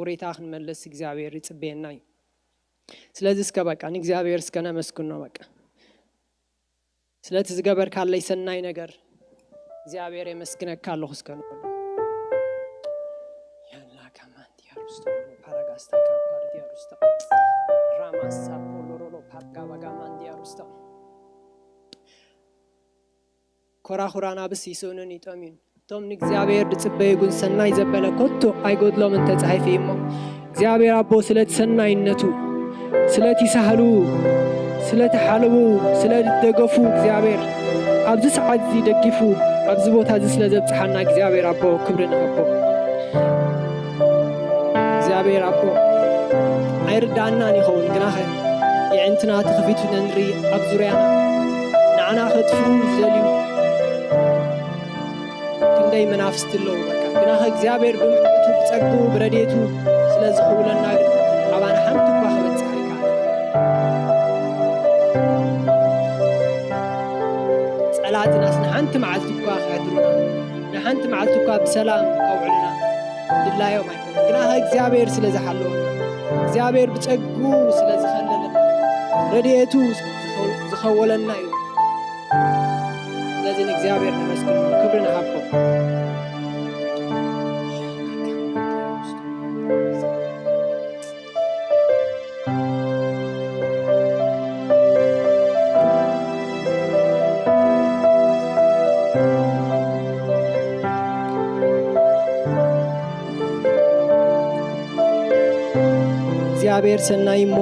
ውሬታ ክንመልስ እግዚኣብሔር ይጽበየና እዩ። ስለዚ እስከ በቃ ንእግዚኣብሔር እስከ ነመስግኖ። በቃ ስለቲ ዝገበርካለይ ሰናይ ነገር እግዚኣብሔር የመስግነካ ኣለኹ እስከ ንበሎ። ያላ ካማንዲያ ሩስታ ፓራጋስታ ካፓርዲያ ሩስታ ራማሳ ፖሎሮሎ ፓርጋባጋ ማንዲያ ሩስታ። ኮራኹራን ኣብስ ይስእኑን ይጠምዩን። እቶም ንእግዚኣብሔር ዝጽበዩ ግን ሰናይ ዘበለ ኮቶ ኣይጎድሎምን ተጻሒፉ እዩ እሞ፣ እግዚኣብሔር ኣቦ ስለቲ ሰናይነቱ፣ ስለቲ ሳህሉ፣ ስለቲ ሓለቡ፣ ስለ ደገፉ እግዚኣብሔር ኣብዚ ሰዓት እዚ ደጊፉ ኣብዚ ቦታ እዚ ስለ ዘብጽሓና እግዚኣብሔር ኣቦ ክብሪ ንሃቦ። እግዚኣብሔር ኣቦ ኣይርድኣናን ይኸውን፣ ግናኸ የዕንትና ተኸፊቱ ነንርኢ ኣብ ዙርያና ንዓና ከጥፍኡ ዝደልዩ ክንደይ መናፍስቲ ኣለዉ። በቃ ግናኸ እግዚኣብሔር ብምሕረቱ ብጸግኡ ብረድኤቱ ስለ ዝኽውለና ግን ኣባና ሓንቲ እኳ ክበጽሕ ኣይከኣለን። ጸላእትናስ ንሓንቲ መዓልቲ እኳ ከሕድሩና፣ ንሓንቲ መዓልቲ እኳ ብሰላም ከውዕሉና ድላዮም ኣይኮነን። ግናኸ እግዚኣብሔር ስለ ዝሓለወና፣ እግዚኣብሔር ብጸግኡ ስለ ዝኸለለና፣ ረድኤቱ ዝኸ-፣ ዝኸወለና እዩ። ስለዚ ንእግዚኣብሔር ነመስግኖ፣ ክብሪ ንሃቦ። እግዚኣብሔር ሰናይ እሞ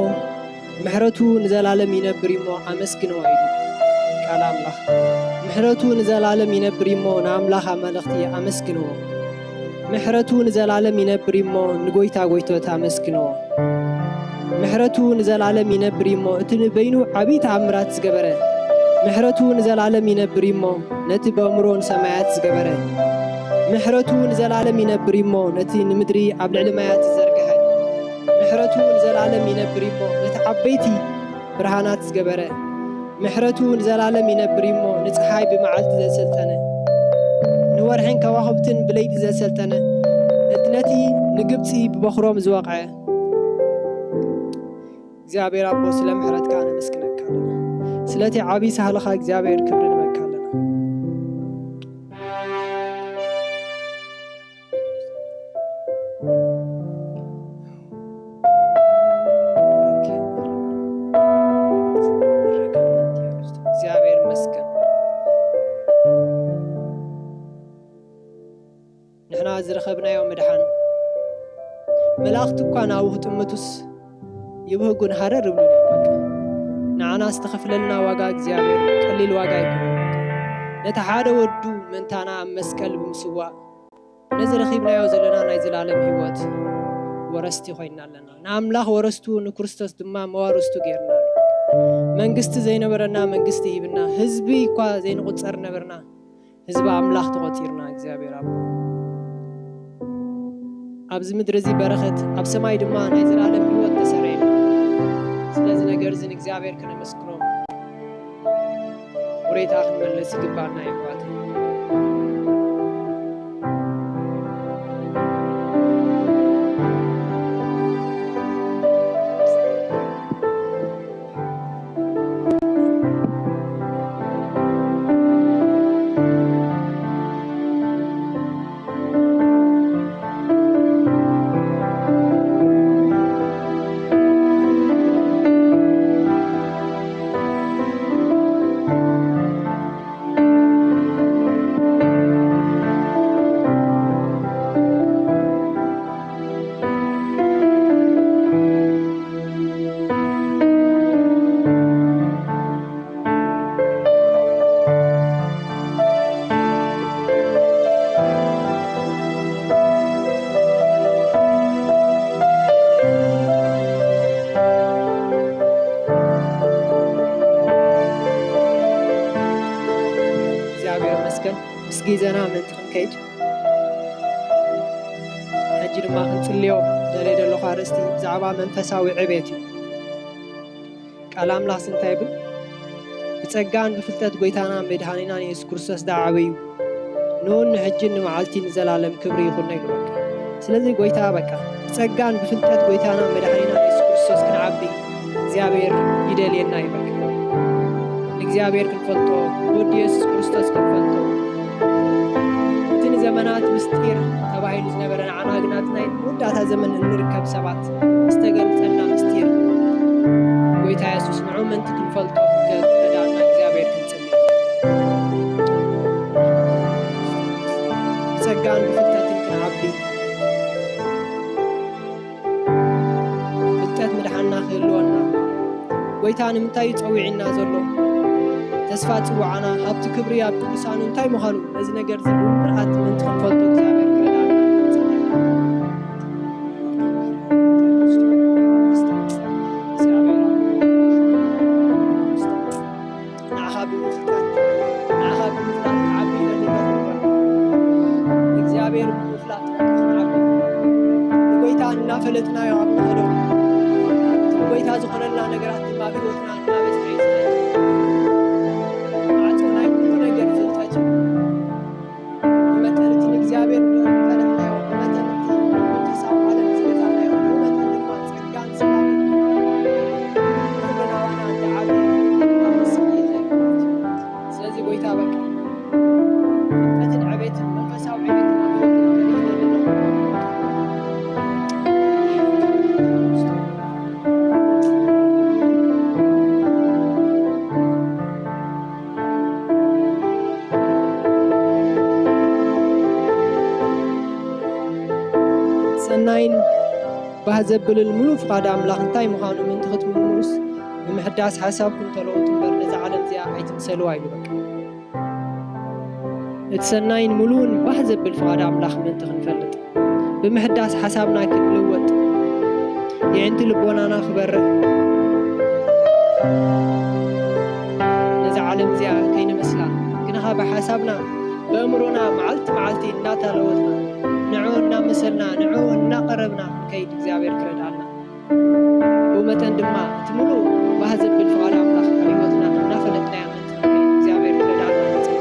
ምሕረቱ ንዘላለም ይነብር እሞ ኣመስግንዎ ኢሉ ቃል ኣምላኽ። ምሕረቱ ንዘላለም ይነብር እሞ ንኣምላኽ ኣመለኽቲ ኣመስግንዎ። ምሕረቱ ንዘላለም ይነብር እሞ ንጎይታ ጎይቶት ኣመስግንዎ። ምሕረቱ ንዘላለም ይነብር እሞ እቲ ንበይኑ ዓብዪ ተኣምራት ዝገበረ። ምሕረቱ ንዘላለም ይነብር እሞ ነቲ በእምሮ ንሰማያት ዝገበረ። ምሕረቱ ንዘላለም ይነብር እሞ ነቲ ንምድሪ ኣብ ልዕሊ ማያት ዝዘርግሐ። ምሕረቱ ንዘላለም ይነብር እሞ ነቲ ዓበይቲ ብርሃናት ዝገበረ። ምሕረቱ ንዘላለም ይነብር እሞ ንጸሓይ ብመዓልቲ ዘሰልጠነ፣ ንወርሕን ከዋኽብትን ብለይቲ ዘሰልጠነ፣ እቲ ነቲ ንግብጺ ብበኹሮም ዝወቕዐ። እግዚኣብሔር ኣቦ ስለ ምሕረትካ ነመስግነካ ኣለና። ስለቲ ዓብዪ ሳህልኻ እግዚኣብሔር ክብሪ ንበካ ኣለና። እግዚኣብሔር ይመስገን። ንሕና ዝረኸብናዮ ምድሓን፣ መላእኽቲ እኳ ናብኡ ክጥምቱስ ይብህጉን ሃረር ይብሉን እዮም። በቃ ንዓና ዝተኸፍለልና ዋጋ እግዚኣብሔር ቀሊል ዋጋ ኣይኮነን። በቃ ነቲ ሓደ ወዱ መንታና ኣብ መስቀል ብምስዋእ ነዚ ረኺብናዮ ዘለና ናይ ዘላለም ህይወት ወረስቲ ኮይንና ኣለና። ንኣምላኽ ወረስቱ ንክርስቶስ ድማ መዋርስቱ ጌርና ኣሎ። መንግስቲ ዘይነበረና መንግስቲ ሂብና፣ ህዝቢ እኳ ዘይንቑጸር ነበርና ህዝቢ ኣምላኽ ተቖጺርና እግዚኣብሔር ኣቦ። ኣብዚ ምድሪ እዚ በረኸት፣ ኣብ ሰማይ ድማ ናይ ዘላለም ህይወት ተሰረየና። ስለዚ ነገር እዚ ንእግዚኣብሔር ከነመስግኖ ውሬታ ክንመልስ ይግባና የሕዋተይ። እግዚኣብሔር ይመስገን። ምስ ግዜና ምእንቲ ክንከይድ፣ ሕጂ ድማ ክንጽልዮ ደልየ ዘለኹ ኣርእስቲ ብዛዕባ መንፈሳዊ ዕቤት እዩ። ቃል ኣምላኽሲ እንታይ ይብል? "ብጸጋን ብፍልጠት ጐይታና መድኃኒናን የሱስ ክርስቶስ ደኣ ዓበዩ፣ ንኡን ንሕጅን ንመዓልቲን ንዘላለም ክብሪ ይኹኖ" ኢሉ በቃ። ስለዚ ጐይታ በቃ ብጸጋን ብፍልጠት ጎይታና መድሓኒና የሱስ ክርስቶስ ክንዓቢ እግዚኣብሔር ይደልየና ይበል። ንእግዚኣብሔር ክንፈልጦ፣ ወዲ የሱስ ክርስቶስ ክንፈልጦ፣ እቲ ንዘመናት ምስጢር ተባሂሉ ዝነበረ ንዓና ግን ኣብቲ ናይ መወዳእታ ዘመን እንርከብ ሰባት ዝተገልጸልና ምስጢር ጎይታ የሱስ ንዑ ምእንቲ ክንፈልጦ ክረዳእና እግዚኣብሔር ክንጽሊ። ብጸጋን ብፍልጠትን ክንዓቢ፣ ፍልጠት ምድሓንና ክህልወና፣ ጎይታ ንምንታይ እዩ ጸዊዕና ዘሎ? ተስፋ ጽውዓና፣ ሃብቲ ክብሪ ኣብ ቅዱሳኑ እንታይ ምዃኑ፣ ነዚ ነገር እዚ ብምልኣት ምእንቲ ክንፈልጦ እግዚኣብሔር ክረዳእና ንጽሊ። እግዚኣብሔር ንዓኻ ብምፍላጥ፣ ንዓኻ ብምፍላጥ ክዓቢ ይደሊ ኣለኹ። ንእግዚኣብሔር ብምፍላጥ ክንዓቢ፣ ንጎይታ እናፈለጥናዮ ኣብ ንኸዶ፣ እቲ ንጎይታ ዝኾነልና ነገራት ድማ ኣብ ህይወትና እናበዝሐ እዩ ዝመጽእ። ማዕጾ ናይ ኩሉ ነገር ፍልጠት እዩ። ብመጠን እቲ ንእግዚኣብሔር ዝፈለጥናዮ፣ ብመጠን እቲ መንፈሳዊ ዓለም ዝገዛእናዮ፣ ብመጠን ድማ ጸጋን ሰላምን ኩሉ ናባና እንዳዓበየ ናብ ንስኻ ይኸይድ ማለት እዩ። ስለዚ ጎይታ በቃ ፍልጠትን ዕቤትን መንፈሳዊ ዕቤትን ኣብ ህይወትና ተሪእና ንረኽቦ። ሰናይን ባህ ዘብልን ምሉእ ፍቓድ ኣምላኽ እንታይ ምዃኑ ምእንቲ ክትምርምሩስ፣ ብምሕዳስ ሓሳብኩም ተለወጡ እምበር፣ ነዛ ዓለም እዚኣ ኣይትምሰልዋ ኢሉ በቃ። እቲ ሰናይን ምሉእን ባህ ዘብል ፍቓድ ኣምላኽ ምእንቲ ክንፈልጥ፣ ብምሕዳስ ሓሳብና ክንልወጥ፣ የዕንቲ ልቦናና ክበርህ፣ ነዛ ዓለም እዚኣ ከይንመስላ፣ ግናኻ ብሓሳብና፣ በእምሮና መዓልቲ መዓልቲ እናተለወጥና፣ ንዕኡ እናመሰልና፣ ንዕኡ እናቐረብና ክንከይድ እግዚኣብሔር ክረድኣና። ብኡ መጠን ድማ እቲ ምሉእ ባህ ዘብል ፍቓድ ኣምላኽ ኣብ ህይወትና እናፈለጥናዮ ምእንቲ ክንከይድ እግዚኣብሔር ክረድኣና ንጽሊ።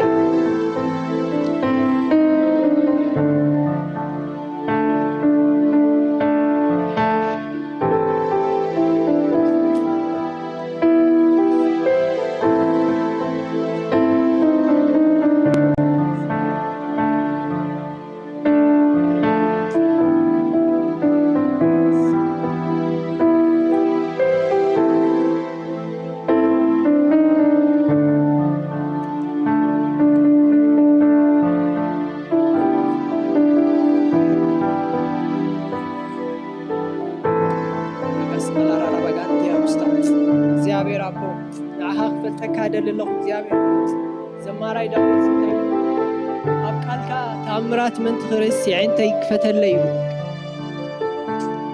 እግዚኣብሔር ኣቦ፣ ንዓኻ ክፈልጠካ እደሊ ኣለኹ እግዚኣብሔር። ዘማራይ ዳዊት እንታይ ኢሉ? ኣብ ቃልካ ተኣምራት ምእንቲ ክርእስ የዒንተይ ክፈተለይ ኢሉ።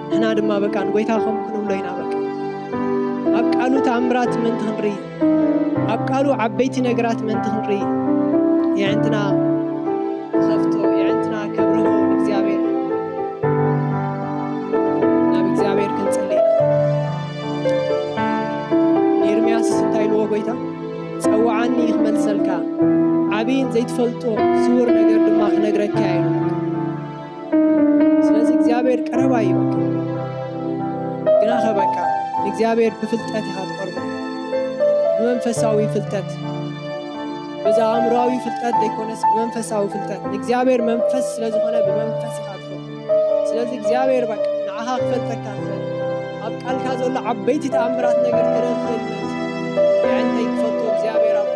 ንሕና ድማ በቃ ንጎይታ ከምኡ ክንብሎ ኢና። በቃ ኣብ ቃሉ ተኣምራት ምእንቲ ክንርኢ፣ ኣብ ቃሉ ዓበይቲ ነገራት ምእንቲ ክንርኢ የዒንትና ክኸፍቶ፣ የዕንትና ከብርሆ ንእግዚኣብሔር ናብ እግዚኣብሔር ክንጽሊ ኢና። ንኤርምያስስ እንታይ ኢልዎ ጎይታ? "ጸውዓኒ ክመልሰልካ፣ ዓብይን ዘይትፈልጦ ስዉር ነገር ድማ ክነግረካ እየ" ኢሉ። ስለዚ እግዚኣብሔር ቀረባ እዩ። በቃ ግናኸ በቃ ንእግዚኣብሔር ብፍልጠት ኢኻ ትቐርቦ፣ ብመንፈሳዊ ፍልጠት። በዛ ኣእምሮኣዊ ፍልጠት ዘይኮነስ ብመንፈሳዊ ፍልጠት። ንእግዚኣብሔር መንፈስ ስለ ዝኾነ ብመንፈስ ኢኻ ትፈልጦ። ስለዚ እግዚኣብሔር በቃ ንዓኻ ክፈልጠካ ክኽእል፣ ኣብ ቃልካ ዘሎ ዓበይቲ ተኣምራት ነገር ክርኢ ክኽእል ምእንቲ የዕንተይ ክፈልጦ እግዚኣብሔር ኣቦ።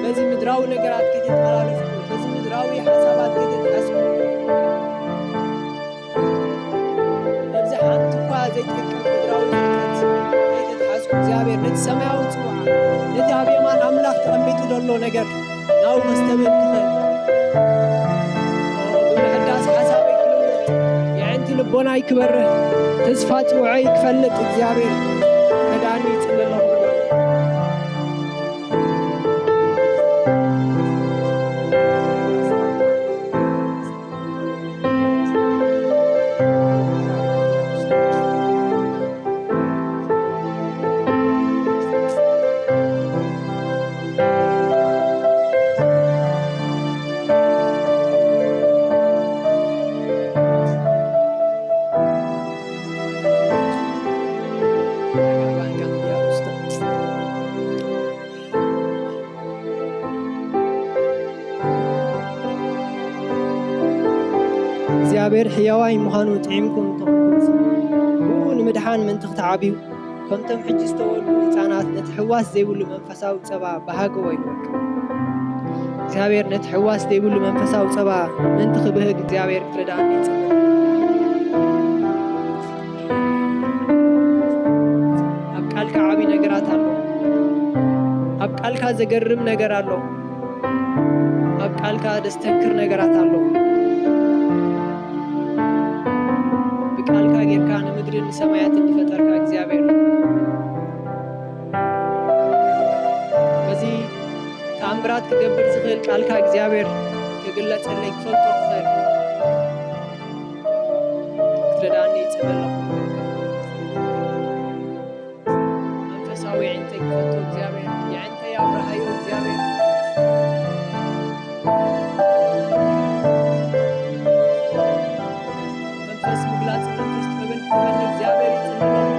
በዚ ምድራዊ ነገራት ከይተተሓላለፍኩ፣ በዚ ምድራዊ ሓሳባት ከይተተሓዝኩ፣ ኣብዚ ሓንቲ እኳ ዘይጠቅም ምድራዊ ፍልጠት ከይተትሓዝኩ፣ እግዚኣብሔር ነቲ ሰማያዊ ጽውዓ፣ ነቲ ኣብ የማን ኣምላኽ ተቐሚጡ ዘሎ ነገር ናብኡ ከስተብህል ክኽእል፣ ብምሕዳስ ሓሳበይ ክልውጥ፣ የዕንቲ ልቦናይ ክበርህ፣ ተስፋ ጽውዐይ ክፈልጥ እግዚኣብሔር ረድኣኒ ይጽሊ ኣለኹ። ሕያዋይ ምዃኑ ጥዒምኩም እንተኾንኩምሲ፣ ብኡ ንምድሓን ምእንቲ ክትዓብዩ፣ ከምቶም ሕጂ ዝተወልዱ ህጻናት ነቲ ሕዋስ ዘይብሉ መንፈሳዊ ጸባ ብሃገዎ ይንበርካ። እግዚኣብሔር ነቲ ሕዋስ ዘይብሉ መንፈሳዊ ጸባ ምእንቲ ክብህግ እግዚኣብሔር ክትረድኣኒ ይጽሊ። ኣብ ቃልካ ዓቢ ነገራት ኣሎ። ኣብ ቃልካ ዘገርም ነገር ኣሎ። ኣብ ቃልካ ደስተንክር ነገራት ኣሎ። ብቃልካ ጌርካ ንምድርን ንሰማያትን ዝፈጠርካ እግዚኣብሔር፣ በዚ ተኣምራት ክገብር ዝኽእል ቃልካ እግዚኣብሔር ክግለጸለይ ክፈልጦ ክኽእል ክትረዳኒ ይጽበለኹ። መንፈሳዊ የዕንተይ ክፈቶ እግዚኣብሔር፣ የዕንተይ ኣብርሃዮ እግዚኣብሔር። መንፈስ ምግላጽ፣ መንፈስ ጥበብን ክህበኒ እግዚኣብሔር ይጽልመኒ።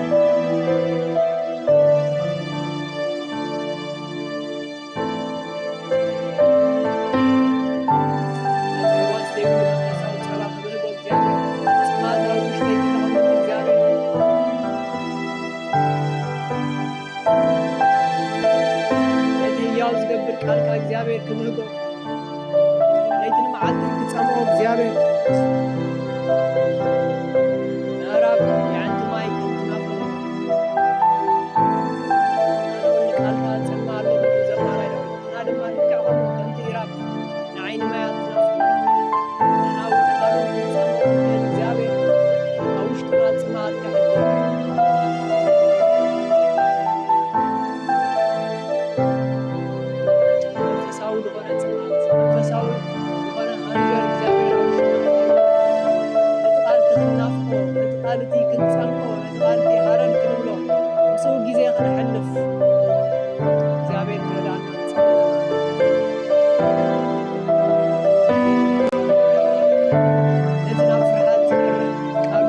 ነቲ ሕዋስ ዘይብሉ መንፈሳዊ ጸባ ክብህጎ እግዚኣብሔር፣ ጽማት ኣብ ውሽጠይ ክተቐምጥ እግዚኣብሔር። ነቲ ህያው ዝገብር ቃልካ እግዚኣብሔር ክብህጎ፣ ለይትን መዓልትን ክጸምኦ እግዚኣብሔር። ምዕራብ የዕንቲ ማይ ከም ትናፍቕ፣ ኣነ እውን ንቃልካ እጸምእ ኣለኹ፣ ዘማራይ ዳዊት። ንሕና ድማ ልክዕ ከምኡ ከምቲ ኢራብ ንዓይኒ ማያት ትናፍቕ፣ ንሕና እውን ንቃሉ ክንጸምኦ ንኽእል እግዚኣብሔር ኣብ ውሽጥና ጽምኣት ከሕድር። መንፈሳዊ ዝኾነ ጽምኣት፣ መንፈሳዊ ዝኾነ ሃንገር እግዚኣብሔር ኣብ ውሽጥና ክህሉ፣ ነቲ ቃል እቲ ክንናፍቆ፣ ነቲ ቃል እቲ ክንጸምኦ፣ ነቲ ቃል እቲ ሃረር ክንብሎ፣ ምስኡ ግዜ ክነሕልፍ እግዚኣብሔር ክረዳና ንጸሊ። ነቲ ናብ ፍርሃት ዝመርሕ ቃሉ፣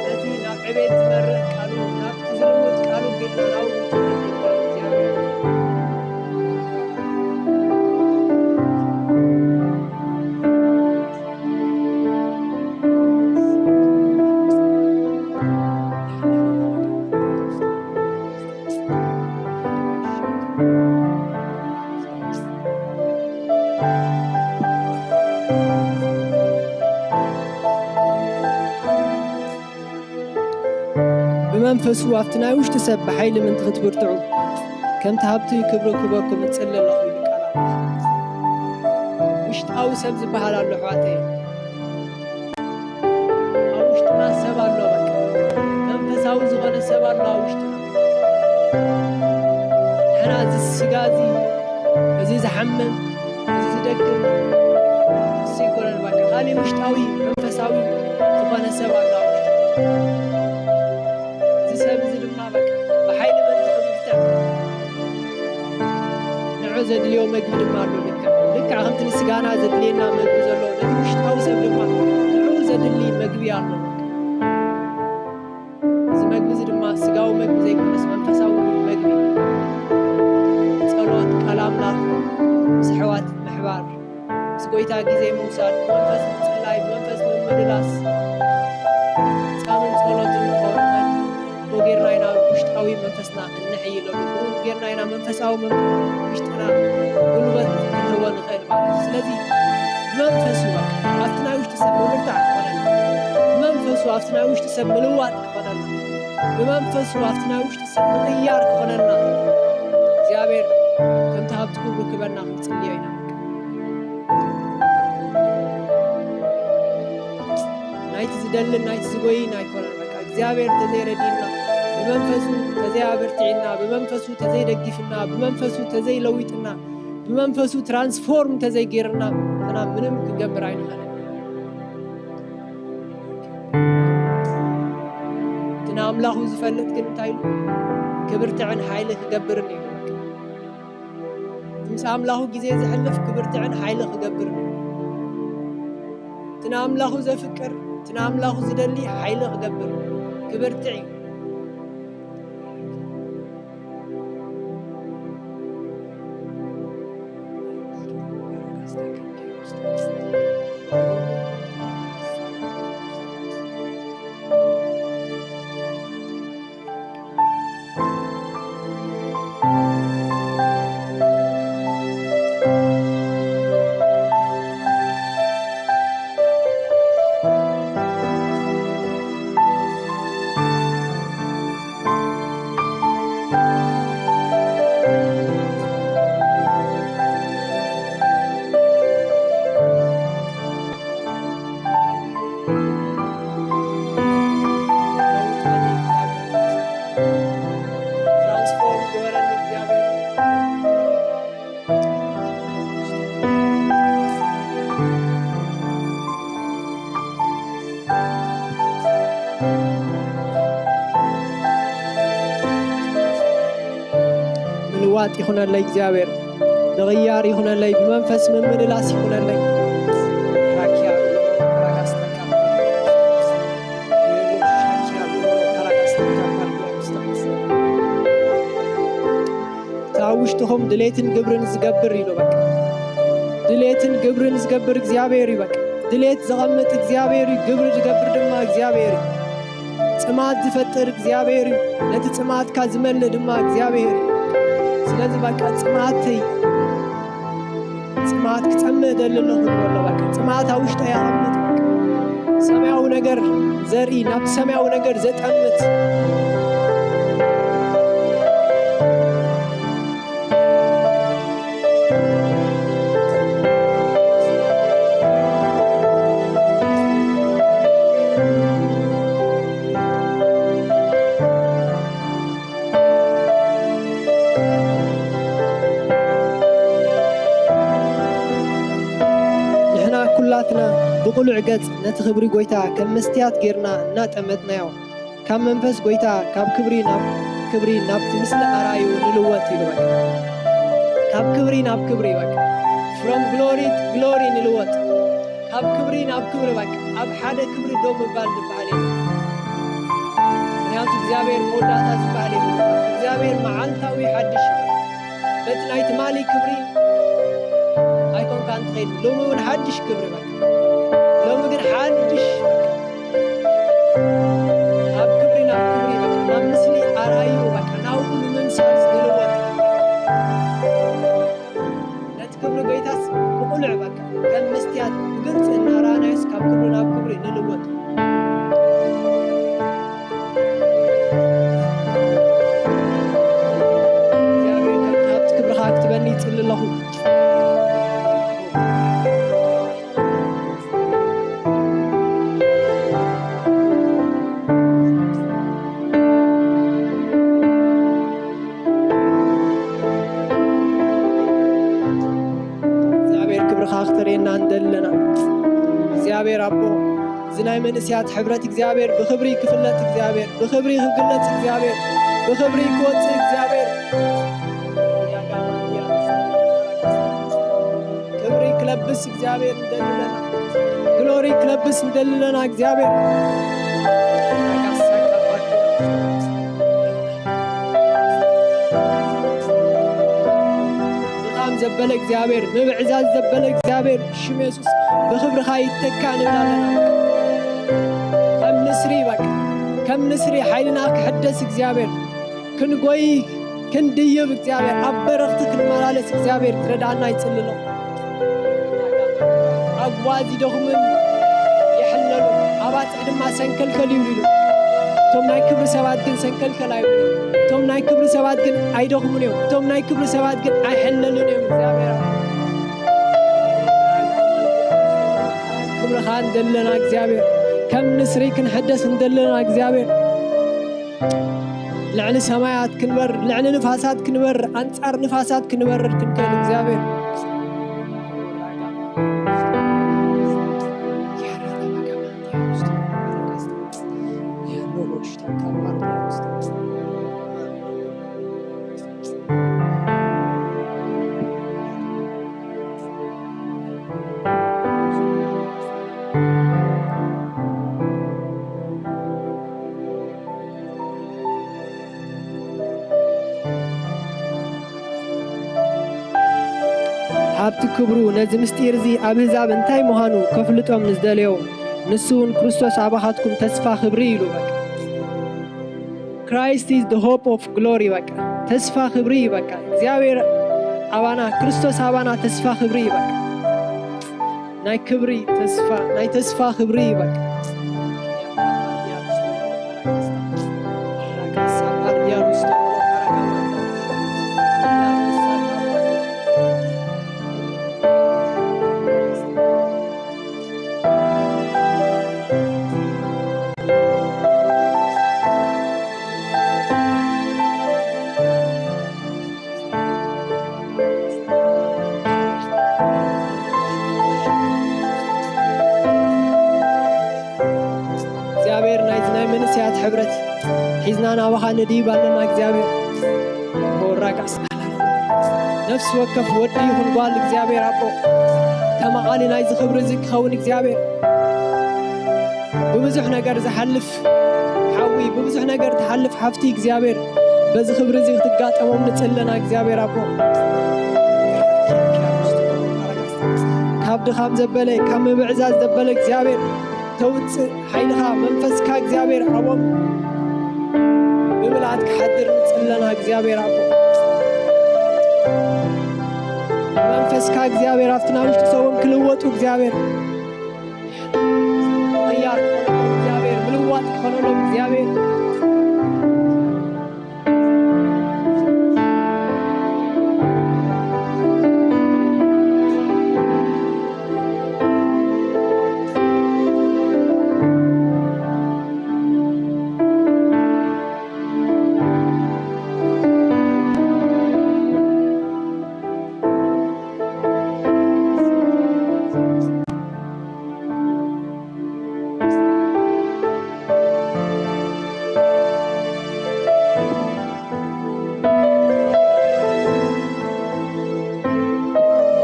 ነቲ ናብ ዕቤት ዝመርሕ ቃሉ፣ ናብቲ ዝልውጥ ቃሉ ቢልና ናብኡ ክንጥምት ይግባእ እግዚኣብሔር። ብመንፈሱ ኣብቲ ናይ ውሽጢ ሰብ ብሓይሊ ምእንቲ ክትብርትዑ፣ ከምቲ ሃብቲ ክብሪ ክህበኩም እጽሊ ኣለኹ ኢሉ ቃል ኣምላኽ። ውሽጣዊ ሰብ ዝበሃል ኣሎ ኣሕዋተይ። ኣብ ውሽጥና ሰብ ኣሎ፣ በቃ መንፈሳዊ ዝኾነ ሰብ ኣሎ ኣብ ውሽጥና። ንሕና እዚ ስጋ እዚ፣ እዚ ዝሓምም፣ እዚ ዝደክም፣ እሱ ይኮነን፣ በቃ ካሊእ ውሽጣዊ መንፈሳዊ ዝኾነ ሰብ ኣሎ ኣብ ውሽጥና። እዚ ሰብ እዚ ድማ በቃ ብሓይሊ መን ክብርትዕ ንዑ ዘድልዮ መግቢ ድማ ኣሎ። ልክዕ፣ ልክዕ ከምቲ ንስጋና ዘድልየና መግቢ ዘሎ፣ ነቲ ውሽጣዊ ሰብ ድማ ንዑ ዘድሊ መግቢ ኣሎ። እዚ መግቢ እዚ ድማ ስጋዊ መግቢ ዘይኮነስ መንፈሳዊ መግቢ፣ ጸሎት፣ ቃል ኣምላኽ፣ ምስ ኣሕዋት ምሕባር፣ ምስ ጎይታ ግዜ ምውሳድ፣ ብመንፈስ ምጽላይ፣ ብመንፈስ ምምልላስ፣ ጻምን ጸሎትን ንኸውርኸን፣ ብኡ ጌርና ኢና ውሽጣዊ መንፈስና እንሕይለሉ፣ ብኡ ጌርና ኢና መንፈሳዊ መንፈስ ውሽጥና ጉልበት ክንህቦ ንኽእል ማለት እዩ። ስለዚ ብመንፈሱ፣ በቃ ኣብቲ ናይ ውሽጢ ሰብ ምብርታዕ ክኾነና፣ ብመንፈሱ ኣብቲ ናይ ውሽጢ ሰብ ምልዋጥ ክኾነና፣ ብመንፈሱ ኣብቲ ናይ ውሽጢ ሰብ ምቕያር ክኾነና እግዚኣብሔር ከምቲ ሃብቲ ክብሩ ክበና ክንጽልዮ ኢና። ናይቲ ዝደልን ናይቲ ዝጎይን ኣይኮነን። በቃ እግዚኣብሔር ተዘይረዲእና፣ ብመንፈሱ ተዘይኣበርቲዕና፣ ብመንፈሱ ተዘይደጊፍና፣ ብመንፈሱ ተዘይለዊጥና፣ ብመንፈሱ ትራንስፎርም ተዘይገይርና፣ ንሕና ምንም ክንገብር ኣይንኽእልን። እቲ ንኣምላኹ ዝፈልጥ ግን እንታይ ኢሉ? ክብርትዕን ሓይሊ ክገብርን እዩ። ምስ ኣምላኹ ግዜ ዘሕልፍ ክብርትዕን ሓይሊ ክገብርን እዩ። እቲ ንኣምላኹ ዘፍቅር፣ እቲ ንኣምላኹ ዝደሊ ሓይሊ ክገብር፣ ክብርትዕ እዩ። ምልዋጥ ይኹነለይ እግዚኣብሔር፣ ምቕያር ይኹነለይ፣ ብመንፈስ ምምልላስ ይኹነለይ። ራኪያ ራጋስተካ ሻኪያ ራጋስተካ ፓርዲያ ውስጥ እታ ኣብ ውሽጥኹም ድሌትን ግብርን ዝገብር ኢሉ። በቃ ድሌትን ግብርን ዝገብር እግዚኣብሔር እዩ። በቃ ድሌት ዘቐምጥ እግዚኣብሔር እዩ፣ ግብሪ ዝገብር ድማ እግዚኣብሔር እዩ። ጽማት ዝፈጥር እግዚኣብሔር እዩ፣ ነቲ ጽማትካ ዝመልእ ድማ እግዚኣብሔር እዩ። ስለዚ በቃ ጽማተይ፣ ጽማት ክጸምእ እደሊ ኣለኹ ይብሎ። በቃ ጽማት ኣብ ውሽጠይ ኣቐምጥ። በቃ ሰማያዊ ነገር ዘርኢ፣ ናብቲ ሰማያዊ ነገር ዘጠምት። ንሕና ኩላትና ብቕሉዕ ገጽ ነቲ ክብሪ ጐይታ ከም መስትያት ጌርና እናጠመትናዮ፣ ካብ መንፈስ ጐይታ ካብ ክብሪ ናብ ክብሪ ናብቲ ምስሊ ኣርኣዩ ንልወጥ ኢሉ። በቃ ካብ ክብሪ ናብ ክብሪ፣ በቃ from glory to glory ንልወጥ። ካብ ክብሪ ናብ ክብሪ፣ በቃ ኣብ ሓደ ክብሪ ደው ምባል ዝበሃል የለን። ምክንያቱ እግዚኣብሔር መወዳእታ ዝበሃል የለን። እግዚኣብሔር መዓልታዊ ሓድሽ እዩ። በቲ ናይ ትማሊ ክብሪ ኣይኮንካን ትኸይድ፣ ሎሚ እውን ሓድሽ ክብሪ፣ በቃ ሎሚ ግን ሓድሽ፣ በቃ ካብ ክብሪ ናብ ክብሪ፣ በቃ ናብ ምስሊ ኣርኣዩ፣ በቃ ናብኡ ንምምሳል ዝልወጥ። ነቲ ክብሪ ጐይታስ ብቕሉዕ፣ በቃ ከም መስትያት ብግልጺ እናረኣናዮስ ካብ ክብሪ ናብ ክብሪ ንልወጥ። እግዚኣብሔር ካብቲ ክብርኻ ክትበኒ ይጽሊ ኣለኹ። እግዚኣብሔር ክብርኻ ክተርእየና እንደለና እግዚኣብሔር ኣቦ፣ እዚ ናይ መንእስያት ሕብረት እግዚኣብሔር ብኽብሪ ክፍለጥ፣ እግዚኣብሔር ብኽብሪ ክግለጽ፣ እግዚኣብሔር ብኽብሪ ክወጽእ፣ እግዚኣብሔር ክብሪ ክለብስ እግዚኣብሔር እንደለና፣ ግሎሪ ክለብስ እንደለና እግዚኣብሔር ብጣም ዘበለ እግዚኣብሔር፣ ምብዕዛዝ ዘበለ እግዚኣብሔር፣ ሽም የሱስ ብኽብርኻ ይተካ ንብል ኣለና። ከም ንስሪ በቃ፣ ከም ንስሪ ሓይልና ክሕደስ እግዚኣብሔር፣ ክንጎይ ክንድይብ እግዚኣብሔር፣ ኣብ በረኽቲ ክንመላለስ እግዚኣብሔር ክረድኣና ይጽሊ ኣለኹ። ኣጉባዝ ይደኽሙን ይሕለሉን፣ ኣባጽሕ ድማ ሰንከልከል ይብሉ ኢሉ። እቶም ናይ ክብሪ ሰባት ግን ሰንከልከል ኣይብሉን። እቶም ናይ ክብሪ ሰባት ግን ኣይደኽሙን እዮም። እቶም ናይ ክብሪ ሰባት ግን ኣይሕለሉን እዮም። እግዚኣብሔር ክብርኻ እንደለና እግዚኣብሔር፣ ከም ንስሪ ክንሕደስ እንደለና እግዚኣብሔር፣ ልዕሊ ሰማያት ክንበር፣ ልዕሊ ንፋሳት ክንበር፣ ኣንጻር ንፋሳት ክንበርር ክንክእል እግዚኣብሔር። ሃብቲ ክብሩ ነዚ ምስጢር እዚ ኣብ ኣህዛብ እንታይ ምዃኑ ከፍልጦም ንዝደለዮ፣ ንሱ እውን ክርስቶስ ኣባኻትኩም ተስፋ ክብሪ ኢሉ። በቃ Christ is the hope of glory። በቃ ተስፋ ክብሪ እዩ። በቃ እግዚኣብሔር ኣባና፣ ክርስቶስ ኣባና ተስፋ ክብሪ እዩ። በቃ ናይ ክብሪ ተስፋ፣ ናይ ተስፋ ክብሪ እዩ። በቃ እግዚኣብሔር ናይዚ ናይ መንእሰያት ሕብረት ሒዝና ናባኻ ንድይብ ኣለና። እግዚኣብሔር ሆራቃስ ነፍሲ ወከፍ ወዲ ይኹን ጓል እግዚኣብሔር ኣቦ ተመቓሊ ናይዚ ክብሪ እዚ ክኸውን እግዚኣብሔር ብብዙሕ ነገር ዝሓልፍ ሓዊ፣ ብብዙሕ ነገር ትሓልፍ ሓፍቲ እግዚኣብሔር በዚ ክብሪ እዚ ክትጋጠሞም ንጽለና እግዚኣብሔር ኣቦ ካብ ድኻም ዘበለ ካብ ምብዕዛዝ ዘበለ እግዚኣብሔር ተውፅእ ሓይልኻ መንፈስካ እግዚኣብሔር ኣቦም ብምልኣት ክሓድር ንፅለና እግዚኣብሔር ኣቦ መንፈስካ እግዚኣብሔር ኣብቲ ናብ ውሽጢ ሰቦም ክልወጡ እግዚኣብሔር ቅያር ክኾነሎም እግዚኣብሔር ምልዋጥ ክኾነሎም እግዚኣብሔር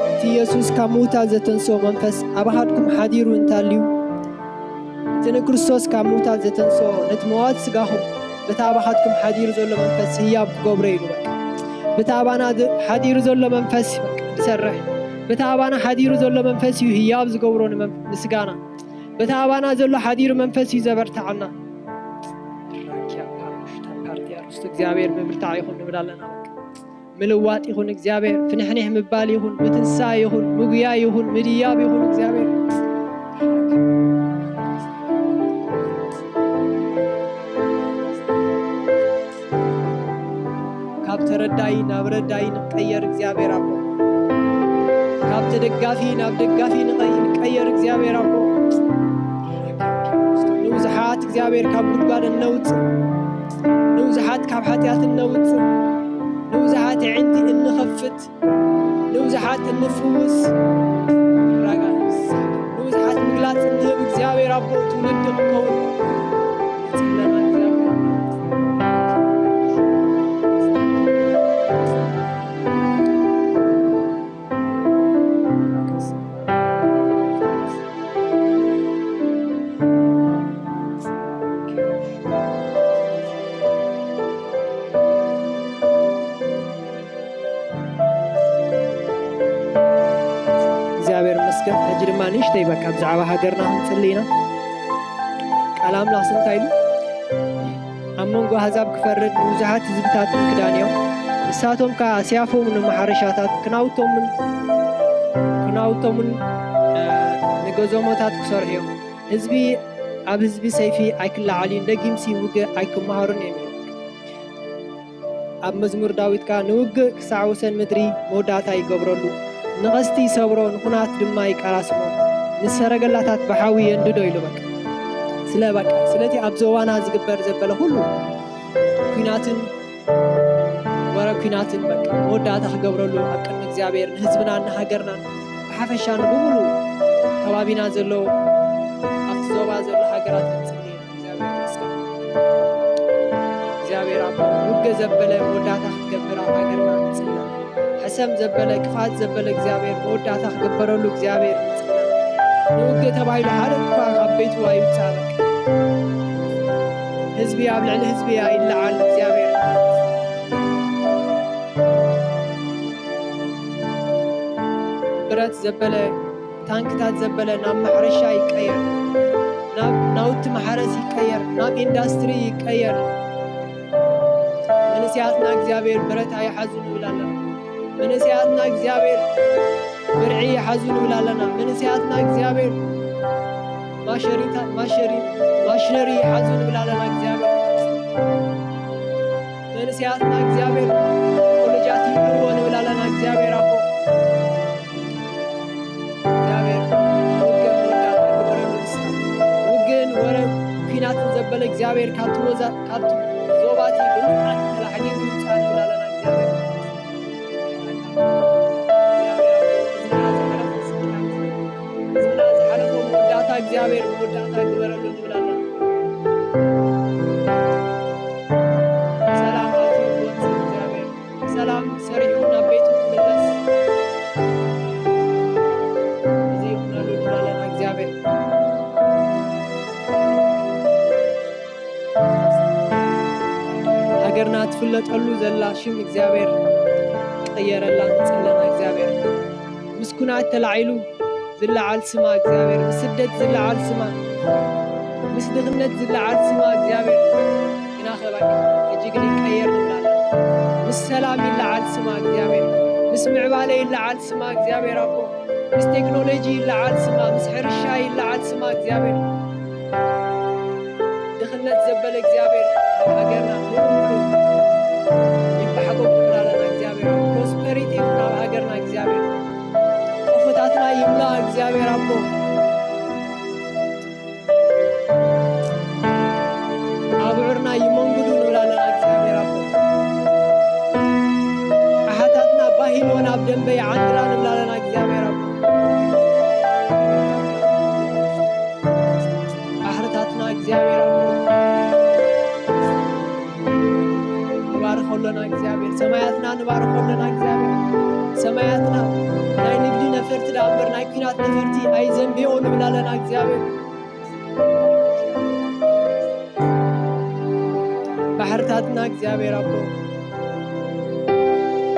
እቲ ኢየሱስ ካብ ምዉታት ዘተንስኦ መንፈስ ኣብ ኣሃድኩም ሓዲሩ እንተልዩ፣ እቲ ንክርስቶስ ካብ ምዉታት ዘተንስኦ ነቲ መዋቲ ስጋኹም በቲ ኣባኻትኩም ሓዲሩ ዘሎ መንፈስ ህያብ ክገብሮ ኢሉ በቃ። በቲ ኣባና ዝ- ሓዲሩ ዘሎ መንፈስ እዩ በቃ ዝሰርሕ። በቲ ኣባና ሓዲሩ ዘሎ መንፈስ እዩ ህያብ ዝገብሮ ንመን- ንስጋና። በቲ ኣባና ዘሎ ሓዲሩ መንፈስ እዩ ዘበርትዓና። ራኪያ ፓሩሽ ታካርቲያ ርስቱ እግዚኣብሔር ምብርታዕ ይኹን ንብል ኣለና። ምልዋጥ ይኹን እግዚኣብሔር፣ ፍንሕንሕ ምባል ይኹን፣ ምትንሳ ይኹን፣ ምጉያ ይኹን፣ ምድያብ ይኹን እግዚኣብሔር። ካብ ተረዳኢ ናብ ረዳኢ ንቀየር እግዚኣብሔር ኣቦ። ካብ ተደጋፊ ናብ ደጋፊ ንቀይ- ንቀየር እግዚኣብሔር ኣቦ። ንብዙሓት እግዚኣብሔር ካብ ጉድጓድ እነውፅእ፣ ንብዙሓት ካብ ሓጢኣት እነውፅእ፣ ንብዙሓት ኣዕንቲ እንኸፍት፣ ንብዙሓት እንፍውስ፣ ራጋ ንብዙሓት ምግላፅ እንህብ እግዚኣብሔር ኣቦ ትውልዲ ክኸውን ንፅለና እግዚኣብሔር። እግዚኣብሔር ይመስገን። ሕጂ ድማ ንእሽተይ በቃ ብዛዕባ ሃገርና ክንጽሊ ኢና። ቃል ኣምላኽ እንታይ ኢሉ? ኣብ መንጎ ኣህዛብ ክፈርድ ንብዙሓት ህዝብታት ምክዳን እዮም። ንሳቶም ከኣ ኣስያፎም ንማሕረሻታት ክናውቶምን ክናውቶምን እ፣ ንገዞሞታት ክሰርሑ እዮም። ህዝቢ ኣብ ህዝቢ ሰይፊ ኣይክለዓል እዩ፣ ደጊምሲ ውግእ ኣይክመሃሩን እዮም። ኣብ መዝሙር ዳዊት ከኣ ንውግእ ክሳዕ ወሰን ምድሪ መወዳእታ ይገብረሉ፣ ንቐስቲ ይሰብሮ፣ ንኹናት ድማ ይቀራስሞ፣ ንሰረገላታት ብሓዊ የንድዶ ኢሉ በቃ። ስለ በቃ ስለቲ ኣብ ዞባና ዝግበር ዘበለ ኩሉ ኲናትን ወረ ኲናትን በቃ መወዳእታ ክገብረሉ ኣብ ቅድሚ እግዚኣብሔር ንህዝብናን ንሃገርናን ብሓፈሻ ንብሙሉ ከባቢና ዘሎ ኣብቲ ዞባ ዘሎ ሃገራት ክንጽሊ ኢና። እግዚኣብሔር ይመስገን። እግዚኣብሔር ኣብ ውገ ዘበለ መወዳእታ ክትገብር ኣብ ሃገርና ንጽሊ። ሕሰም ዘበለ ክፍኣት ዘበለ እግዚኣብሔር መወዳእታ ክግበረሉ እግዚኣብሔር ንጽሊ። ንውገ ተባሂሉ ሓደ እኳ ካብ ቤቱ ኣይውጻእ በቃ። ህዝቢ ኣብ ልዕሊ ህዝቢ ኣይለዓል እግዚኣብሔር። ብረት ዘበለ ታንክታት ዘበለ ናብ ማሕረሻ ይቀየር፣ ናብ ናውቲ ማሕረስ ይቀየር፣ ናብ ኢንዳስትሪ ይቀየር። መንእሰያትና እግዚኣብሔር ብረት ኣይሓዙ ንብል ኣለና። መንእሰያትና እግዚኣብሔር ብርዒ ይሓዙ ንብል ኣለና። መንእሰያትና እግዚኣብሔር ማሸሪታ- ማሸሪ- ማሽነሪ ይሓዙ ንብል ኣለና እግዚኣብሔር። መንእሰያትና እግዚኣብሔር ኮሌጃት ይምልእዎ ንብል ኣለና እግዚኣብሔር ኣቦ እግዚኣብሔር ውግን መወዳእታ ግበረሉ ንስኻ። ውግን ወረ ኲናትን ዘበለ እግዚኣብሔር ካብቲ ወዛ- ካብቲ ዞባቲ ብምልኣት ተላሕጊ ይውፃእ ንብል ኣለና እግዚኣብሔር። እግዚኣብሔር ኣቦ ህዝብና ዝሓለፎ ስቅያት ህዝብና ዝሓለፎ መወዳእታ እግዚኣብሔር መወዳእታ ግበረሉ ንብል ኣለና። ሰላም ኣትዩ ክወፅእ እግዚኣብሔር ብሰላም ሰሪሑ ናብ ቤቱ ክምለስ ሃገርና ትፍለጠሉ ዘላ ሽም እግዚኣብሔር ቀየረላ። ንጽለና እግዚኣብሔር ምስ ኩናት ተላዒሉ ዝለዓል ስማ እግዚኣብሔር፣ ምስ ስደት ዝለዓል ስማ፣ ምስ ድኽነት ዝለዓል ስማ እግዚኣብሔር ግና ከባይ ሕጂ ግን ይቀየር ንብላለን። ምስ ሰላም ይለዓል ስማ እግዚኣብሔር፣ ምስ ምዕባለ ይለዓል ስማ እግዚኣብሔር ኣቦ፣ ምስ ቴክኖሎጂ ይለዓል ስማ፣ ምስ ሕርሻ ይለዓል ስማ እግዚኣብሔር። ድኽነት ዘበለ እግዚኣብሔር ኣብ ሃገርና ምሉእ ምሉእ ይባሕጎ ንብላለን እግዚኣብሔር። ፕሮስፐሪቲ ይኹን ኣብ ሃገርና እግዚኣብሔር። ቆፎታትና ይምላ እግዚኣብሔር ኣቦ። ኣብዑርና ይመንጉዱ ንብላለን እግዚኣብሔር ኣቦ። ኣሓታትና ባሂልወን ኣብ ደንበ ይዓንድራ ንብላለን እግዚኣብሔር ኣቦ። ባሕርታትና እግዚኣብሔር ኣቦ ንባርኸሎና እግዚኣብሔር። ሰማያትና ንባርኸሎና እግዚኣብሔር። ሰማያትና ናይ ንግዲ ነፈርቲ ደኣ እምበር ናይ ኲናት ነፈርቲ ኣይዘንብዮ ንብላለን እግዚኣብሔር። ባሕርታትና እግዚኣብሔር ኣቦ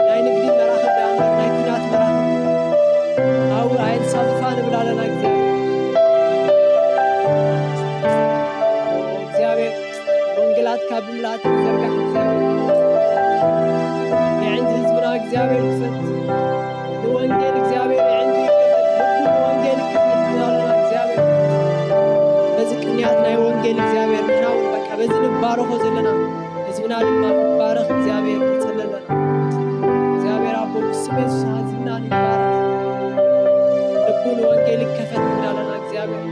ናይ ንግዲ መራኽብ ደኣ እምበር ናይ ኲናት መራኽብ ኣብኡ ኣየንሳፍፋ ንብላለን እግዚኣብሔር። እግዚኣብሔር ወንጌላትካ ብምልኣት ይዘርጋሕ እግዚኣብሔር። የዕንቲ ህዝብና እግዚኣብሔር ክፈት። ንወንጌል እግዚኣብሔር የዕንቱ ይከፈት። ልቡ ንወንጌል ይከፈት ንብላለን እግዚኣብሔር። በዚ ቅንያት ናይ ወንጌል እግዚኣብሔር ንሕና እውን በቃ በዚ ንባረኾ ዘለና ህዝብና ድማ ክባረኽ እግዚኣብሔር ንጽሊ ኣለና። እግዚኣብሔር ኣቦ ብስም የሱስ ህዝብና ይባረኽ። ልቡ ንወንጌል ይከፈት ንብላለን እግዚኣብሔር።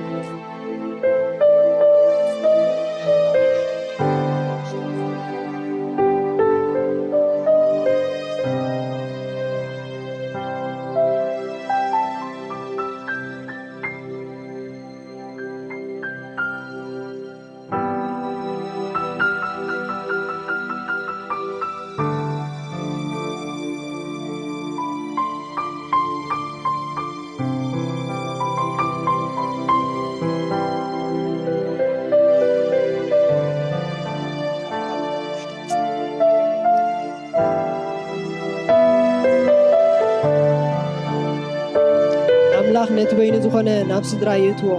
ኣምላኽ ነቲ በይኑ ዝኾነ ናብ ስድራ የእትዎ፣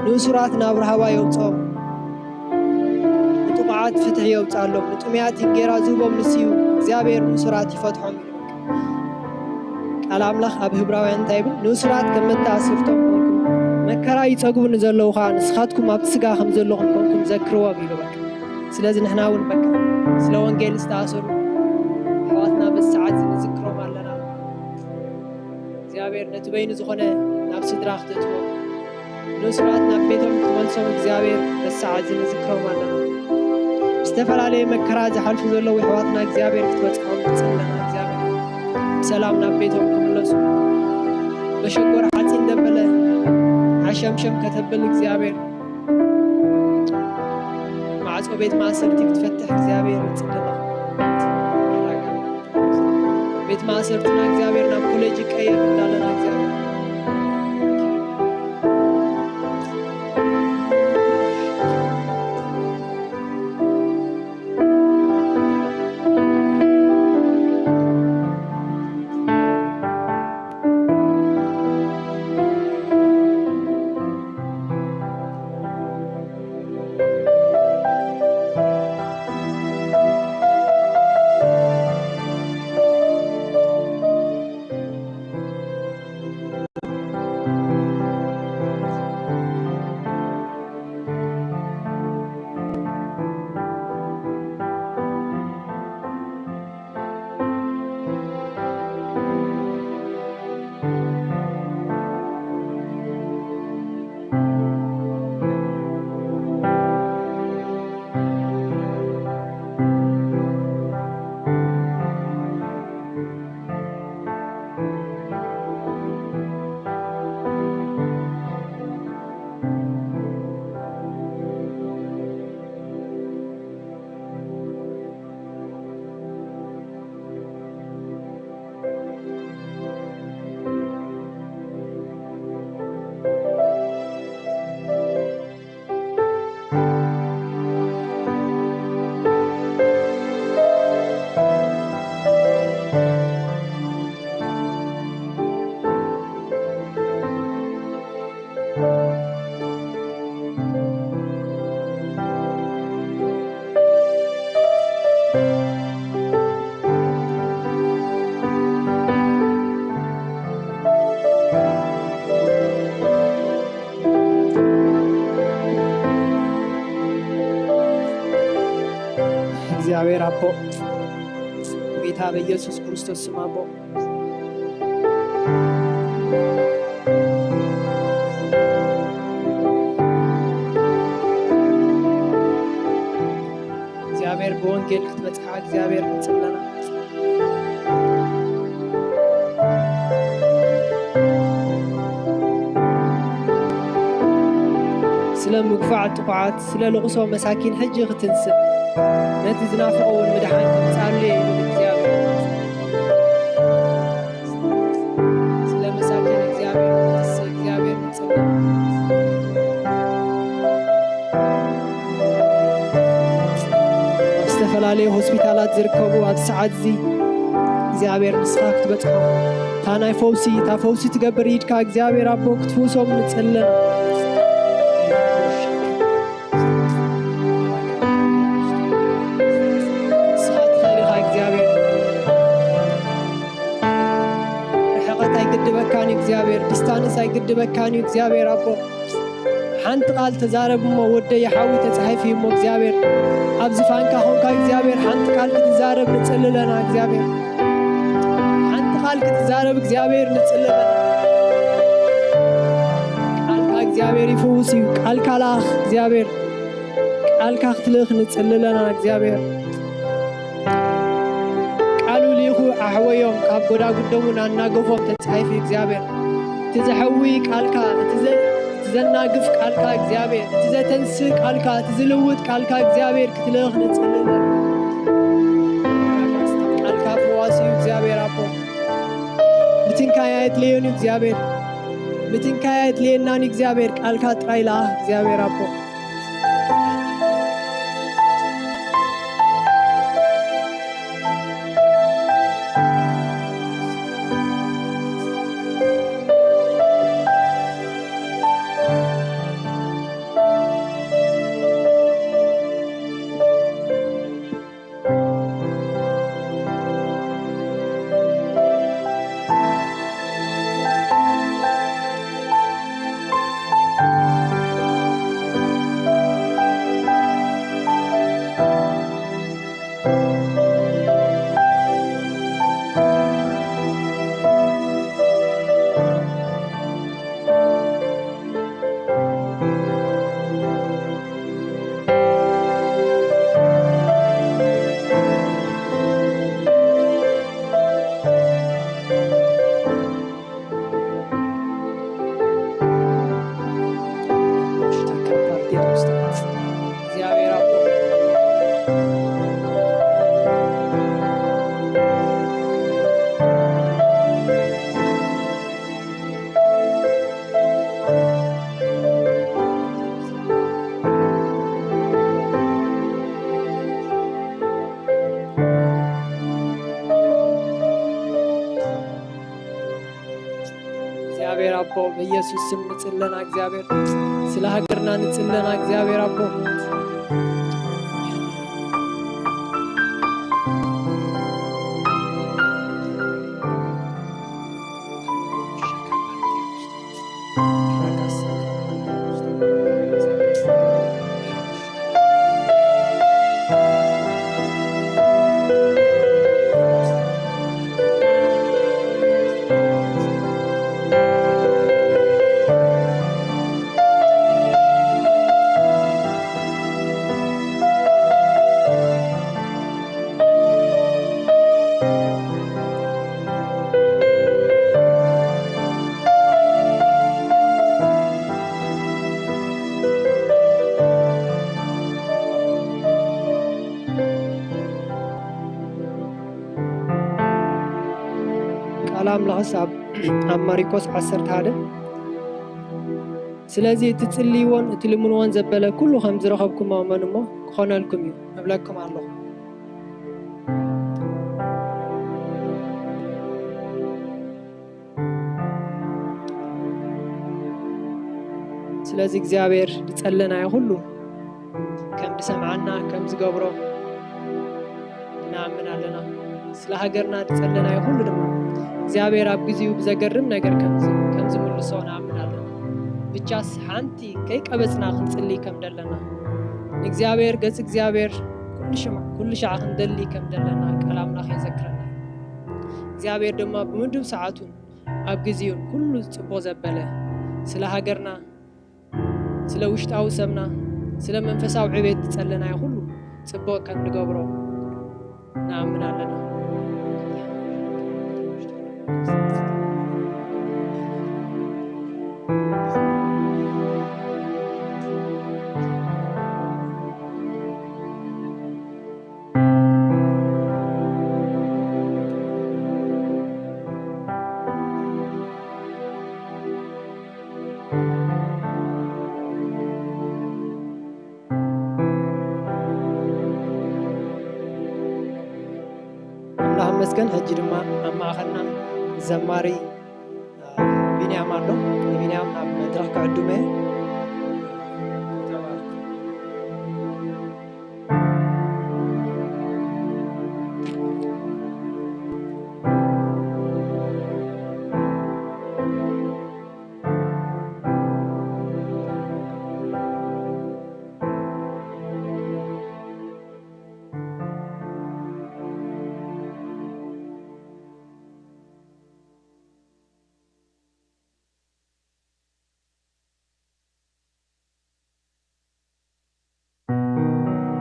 ንእሱራት ናብ ራህዋ የውጽኦም፣ ንጥቑዓት ፍትሒ የውጽኣሎም፣ ንጥሙያት እንጌራ ዝህቦም ንሱ እዩ፣ እግዚኣብሔር ንእሱራት ይፈትሖም ኢሉ። ቃል ኣምላኽ ኣብ ህብራውያን እንታይ ይብል? ንእሱራት ከም መተኣስርቶም ኮንኩም፣ መከራ ይጸግቡ ንዘለዉ ኸኣ ንስኻትኩም ኣብቲ ስጋ ከም ዘለኹም ኮንኩም ዘክርዎም ኢሉ። በቃ ስለዚ ንሕና እውን በቃ ስለ ወንጌል ዝተኣሰሩ ኣሕዋትና በዚ ሰዓት እዚ ንዝክሮም ኣለና። እግዚኣብሔር ነቲ በይኑ ዝኾነ ናብ ስድራ ክተእትዎም፣ ንእሱራት ናብ ቤቶም ክትመልሶም እግዚኣብሔር በዚ ሰዓት እዚ ንዝክሮም ኣለና። ዝተፈላለየ መከራ ዝሓልፉ ዘለዉ ኣሕዋትና እግዚኣብሔር ክትበጽሖም ንጽሊ ኣለና። እግዚኣብሔር ብሰላም ናብ ቤቶም ክምለሱ፣ መሸጎር ሓጺን ዘበለ ሓሸምሸም ከተብል እግዚኣብሔር፣ ማዕጾ ቤት ማእሰርቲ ክትፈትሕ እግዚኣብሔር ንጽሊ ኣለና። ቤት ማእሰርትና እግዚኣብሔር ናብ ኮሌጅ ይቀየር እንዳለና እግዚኣብሔር እግዚኣብሔር ኣቦ፣ ጌታ በኢየሱስ ክርስቶስ ስም ኣቦ፣ እግዚኣብሔር ብወንጌል ክትበጽሓ እግዚኣብሔር ንጽለና። ስለ ምጉፋዕ ጥቑዓት፣ ስለ ልቕሶ መሳኪን ሕጂ ክትንስእ፣ ነቲ ዝናፍቖ እውን ምድሓን ከምጽኣሉ እየ ይብል እግዚኣብሔር። ስለ መሳኪን እግዚኣብሔር ክትንስእ እግዚኣብሔር ንጽለና። ኣብ ዝተፈላለዩ ሆስፒታላት ዝርከቡ ኣብዚ ሰዓት እዚ እግዚኣብሔር ንስኻ ክትበጽሖም፣ እታ ናይ ፈውሲ፣ እታ ፈውሲ ትገብር ኢድካ እግዚኣብሔር ኣቦ ክትፍውሶም ንጽለና። ንስኻ ትኽእል ኢኻ እግዚኣብሔር። ርሕቐት ኣይግድበካን እዩ እግዚኣብሔር፣ ዲስታንስ ኣይግድበካን እዩ እግዚኣብሔር ኣቦ። ሓንቲ ቃል ተዛረብ እሞ ወደይ ሓዊ ተጻሒፉ እዩ እሞ እግዚኣብሔር፣ ኣብ ዝፋንካ ኾንካ እግዚኣብሔር ሓንቲ ቃል ክትዛረብ ንጽሊ ኣለና እግዚኣብሔር። ሓንቲ ቃል ክትዛረብ እግዚኣብሔር ንጽሊ ኣለና። ቃልካ እግዚኣብሔር ይፍውስ እዩ። ቃልካ ለኣኽ እግዚኣብሔር። ቃልካ ክትልእኽ ንጽሊ ኣለና እግዚኣብሔር። ቃሉ ልኢኹ ኣሕወዮም፣ ካብ ጎዳጉዶምን ኣናገፎም ተጻሒፉ እግዚኣብሔር። እቲ ዘሕዊ ቃልካ፣ እቲ ዘ-፣ እቲ ዘናግፍ ቃልካ እግዚኣብሔር፣ እቲ ዘተንስእ ቃልካ፣ እቲ ዝልውጥ ቃልካ እግዚኣብሔር ክትልእኽ ንጽሊ ኣለና። ቃልካ ፈዋሲ እዩ እግዚኣብሔር ኣቦ። ምትንካይ ኣየድልዮን እዩ እግዚኣብሔር። ምትንካይ ኣየድልየናን እዩ እግዚኣብሔር። ቃልካ ጥራይ ለኣኽ እግዚኣብሔር ኣቦ። እግዚኣብሔር ኣቦ፣ በኢየሱስ ስም ንጽለና እግዚኣብሔር፣ ስለ ሃገርና ንጽለና እግዚኣብሔር ኣቦ። ቃል ኣምላኽስ ኣብ፣ ኣብ ማርቆስ ዓሰርተ ሓደ፣ ስለዚ እቲ ትጽልይዎን እቲ ልምንዎን ዘበለ ኩሉ ከም ዝረኸብኩሞ እመኑ እሞ ክኾነልኩም እዩ እብለኩም ኣለኹ። ስለዚ እግዚኣብሔር ዝጸለናዮ ኩሉ ከም ዝሰምዓና ከም ዝገብሮ ንኣምን ኣለና። ስለ ሃገርና ዝጸለናዮ ኩሉ ድማ እግዚኣብሔር ኣብ ግዜኡ ብዘገርም ነገር ከም ዝ-፣ ከም ዝምልሶ ንኣምን ኣለና። ብቻስ ሓንቲ ከይቀበጽና ክንጽሊ ከም ደለና፣ ንእግዚኣብሔር፣ ገጽ እግዚኣብሔር ኩሉ ኩሉ ሻዕ ክንደሊ ከም ዘለና ቃል ኣምላኽ የዘክረና። እግዚኣብሔር ድማ ብምድብ ሰዓቱን ኣብ ግዜኡን ኩሉ ጽቡቕ ዘበለ ስለ ሃገርና፣ ስለ ውሽጣዊ ሰብና፣ ስለ መንፈሳዊ ዕቤት ዝጸለናዮ ኩሉ ጽቡቕ ከም ንገብሮ ንኣምን ኣለና። ኣምላኽ ይመስገን። ሕጂ ድማ ኣብ ማእኸልና ዘማሪ፣ አ፣ ቢንያም ኣሎ። ንቢንያም ናብ መድረኽ ክዕድሞ እየ።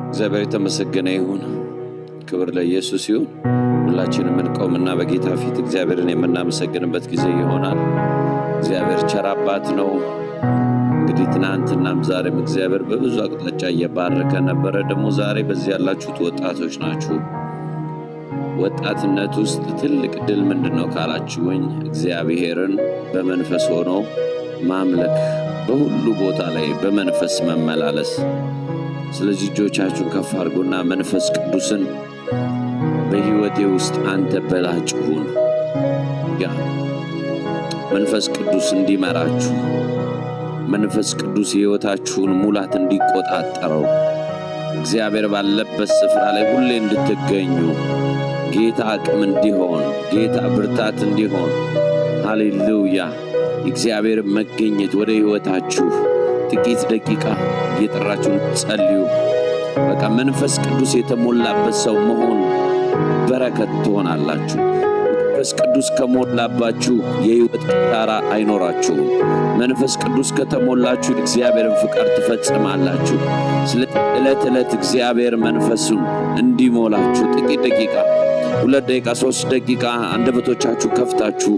እግዚኣብሔር የተመሰገነ ይሁን። ክብር ለኢየሱስ ይሁን። ሁላችንም እንቆምና በጌታ ፊት እግዚአብሔርን የምናመሰግንበት ጊዜ ይሆናል። እግዚአብሔር ቸር አባት ነው። እንግዲህ ትናንትናም ዛሬም እግዚአብሔር በብዙ አቅጣጫ እየባረከ ነበረ። ደግሞ ዛሬ በዚህ ያላችሁት ወጣቶች ናችሁ። ወጣትነት ውስጥ ትልቅ ድል ምንድን ነው ካላችሁኝ፣ እግዚአብሔርን በመንፈስ ሆኖ ማምለክ፣ በሁሉ ቦታ ላይ በመንፈስ መመላለስ። ስለዚህ እጆቻችሁን ከፍ አድርጉና መንፈስ ቅዱስን «በሕይወቴ ውስጥ አንተ በላጭ ሁን» ያ መንፈስ ቅዱስ እንዲመራችሁ፣ መንፈስ ቅዱስ የሕይወታችሁን ሙላት እንዲቆጣጠረው፣ እግዚአብሔር ባለበት ስፍራ ላይ ሁሌ እንድትገኙ፣ ጌታ አቅም እንዲሆን፣ ጌታ ብርታት እንዲሆን፣ ሃሌሉያ፣ የእግዚአብሔር መገኘት ወደ ሕይወታችሁ ጥቂት ደቂቃ እየጠራችሁ ጸልዩ። በቃ መንፈስ ቅዱስ የተሞላበት ሰው መሆን በረከት ትሆናላችሁ። መንፈስ ቅዱስ ከሞላባችሁ የሕይወት ኪሳራ አይኖራችሁም። መንፈስ ቅዱስ ከተሞላችሁ የእግዚአብሔርን ፍቃድ ትፈጽማላችሁ። ስለዚህ ዕለት ዕለት እግዚአብሔር መንፈሱን እንዲሞላችሁ ጥቂት ደቂቃ፣ ሁለት ደቂቃ፣ ሶስት ደቂቃ አንደበቶቻችሁ ከፍታችሁ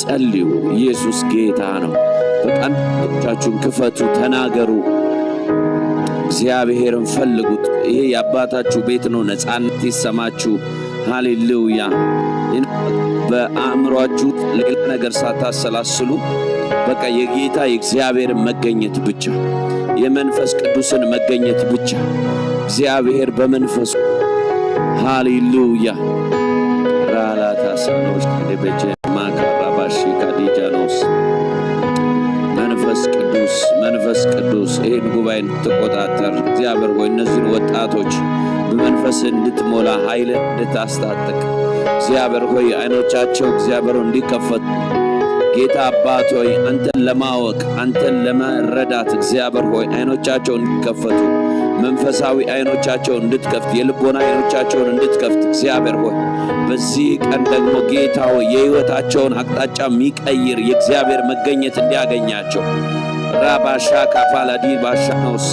ጸልዩ። ኢየሱስ ጌታ ነው። በቃ አንደበቶቻችሁን ክፈቱ፣ ተናገሩ። እግዚአብሔርን ፈልጉት። ይሄ የአባታችሁ ቤት ነው። ነጻነት ይሰማችሁ። ሃሌሉያ። በአእምሯችሁ ሌላ ነገር ሳታሰላስሉ በቃ የጌታ የእግዚአብሔርን መገኘት ብቻ፣ የመንፈስ ቅዱስን መገኘት ብቻ። እግዚአብሔር በመንፈሱ፣ ሃሌሉያ። ራላታሳኖስ ደበጀ ማካራባሺ ካዲጃኖስ። መንፈስ ቅዱስ፣ መንፈስ ቅዱስ ይህን ጉባኤ እንድትቆጣጠር እግዚአብሔር ሆይ እነዚህን ወጣቶች በመንፈስ እንድትሞላ፣ ኃይልን እንድታስታጥቅ እግዚአብሔር ሆይ አይኖቻቸው እግዚአብሔር ሆይ እንዲከፈቱ፣ ጌታ አባት ሆይ አንተን ለማወቅ፣ አንተን ለመረዳት እግዚአብሔር ሆይ አይኖቻቸው እንዲከፈቱ፣ መንፈሳዊ አይኖቻቸው እንድትከፍት፣ የልቦና አይኖቻቸውን እንድትከፍት እግዚአብሔር ሆይ በዚህ ቀን ደግሞ ጌታ ሆይ የሕይወታቸውን አቅጣጫ የሚቀይር የእግዚአብሔር መገኘት እንዲያገኛቸው። ራባሻ ካፋላዲ ባሻኖስ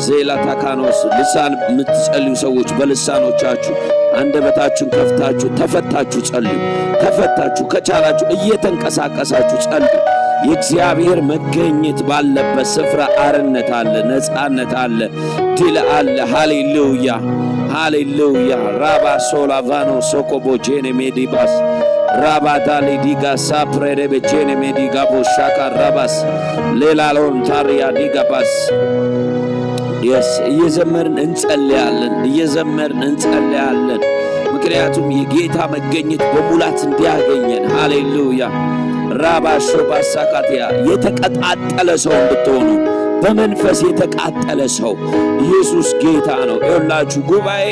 ዜላ ታካኖስ፣ ልሳን የምትጸልዩ ሰዎች በልሳኖቻችሁ አንደበታችሁን ከፍታችሁ ተፈታችሁ ጸልዩ። ተፈታችሁ ከቻላችሁ እየተንቀሳቀሳችሁ ጸልዩ። የእግዚአብሔር መገኘት ባለበት ስፍራ አርነት አለ፣ ነጻነት አለ፣ ድል አለ። ሃሌሉያ፣ ሃሌሉያ። ራባ ሶላቫኖ ሶኮቦ ጄኔ ሜዲባስ፣ ራባ ዳሊ ዲጋ ሳፕሬ ሬቤ ጄኔ ሜዲጋ ቦሻካ ራባስ፣ ሌላሎን ታሪያ ዲጋባስ። የስ እየዘመርን እንጸልያለን፣ እየዘመርን እንጸልያለን። ምክንያቱም የጌታ መገኘት በሙላት እንዲያገኘን። ሃሌሉያ። ራባ ሾባ ሳካቲያ የተቀጣጠለ ሰው እንድትሆኑ፣ በመንፈስ የተቃጠለ ሰው። ኢየሱስ ጌታ ነው። ይኸውላችሁ ጉባኤ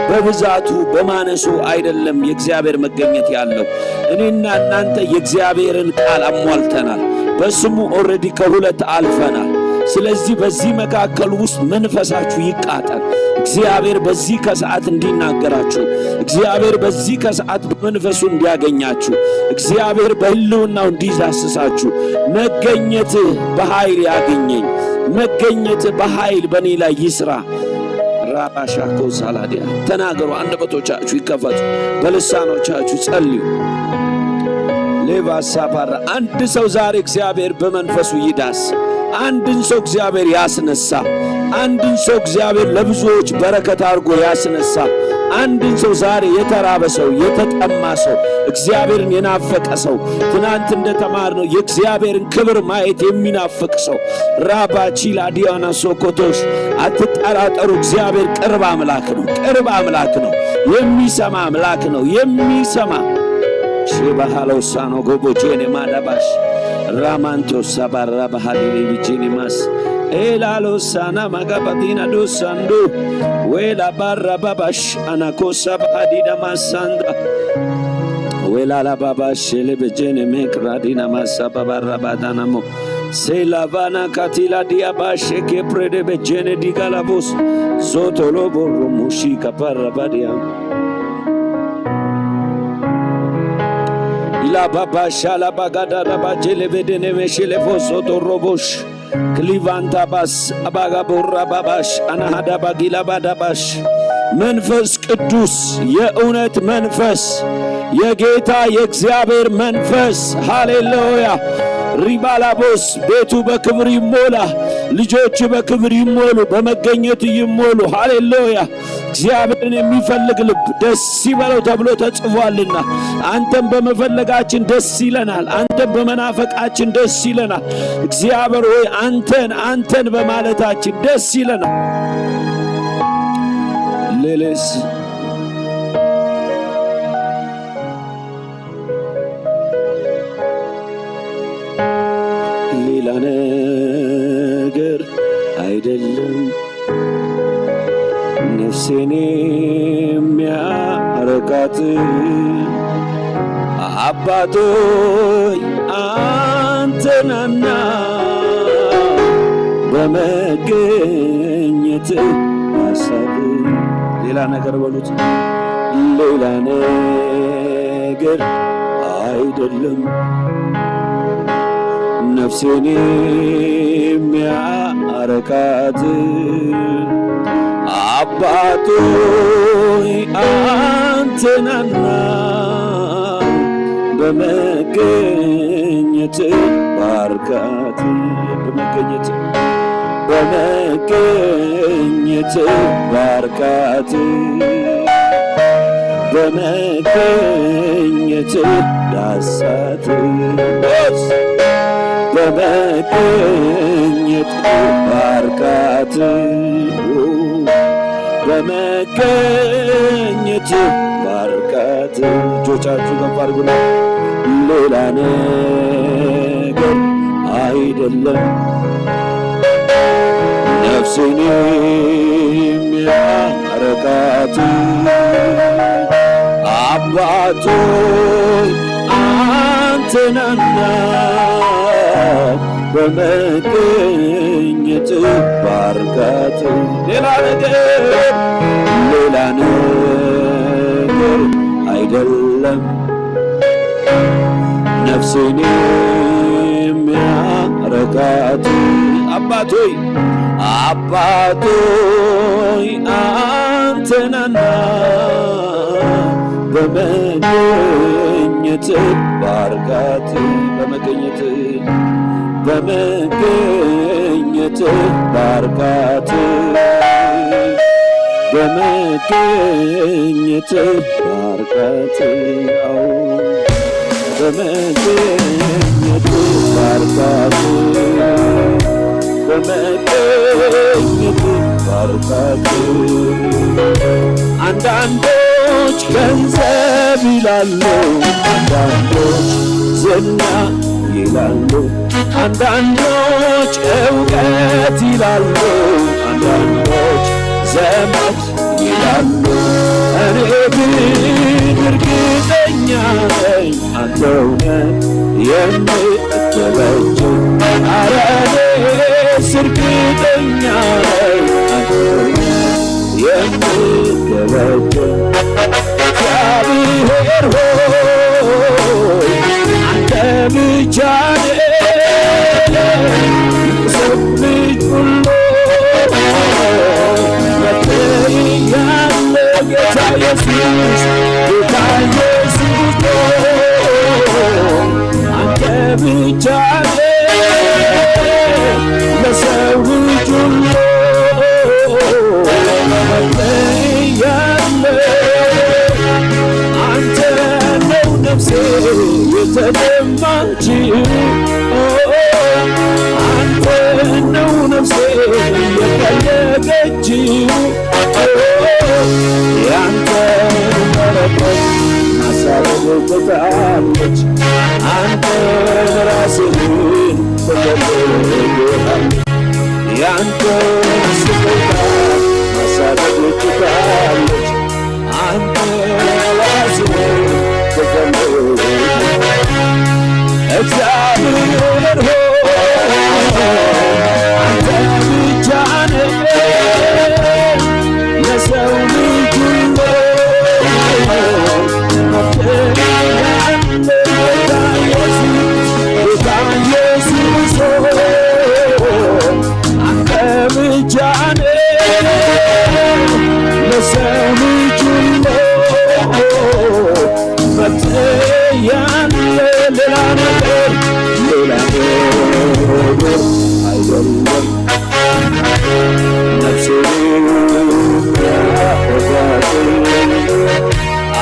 በብዛቱ በማነሱ አይደለም የእግዚአብሔር መገኘት ያለው። እኔና እናንተ የእግዚአብሔርን ቃል አሟልተናል። በስሙ ኦልሬዲ ከሁለት አልፈናል። ስለዚህ በዚህ መካከል ውስጥ መንፈሳችሁ ይቃጠል። እግዚአብሔር በዚህ ከሰዓት እንዲናገራችሁ፣ እግዚአብሔር በዚህ ከሰዓት በመንፈሱ እንዲያገኛችሁ፣ እግዚአብሔር በሕልውናው እንዲዳስሳችሁ፣ መገኘትህ በኃይል ያግኘኝ፣ መገኘትህ በኃይል በእኔ ላይ ይስራ። ራባሻኮ ሳላዲያ ተናገሩ። አንደበቶቻችሁ ይከፈቱ፣ በልሳኖቻችሁ ጸልዩ። ሌባ ሳባራ አንድ ሰው ዛሬ እግዚአብሔር በመንፈሱ ይዳስ። አንድን ሰው እግዚአብሔር ያስነሳ። አንድን ሰው እግዚአብሔር ለብዙዎች በረከት አድርጎ ያስነሳ። አንድን ሰው ዛሬ የተራበ ሰው፣ የተጠማ ሰው፣ እግዚአብሔርን የናፈቀ ሰው፣ ትናንት እንደተማርነው የእግዚአብሔርን ክብር ማየት የሚናፍቅ ሰው፣ ራባቺላ ዲያና ሶኮቶሽ፣ አትጠራጠሩ። እግዚአብሔር ቅርብ አምላክ ነው። ቅርብ አምላክ ነው። የሚሰማ አምላክ ነው። የሚሰማ ሼባሃሎሳኖ ጎቦቼኔ ማዳባሽ ራማንቶ ሳባራ ባህሊሊ ቢጂኒ ማስ ኤላሎሳና ማጋባዲና ዶሳንዶ ዌላ ባራ ባባሽ አናኮሳ ባህዲዳ ማሳንዳ ዌላ ላባባሽ ሌበጄኔ ሜክራዲና ማሳ ባባራ ባዳናሞ ሴላቫና ካቲላ ዲያባሼ ኬፕሬዴ በጄኔ ዲጋላቦስ ዞቶሎ ቦሮ ሙሺ ካፓራ ባዲያ ኢላባባሻ ላባጋዳዳባጄ ሌቬዴኔ ሜሼ ሌፎሶ ቶሮቦሽ ክሊቫንታባስ አባጋቦራ ባባሽ አናሃዳባጊላባዳባሽ መንፈስ ቅዱስ የእውነት መንፈስ የጌታ የእግዚአብሔር መንፈስ ሃሌሉያ። ሪባላቦስ ቤቱ በክብር ይሞላ፣ ልጆች በክብር ይሞሉ፣ በመገኘት ይሞሉ። ሃሌሉያ። እግዚአብሔርን የሚፈልግ ልብ ደስ ይበለው ተብሎ ተጽፏልና አንተን በመፈለጋችን ደስ ይለናል። አንተን በመናፈቃችን ደስ ይለናል። እግዚአብሔር ሆይ አንተን አንተን በማለታችን ደስ ይለናል። ሌሌስ ሌላ ነገር አይደለም ነፍሴን የሚያረካት አባቶይ አንተናና በመገኘት ሐሳብ ሌላ ነገር በሉት ሌላ ነገር አይደለም ነፍሴን የሚያረካት አባቶይ አንተናና በመገኘት ባርካት በመገኘት በመገኘት ባርካት በመገኘት ዳሳት በመገኘት ባርካት በመገኘት ባርካት። እጆቻችሁ ከፍ አድርጉና ሌላ ነገር አይደለም ነፍሴን የሚያረካት አባቶይ አንተናና በመገኘት ባርካት ሌላ ነገር ሌላ ነገር አይደለም ነፍሴን የሚያረካት አባቶይ አባቶይ አንተናና በመገኘት ባርካት በመገኘት በመገኘት ባርካት በመገኘት ባርካት አዎ በመገኘት ባርካት በመገኘት ባርካት። አንዳንዶች ገንዘብ ይላሉ፣ አንዳንዶች ዝና ይላሉ፣ አንዳንዶች እውቀት ይላሉ፣ አንዳንዶች ዘመድ ይላሉ። እኔ ግን እርግጠኛ ነኝ አንተው ነህ የምትበጀኝ። ኧረ እኔ እግዚአብሔር ሆይ አንተ ብቻ ነህ። የሰው ልጅ ሁሉ መገኛ ጌታ ኢየሱስ፣ ጌታ ኢየሱስ አንተ ብቻ ነህ ለሰው ልጅ ሁሉ መለያ። አንተ ነው ነፍሴ የተጠማችው፣ አንተ ነው ነፍሴ የፈለገችው። ያንተ በረከት ማሳረግ ትታለች፣ አንተ ራስህን ትፈልግሃል። ያንተ ስጦታ ማሳረግ ትታለች፣ አንተ ራስህን ትፈልግሃል። እግዚአብሔር ሆይ አንተ ብቻ ነህ ለሰው ልጅ ሁሉ መፍትሄ ያለ ጌታ ኢየሱስ፣ ጌታ ኢየሱስ ሆይ አንተ ብቻ ነህ ለሰው ልጅ ሁሉ መፍትሄ ያለ። ሌላ ነገር፣ ሌላ ነገር አይደለም። ነፍሴ ያረጋት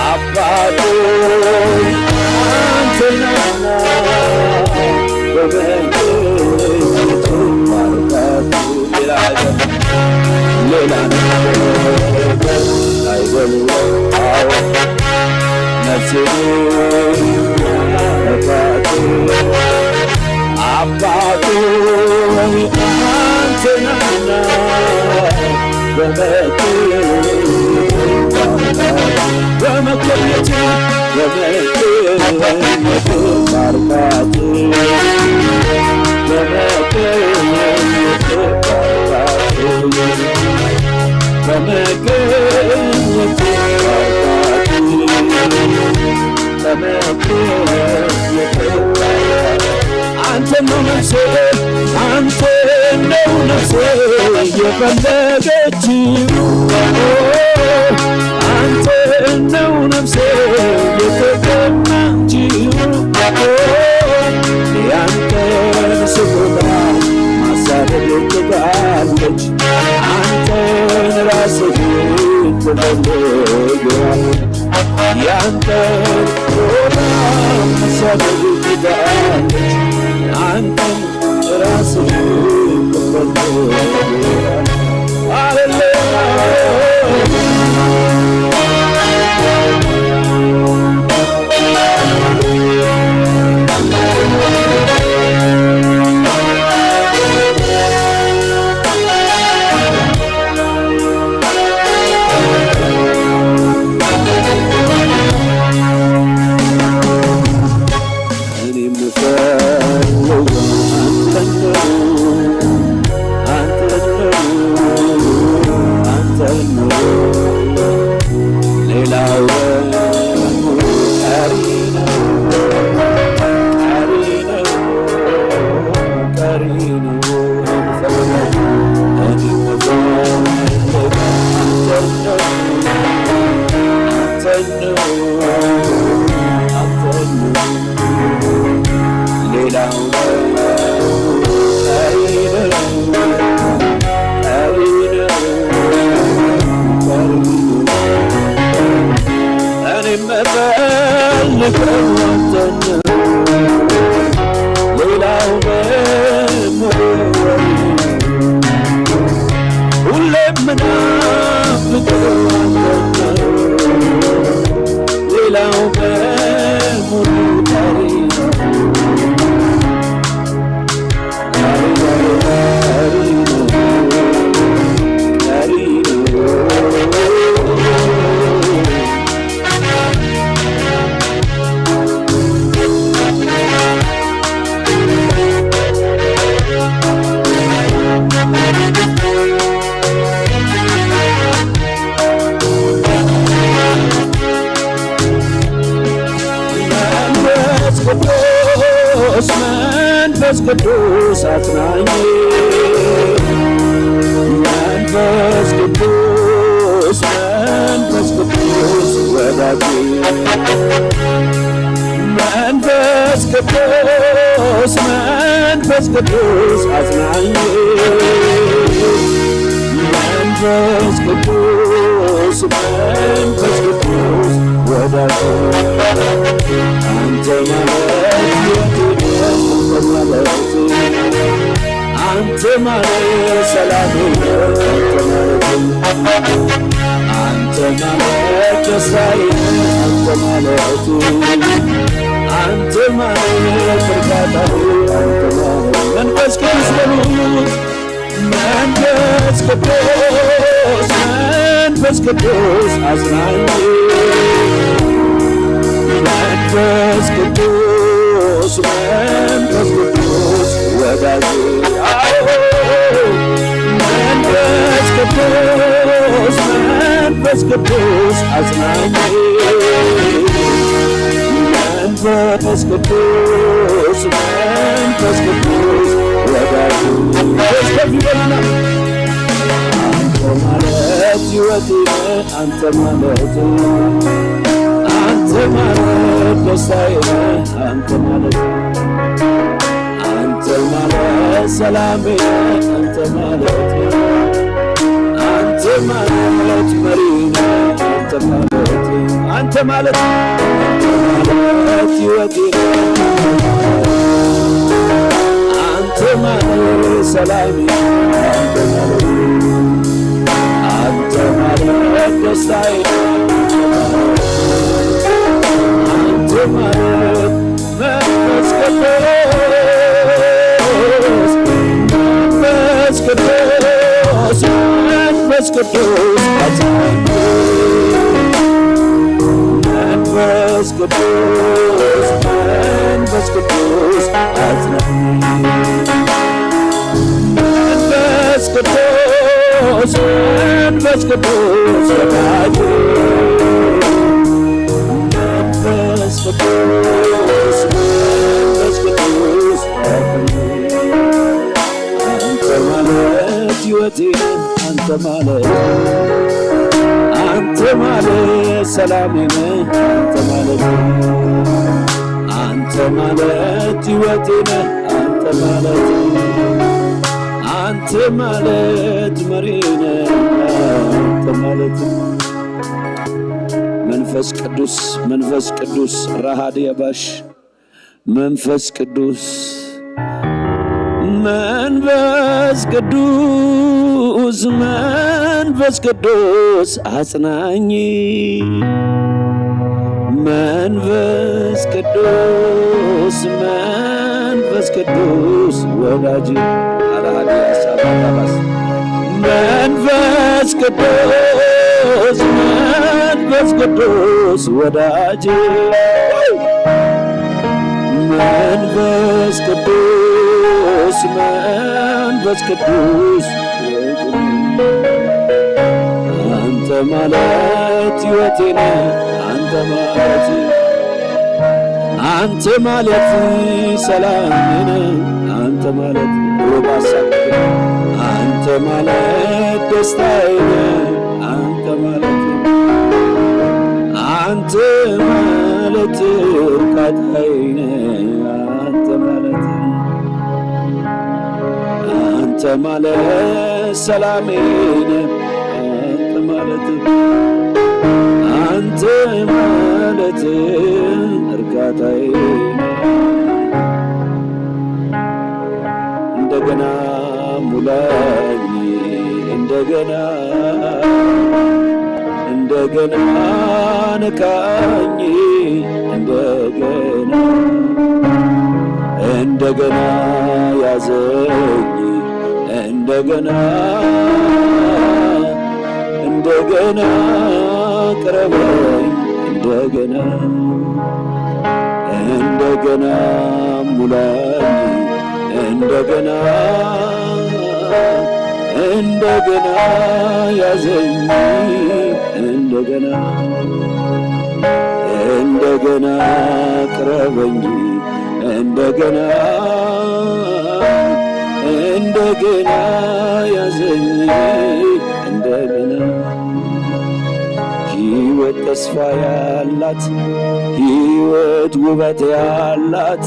አባቴ አንተ ነህና በመንግስት ባርካት። ሌላ ነገር፣ ሌላ ነገር አይደለም። አዎ ነፍሴ ያረጋት አባቴ አንተ ነህና በመገኘት፣ በመገኘት፣ በመገኘት ባርካት፣ በመገኘት ባርካት፣ በመገኘት ባርካት። አንተ ነው ነፍሴ፣ አንተ ነው ነፍሴ የፈለገችው፣ አንተ ነው ነፍሴ የተጠማችው። ያንተን ስጦታ ማሳደድ ትጋለች፣ አንተን ራስህን ትፈልጋለች። ያንተን ሆና መሳደድ ትዳለች፣ አንተን ራስህን ትፈልጋለች። ሃሌሉያ። መንፈስ ቅዱስ አጽናኝ፣ መንፈስ ቅዱስ፣ መንፈስ ቅዱስ ወዳጅ፣ መንፈስ ቅዱስ፣ መንፈስ ቅዱስ አጽናኝ፣ መንፈስ ቅዱስ፣ መንፈስ ቅዱስ ወዳጅ፣ አንተ ማለት ሕይወቴ ነህ፣ አንተ ማለት፣ አንተ ማለት ሰላሜ ነህ፣ አንተ ማለት፣ አንተ ማለት ደስታዬ ነህ፣ አንተ ማለት፣ አንተ ማለት እርካታዬ፣ አንተ ማለት መንፈስ ቅዱስ በሉት። መንፈስ ቅዱስ፣ መንፈስ ቅዱስ አጽናኝ፣ መንፈስ ቅዱስ፣ መንፈስ ቅዱስ ወዳጅ፣ አዎ፣ መንፈስ ቅዱስ፣ መንፈስ ቅዱስ አጽናኝ፣ መንፈስ ቅዱስ፣ መንፈስ ቅዱስ ወዳጅ፣ ከፍ ይበልና። አንተ ማለት ሕይወቴ ነህ፣ አንተ ማለት፣ አንተ ማለት ደስታዬ ነህ፣ አንተ ማለት፣ አንተ ማለት ሰላሜ ነህ፣ አንተ ማለት፣ አንተ ማለት መሪ ነህ፣ አንተ ማለት፣ አንተ ማለት፣ አንተ ማለት ሕይወቴ ነህ፣ አንተ ማለት ሰላሜ ነህ፣ አንተ ማለት፣ አንተ ማለት ደስታዬ ነህ፣ አንተ ማለት መንፈስ ቅዱስ፣ መንፈስ ቅዱስ፣ መንፈስ ቅዱስ አጽናኝ፣ መንፈስ ቅዱስ፣ መንፈስ ቅዱስ አጽናኝ፣ መንፈስ ቅዱስ፣ መንፈስ ቅዱስ ወዳጅ፣ መንፈስ ቅዱስ፣ መንፈስ ቅዱስ አንተ ማለት ሕይወቴ፣ አንተ ማለት፣ አንተ ማለት ሰላሜ ነህ፣ አንተ ማለት፣ አንተ ማለት ሕይወቴ ነህ፣ አንተ ማለት፣ አንተ ማለት መሪ ነህ፣ አንተ ማለት መንፈስ ቅዱስ፣ መንፈስ ቅዱስ ራሃድ የባሽ መንፈስ ቅዱስ፣ መንፈስ ቅዱስ፣ መንፈስ ቅዱስ አጽናኝ፣ መንፈስ ቅዱስ፣ መንፈስ ቅዱስ ወዳጅ፣ አላሃዲ አሳባባስ መንፈስ ቅዱስ፣ መንፈስ ቅዱስ ወዳጅ፣ መንፈስ ቅዱስ፣ መንፈስ ቅዱስ አንተ ማለት ሕይወቴ ነህ፣ አንተ ማለት፣ አንተ ማለት ሰላሜ ነህ፣ አንተ ማለት ሩባሳ፣ አንተ ማለት ደስታዬ ነህ፣ አንተ ማለት፣ አንተ ማለት እርካታዬ ነህ፣ አንተ ማለት፣ አንተ ማለት ሰላሜ ነህ፣ አንተ ማለት፣ አንተ ማለት እርካታዬ ነህ። እንደገና ሙላኝ፣ እንደገና፣ እንደገና ንካኝ፣ እንደገና፣ እንደገና ያዘኝ፣ እንደገና፣ እንደገና ቅረበኝ፣ እንደገና፣ እንደገና ሙላኝ፣ እንደገና፣ እንደገና ያዘኝ፣ እንደገና፣ እንደገና ቅረበኝ፣ እንደገና እንደገና ያዘኝ እንደገና። ሕይወት ተስፋ ያላት፣ ሕይወት ውበት ያላት፣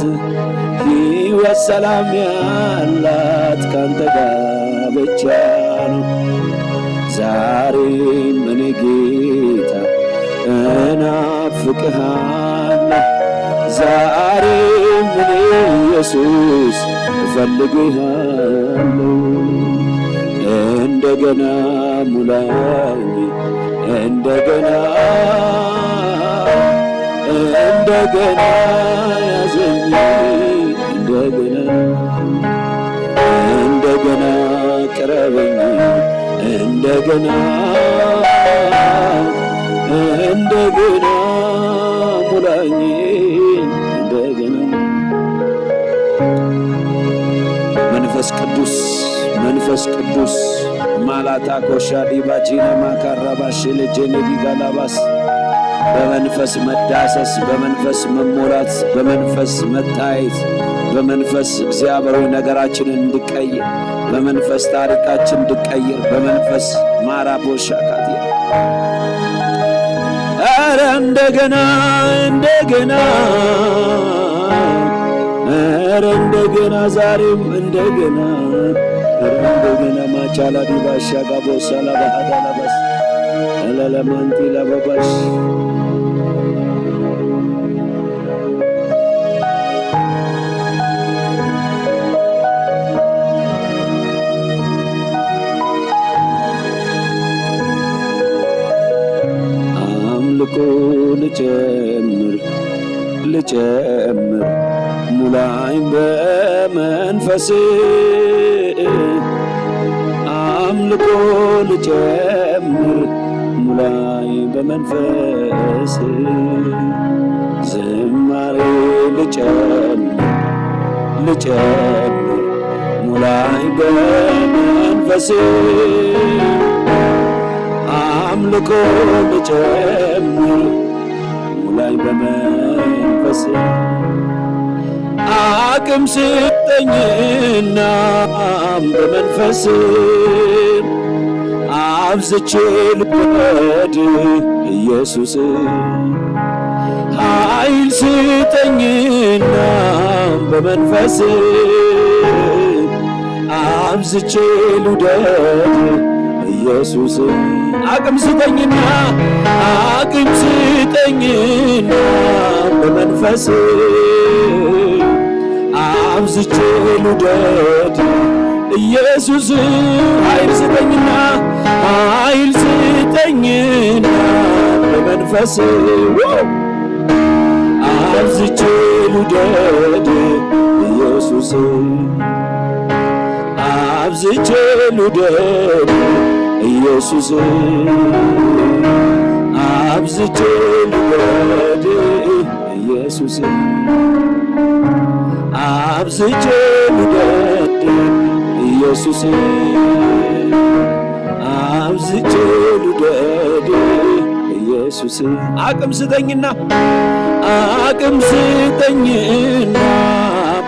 ሕይወት ሰላም ያላት ካንተ ጋር ብቻ ነው። ዛሬም እኔ ጌታ እናፍቅሃለሁ፣ ዛሬም እኔ ኢየሱስ እፈልግሃለሁ። እንደገና ሙላኝ፣ እንደገና እንደገና ያዘኝ፣ እንደገና እንደገና ቅረበኝ፣ እንደገና እንደገና ሙላኝ፣ እንደገና መንፈስ ቅዱስ መንፈስ ቅዱስ ማላታ ኮሻ ዲባጂና ማካራባሽ ልጄ ነዲጋላባስ በመንፈስ መዳሰስ፣ በመንፈስ መሞላት፣ በመንፈስ መታየት፣ በመንፈስ እግዚአብሔር ሆይ ነገራችንን እንድቀይር፣ በመንፈስ ታሪካችን እንድቀይር፣ በመንፈስ ማራቦሻ ካቲያ ኧረ እንደገና እንደገና ኧረ እንደገና ዛሬም እንደገና ኧረ እንደገና ማቻላ ዲባሻ ጋቦ ሳላ ባህዳ ላባስ ለለማንቲ ለበባሽ አምልኮ ልጨምር ልጨምር ሙላኝ በመንፈስ አምልኮ ልጨምር ሙላኝ በመንፈስ ዝማሬ ልጨምር ልጨምር ሙላኝ በመንፈስ አምልኮ ልጨምር ሙላኝ በመንፈስ አቅም ስጠኝና በመንፈስ አብዝቼ ልውደድ ኢየሱስ ኃይል ስጠኝና በመንፈስ አብዝቼ ልውደድ ኢየሱስ አቅም ስጠኝና አቅም ስጠኝና በመንፈስ አብዝቼ ልውደድ ኢየሱስ ኃይል ስጠኝና ኃይል ስጠኝና በመንፈስ አብዝቼ ልውደድ ኢየሱስ አብዝቼ ልውደድ ኢየሱስ አብዝቼ ልውደድ ኢየሱስ አብዝቼ ልውደድ ኢየሱስ አብዝቼ ልውደድ ኢየሱስ አቅም ስጠኝና አቅም ስጠኝና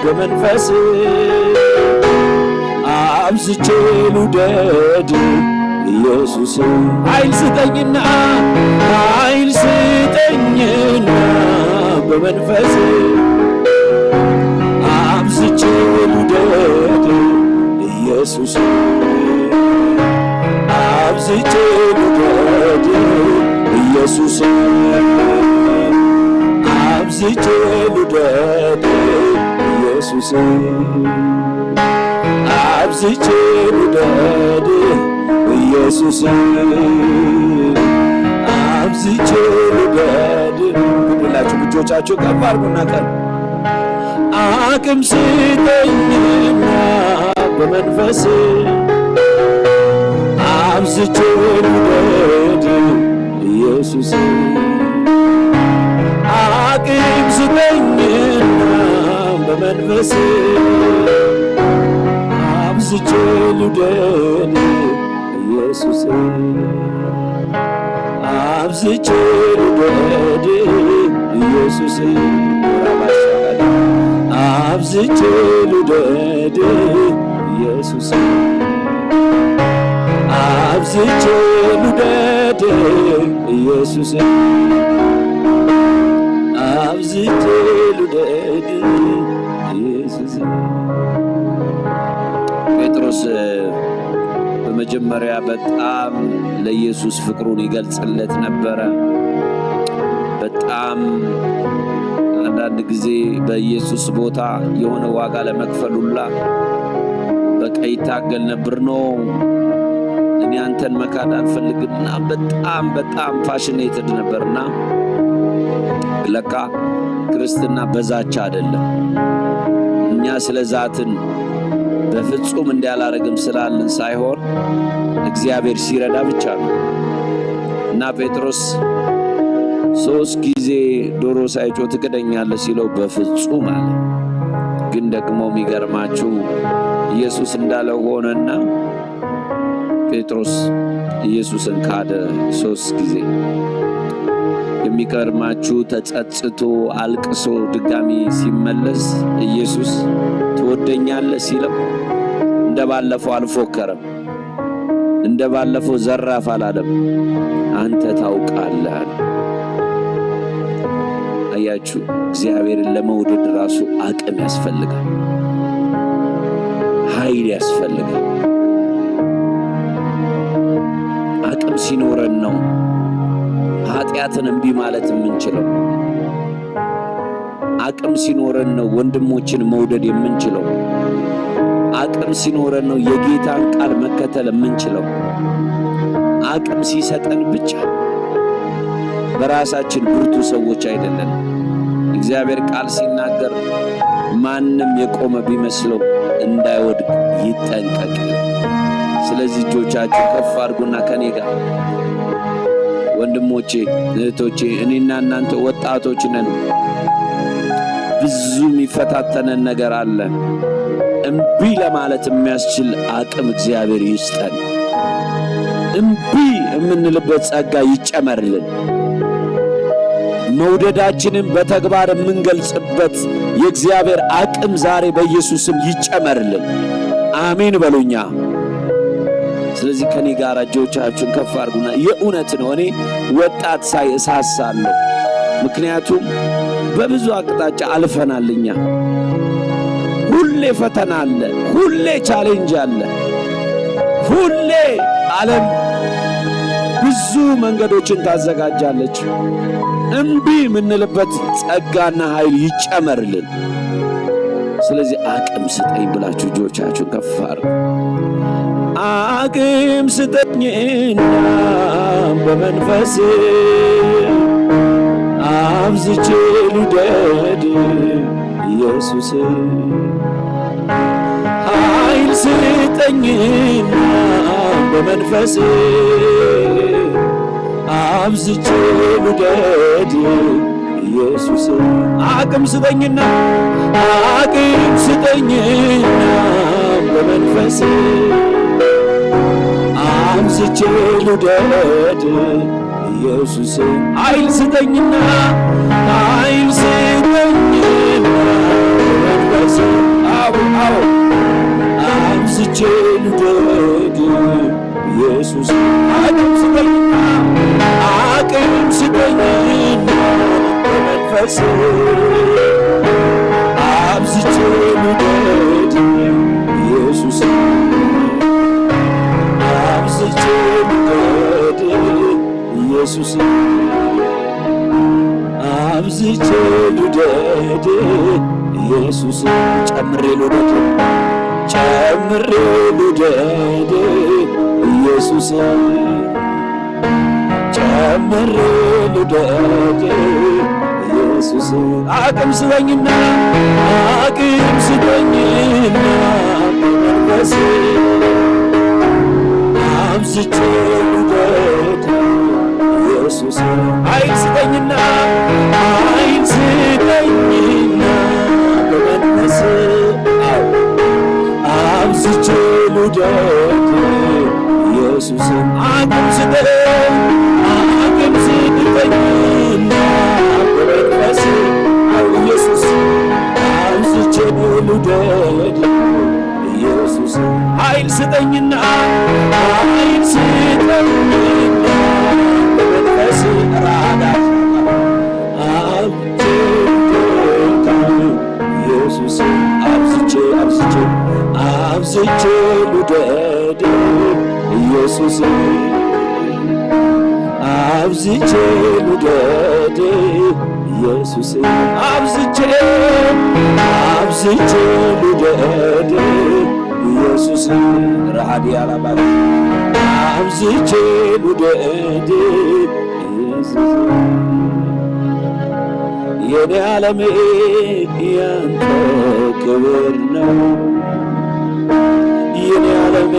በመንፈስ አብዝቼ ልውደድ ኢየሱስ ኃይል ስጠኝና ኃይል ስጠኝና በመንፈስ አብዝቼ ልውደድ ኢየሱስ አብዝቼ ልውደድ ኢየሱስ አብዝቼ ልውደድ ኢየሱስ አብዝቼ ልውደድ ኢየሱስ አብዝቼ ልውደድ። ግድላችሁ እጆቻችሁ ከፍ አድርጉና ቀን አቅም ስጠኝና በመንፈስ አብዝቼ ልውደድ ኢየሱስ አቅም ስጠኝና በመንፈስ አብዝቼ ልውደድ ኢየሱስ አብዝቼ ልውደድ ኢየሱስ ራባሻ አብዝቼ ልውደድ ኢየሱስ፣ አብዝቼ ልውደድ ኢየሱስ፣ አብዝቼ ልውደድ ኢየሱስ። ጴጥሮስ በመጀመሪያ በጣም ለኢየሱስ ፍቅሩን ይገልጽለት ነበረ። በጣም አንዳንድ ጊዜ በኢየሱስ ቦታ የሆነ ዋጋ ለመክፈል ሁላ በቃ ይታገል ነበር። "ኖ፣ እኔ አንተን መካድ አልፈልግም" እና በጣም በጣም ፓሽኔትድ ነበርና፣ ለካ ክርስትና በዛቻ አይደለም። እኛ ስለዛትን በፍጹም እንዲያላረግም ስላልን ሳይሆን፣ እግዚአብሔር ሲረዳ ብቻ ነው። እና ጴጥሮስ ሶስት ጊዜ "ዶሮ ሳይጮህ ትክደኛለህ" ሲለው "በፍጹም" አለ። ግን ደግሞ የሚገርማችሁ ኢየሱስ እንዳለው ሆነና ጴጥሮስ ኢየሱስን ካደ ሶስት ጊዜ። የሚገርማችሁ ተጸጽቶ አልቅሶ ድጋሚ ሲመለስ ኢየሱስ "ትወደኛለህ?" ሲለው እንደባለፈው አልፎከረም። እንደባለፈው ዘራፍ አላለም። "አንተ ታውቃለህ" አለ። አያችሁ፣ እግዚአብሔርን ለመውደድ ራሱ አቅም ያስፈልጋል፣ ኃይል ያስፈልጋል። አቅም ሲኖረን ነው ኃጢአትን እምቢ ማለት የምንችለው። አቅም ሲኖረን ነው ወንድሞችን መውደድ የምንችለው። አቅም ሲኖረን ነው የጌታን ቃል መከተል የምንችለው። አቅም ሲሰጠን ብቻ። በራሳችን ብርቱ ሰዎች አይደለንም። እግዚአብሔር ቃል ሲናገር "ማንም የቆመ ቢመስለው እንዳይወድቅ ይጠንቀቅ" ይላል። ስለዚህ እጆቻችሁ ከፍ አድርጉና ከኔ ጋር ወንድሞቼ፣ እህቶቼ፣ እኔና እናንተ ወጣቶች ነን። ብዙ የሚፈታተነን ነገር አለ። እምቢ ለማለት የሚያስችል አቅም እግዚአብሔር ይስጠን። እምቢ የምንልበት ጸጋ ይጨመርልን። መውደዳችንን በተግባር የምንገልጽበት የእግዚአብሔር አቅም ዛሬ በኢየሱስ ስም ይጨመርልን። አሜን በሉኛ። ስለዚህ ከኔ ጋር እጆቻችሁን ከፍ አድርጉና፣ የእውነት ነው፣ እኔ ወጣት ሳይ እሳሳለሁ። ምክንያቱም በብዙ አቅጣጫ አልፈናል እኛ። ሁሌ ፈተና አለ፣ ሁሌ ቻሌንጅ አለ፣ ሁሌ ዓለም ብዙ መንገዶችን ታዘጋጃለች። እምቢ የምንልበት ጸጋና ኃይል ይጨመርልን። ስለዚህ "አቅም ስጠኝ" ብላችሁ እጆቻችሁን ከፍ አድርጉ። አቅም ስጠኝና በመንፈስ አብዝቼ ልውደድ ኢየሱስ፣ ኃይል ስጠኝና በመንፈስ አብዝቼ ልውደድ ኢየሱስ። አቅም ስጠኝና፣ አቅም ስጠኝና በመንፈስ አብዝቼ ልውደድ ኢየሱስ። ኃይል ስጠኝና፣ ኃይል ስጠኝና በመንፈስ፣ አዎ፣ አዎ፣ አብዝቼ ልውደድ ኢየሱስ። አቅም ስጠኝና፣ አቅም ስጠኝና በመንፈስ አብዝቼ ልውደድ ኢየሱስ። አብዝቼ ልውደድ ኢየሱስ። አብዝቼ ልውደድ ኢየሱስ። ጨምሬ ልውደድ፣ ጨምሬ ልውደድ ኢየሱስ። ጨምሬ ልውደድ ኢየሱስ። አቅም ስጠኝና፣ አቅም ስጠኝና በመንፈስ አብዝቼ ልውደድ ኢየሱስ። ኃይል ስጠኝና፣ ኃይል ስጠኝና በመንፈስ፣ አዎ፣ አብዝቼ ልውደድ ኢየሱስ። አቅም ስጠኝ፣ አቅም ስጠኝና በመንፈስ፣ አዎ፣ ኢየሱስ፣ አብዝቼ አብዝቼ ልውደድ ኢየሱስ፣ አብዝቼ፣ አብዝቼ ልውደድ ኢየሱስ፣ ራሃዲ አላባል፣ አብዝቼ ልውደድ ኢየሱስ። የኔ ዓለሜ ያንተ ክብር ነው፣ የኔ ዓለሜ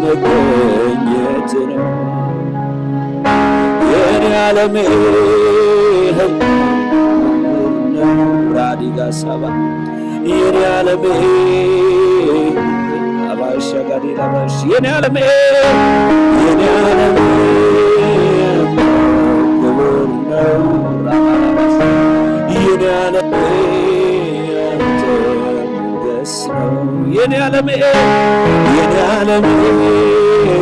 መገኘት ነው። የኔ ዓለሜ ራዲጋ ሳባ፣ የኔ ዓለሜ አባሻ ጋዲ ላባሽ፣ የኔ ዓለሜ፣ የኔ ዓለሜ ክብር ነው። ራባስ፣ የኔ ዓለሜ አንተ ሞገስ ነው። የኔ ዓለሜ፣ የኔ ዓለሜ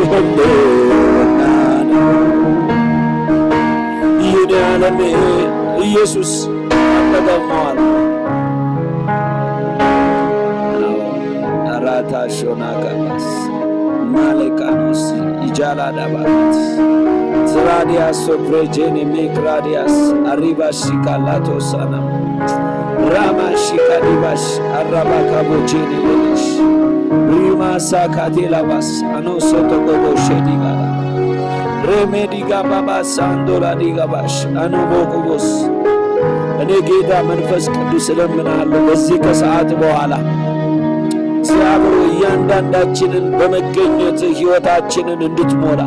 ህልውና ነው። የኔ ዓለሜ ኢየሱስ አጠገብ መዋል። አራታ ሾና ጋባስ ማሌቃኖስ ኢጃላ ዳባስ ዝራዲያስ ሶፕሬጄኔ ሜክራዲያስ አሪባሺ ካላቶሳና ራማሺ ካዲባሽ አራባካቦቼኔ ሌሎሽ ሪማሳ ካቴላባስ አኖሶ ቶቆቦ ሼዲጋላ ሬሜዲጋ ባባስ አንዶላ ዲጋባሽ አኖቦቆቦስ። እኔ ጌታ መንፈስ ቅዱስ እለምናለሁ፣ በዚህ ከሰዓት በኋላ እግዚአብሔር ሆይ እያንዳንዳችንን በመገኘት ሕይወታችንን እንድትሞላ፣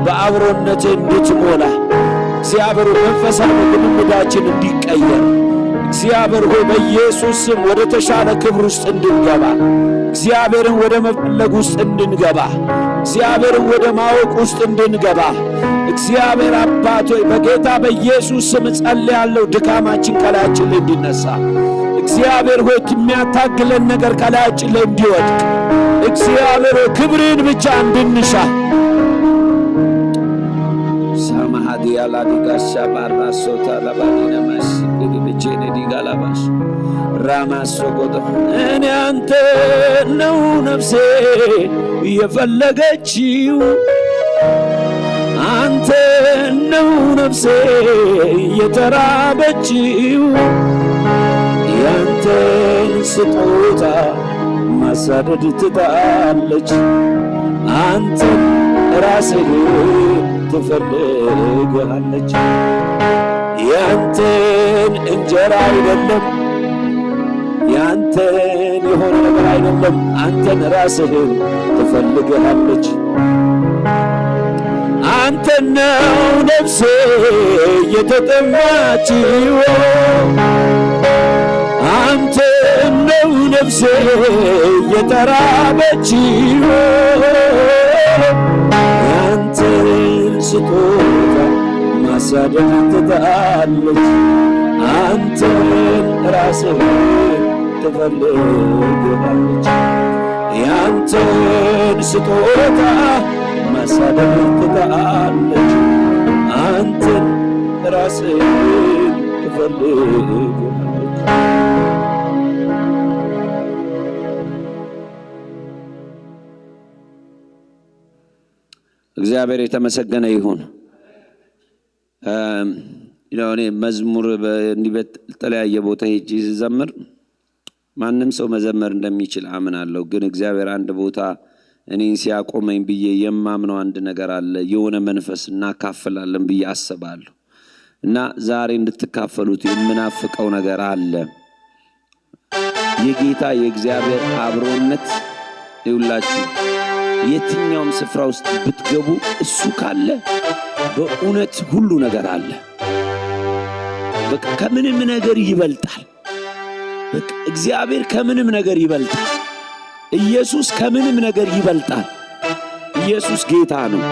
በአብሮነት እንድትሞላ፣ እግዚአብሔር ሆይ መንፈሳዊ ልምምዳችን እንዲቀየር፣ እግዚአብሔር ሆይ በኢየሱስ ስም ወደ ተሻለ ክብር ውስጥ እንድንገባ፣ እግዚአብሔርን ወደ መፈለግ ውስጥ እንድንገባ፣ እግዚአብሔርን ወደ ማወቅ ውስጥ እንድንገባ፣ እግዚአብሔር አባት ሆይ በጌታ በኢየሱስ ስም እጸልያለሁ። ድካማችን ከላያችን ላይ እንዲነሳ፣ እግዚአብሔር ሆይ የሚያታግለን ነገር ከላያችን ላይ እንዲወድቅ፣ እግዚአብሔር ሆይ ክብርህን ብቻ እንድንሻ። ሳማሃዲ ያላዲጋሻ ባራ ሶታ ለባዲና ማሽ ዲብቼኔ ዲጋላባሽ ራማሶ ጎዶ። እኔ አንተ ነው ነፍሴ የፈለገችው፣ አንተ ነው ነፍሴ የተራበችው። ያንተን ስጦታ ማሳደድ ትታለች፣ አንተን ራስህ ትፈልጋለች። ያንተን እንጀራ አይደለም፣ ያንተን የሆነ ነገር አይደለም፣ አንተን ራስህን ትፈልግሃለች። አንተን ነው ነፍሴ የተጠማችው፣ አንተን ነው ነፍሴ የተራበችው። ያንተን ስጦታ ማሳደድ ትታለች፣ አንተን ራስህን ትፈልጋለች። ያንተን ስጦታ ማሳደድ ትታለች፣ አንተን ራስህን ትፈልጋለች። እግዚአብሔር የተመሰገነ ይሁን። እም፣ you know፣ እኔ መዝሙር በ-፣ እንዲህ በተለያየ ቦታ ሄጄ ስዘምር ማንም ሰው መዘመር እንደሚችል አምናለሁ። ግን እግዚአብሔር አንድ ቦታ እኔን ሲያቆመኝ ብዬ የማምነው አንድ ነገር አለ። የሆነ መንፈስ እናካፍላለን ብዬ አስባለሁ። እና ዛሬ እንድትካፈሉት የምናፍቀው ነገር አለ። የጌታ የእግዚአብሔር አብሮነት ይውላችሁ። የትኛውም ስፍራ ውስጥ ብትገቡ እሱ ካለ በእውነት ሁሉ ነገር አለ። በቃ ከምንም ነገር ይበልጣል። በቃ እግዚአብሔር ከምንም ነገር ይበልጣል። ኢየሱስ ከምንም ነገር ይበልጣል። ኢየሱስ ጌታ ነው።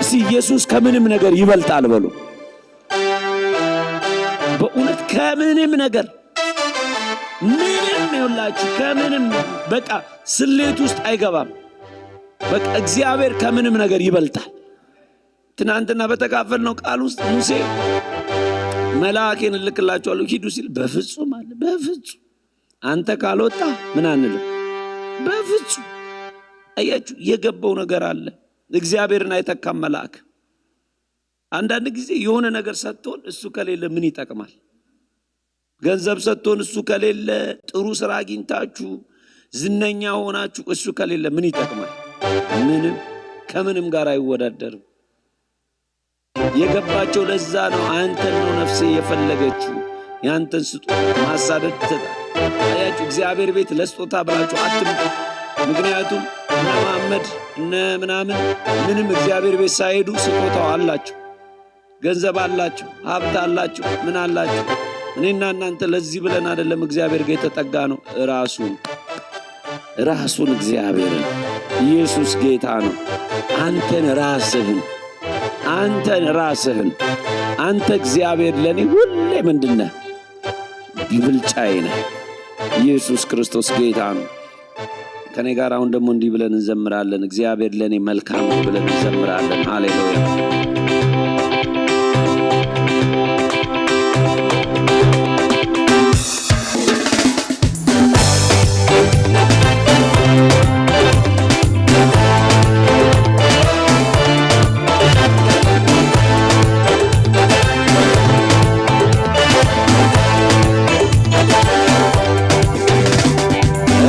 እስቲ ኢየሱስ ከምንም ነገር ይበልጣል በሉ። በእውነት ከምንም ነገር፣ ምንም ይውላችሁ፣ ከምንም በቃ ስሌት ውስጥ አይገባም። በቃ እግዚአብሔር ከምንም ነገር ይበልጣል። ትናንትና በተካፈልነው ቃል ውስጥ ሙሴ «መልአኬን እልክላችኋለሁ ሂዱ» ሲል «በፍጹም» አለ። በፍጹም አንተ ካልወጣ ምን አንልም። በፍጹም አያችሁ፣ የገባው ነገር አለ። እግዚአብሔርን አይተካም መልአክ። አንዳንድ ጊዜ የሆነ ነገር ሰጥቶን እሱ ከሌለ ምን ይጠቅማል? ገንዘብ ሰጥቶን እሱ ከሌለ፣ ጥሩ ስራ አግኝታችሁ ዝነኛ ሆናችሁ እሱ ከሌለ ምን ይጠቅማል? ምንም፣ ከምንም ጋር አይወዳደርም። የገባቸው ለዛ ነው። አንተን ነው ነፍሴ የፈለገችው፣ ያንተን ስጦታ ማሳደድ ትታ። አያችሁ፣ እግዚአብሔር ቤት ለስጦታ ብላችሁ አትምጡ። ምክንያቱም እነ መሐመድ እነ ምናምን ምንም እግዚአብሔር ቤት ሳይሄዱ ስጦታው አላቸው። ገንዘብ አላቸው፣ ሀብት አላቸው፣ ምን አላቸው። እኔና እናንተ ለዚህ ብለን አይደለም እግዚአብሔር ጋር የተጠጋ ነው። ራሱን ራሱን እግዚአብሔርን ኢየሱስ ጌታ ነው። አንተን ራስህን አንተን ራስህን አንተ እግዚአብሔር ለኔ ሁሌ ምንድን ነህ? ብልጫዬ ነህ። ኢየሱስ ክርስቶስ ጌታ ነው። ከኔ ጋር አሁን ደግሞ እንዲህ ብለን እንዘምራለን። እግዚአብሔር ለኔ መልካም ነው ብለን እንዘምራለን። ሃሌሉያ።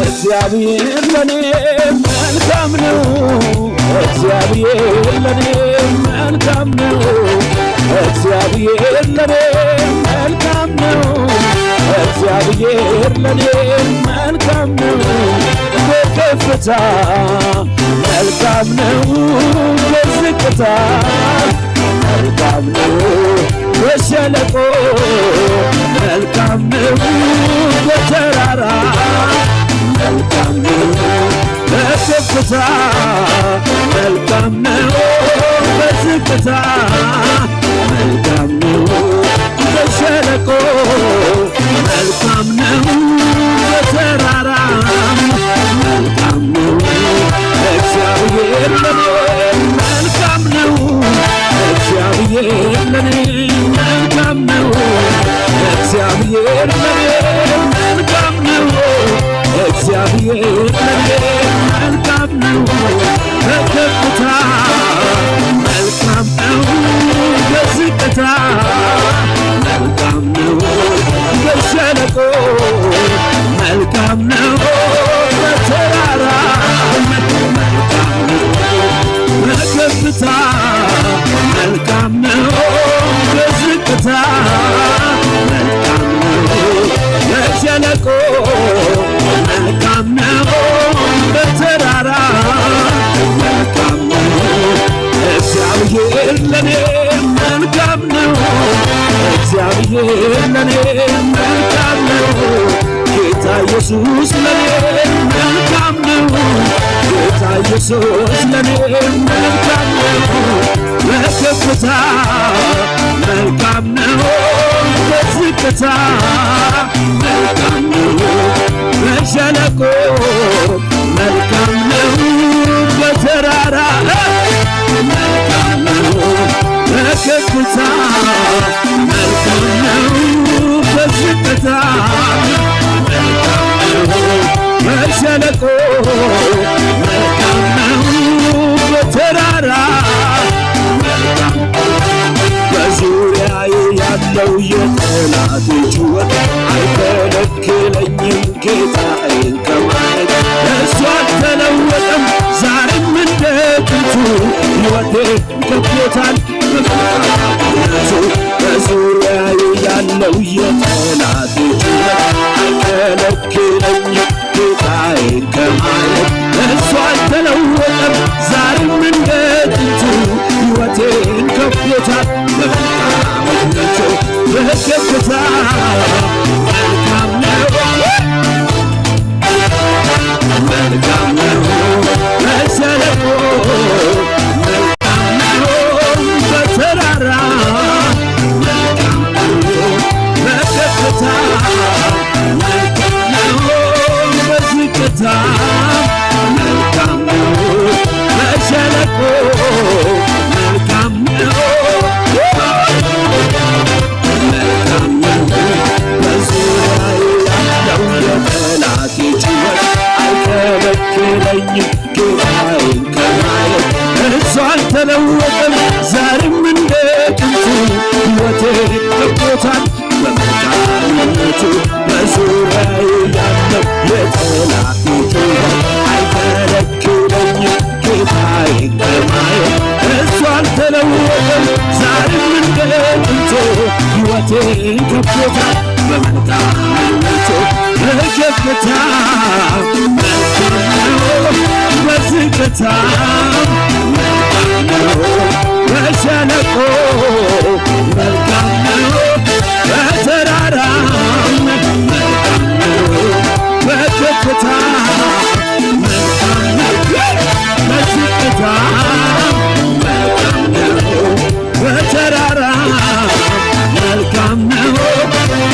እግዚአብሔር ለኔ መልካም ነው። እግዚአብሔር ለኔ መልካም ነው። እግዚአብሔር ለኔ መልካም ነው። እግዚአብሔር ለኔ መልካም ነው። በከፍታ መልካም ነው። በዝቅታ መልካም ነው። በሸለቆ መልካም ነው። በተራራ መልካም ነው። በከፍታ መልካም ነው። በዝቅታ መልካም ነው። በሸለቆ መልካም ነው። በተራራ መልካም ነው። እግዚአብሔር ለኔ መልካም ነው። እግዚአብሔር ለኔ መልካም ነው። እግዚአብሔር ለኔ መልካም ነው። እግዚአብሔር ለኔ መልካም ነው። በከፍታ መልካም ነው። በዝቅታ መልካም ነው። በሸለቆ መልካም ነው። በተራራ መልካም ነው። በከፍታ መልካም ነው። በዝቅታ መልካም ነው። በሸለቆ መልካም ነው። በተራራ መልካም ነው። እግዚአብሔር ለኔ መልካም ነው። እግዚአብሔር ለኔ መልካም ነው። ጌታ ኢየሱስ ለኔ መልካም ነው። ጌታ ኢየሱስ ለኔ መልካም ነው። በከፍታ መልካም ነው። በዝቅታ መልካም ነው። በሸለቆ መልካም ነው። በተራራ መልካም ነው። በከፍታ መልካም ነው። በዝቅታ መልካም ነው። በሸለቆ መልካም ነው። በተራራ መልካም። በዙሪያዬ ያለው የጠላቴ ጩኸት አይከለክለኝም ጌታዬን ከማየት። እሱ አልተለወጠም፣ ዛሬም እንደ ጥንቱ ሕይወቴን ከፍሎታል በመልካምነቱ። በዙሪያዬ ያለው የጠላቴ ጩኸት አይከለክለኝም ጌታዬን ከማየት። እሱ አልተለወጠም፣ ዛሬም እንደ ጥንቱ ሕይወቴን ከፍሎታል በመልካምነቱ። በከፍታ መልካም ነው። መልካም ነው። በሸለቆ መልካም ነው። በተራራ መልካም ነው። በከፍታ መልካም ነው። በዝቅታ መልካም ነው። በሸለቆ መልካም ነው። መልካም ነው። በመልካምነቱ በዙሪያዬ ያለው የጠላቴ ጩኸት አይከለክለኝም። ጌታዬ ግርማዬ እሱ አልተለወጠም። ዛሬም እንደ ጥንቱ ሕይወቴን ከቦታል። በመልካምነቱ በከፍታ መልካም ነው፣ በዝቅታ መልካም ነው፣ በሸለቆ መልካም ነው፣ በተራራ መልካም ነው፣ በከፍታ መልካም ነው፣ በዝቅታ መልካም ነው፣ በተራራ መልካም ነው፣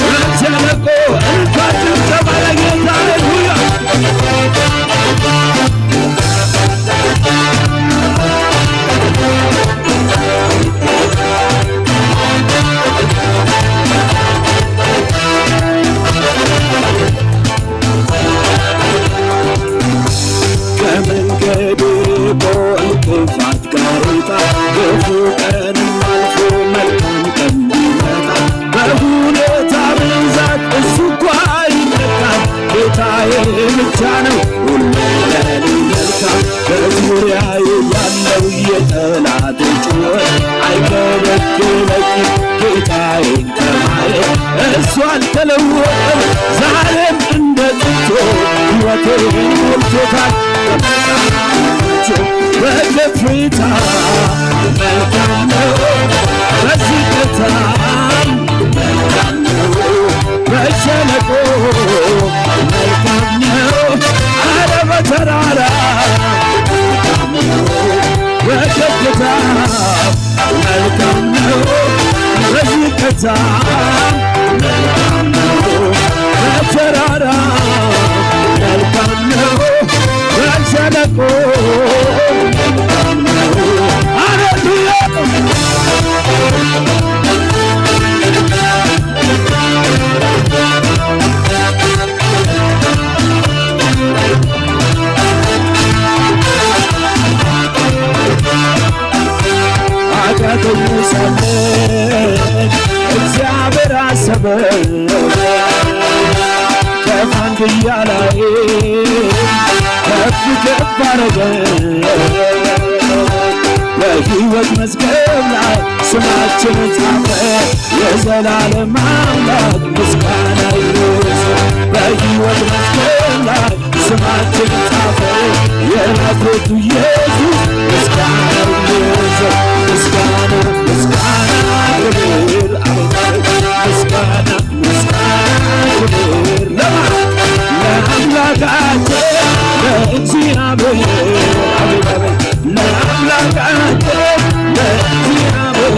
በሸለቆ። እልልታ ጭብጨባ ለጌታ። ሃሌሉያ። ከመንገዴ በእንቅፋት ጋሬጣ ክፉ ቀንም አልፎ መልካም ቀን ቢመጣ በሁኔታ ብዛት እሱ እኮ አይነካም። ጌታዬ ብቻ ነው ሁሌ ለኔ መልካም። በዙሪያዬ ያለው የጠላቴ ጩኸት አይከለክለኝም። ጌታዬን ከማየት እሱ አልተለወጠም። ዛሬም እንደ ጥንቱ ሕይወቴን ሞልቶታል። በከፍታ መልካም ነው፣ በዝቅታ መልካም ነው፣ በሸለቆ መልካም ነው፣ አረ በተራራ መልካም ነው፣ በከፍታ መልካም ነው፣ በዝቅታ መልካም ነው፣ በተራራ መልካም ነው፣ በሸለቆ መልካም ነው። ሃሌሉያ። ኃጢአተኞች ሳለን እግዚአብሔር አሰበን፣ ከፍ አንድያ ላይ ከፍ ከፍ አረገን። በሕይወት መዝገብ ላይ ስማችንን ጻፈ። የዘላለም አምላክ ምስጋና ይድረስ። በሕይወት መዝገብ ላይ ስማችንን ጻፈ። የናዝሬቱ ኢየሱስ ምስጋና ይድረስ። ምስጋና፣ ምስጋና፣ ክብር፣ አቤት፣ አቤት፣ ምስጋና፣ ምስጋና፣ ክብር ለማን? ለአምላካችን ለእግዚአብሔር። አቤት፣ አቤት፣ ለአምላካችን ለእግዚአብሔር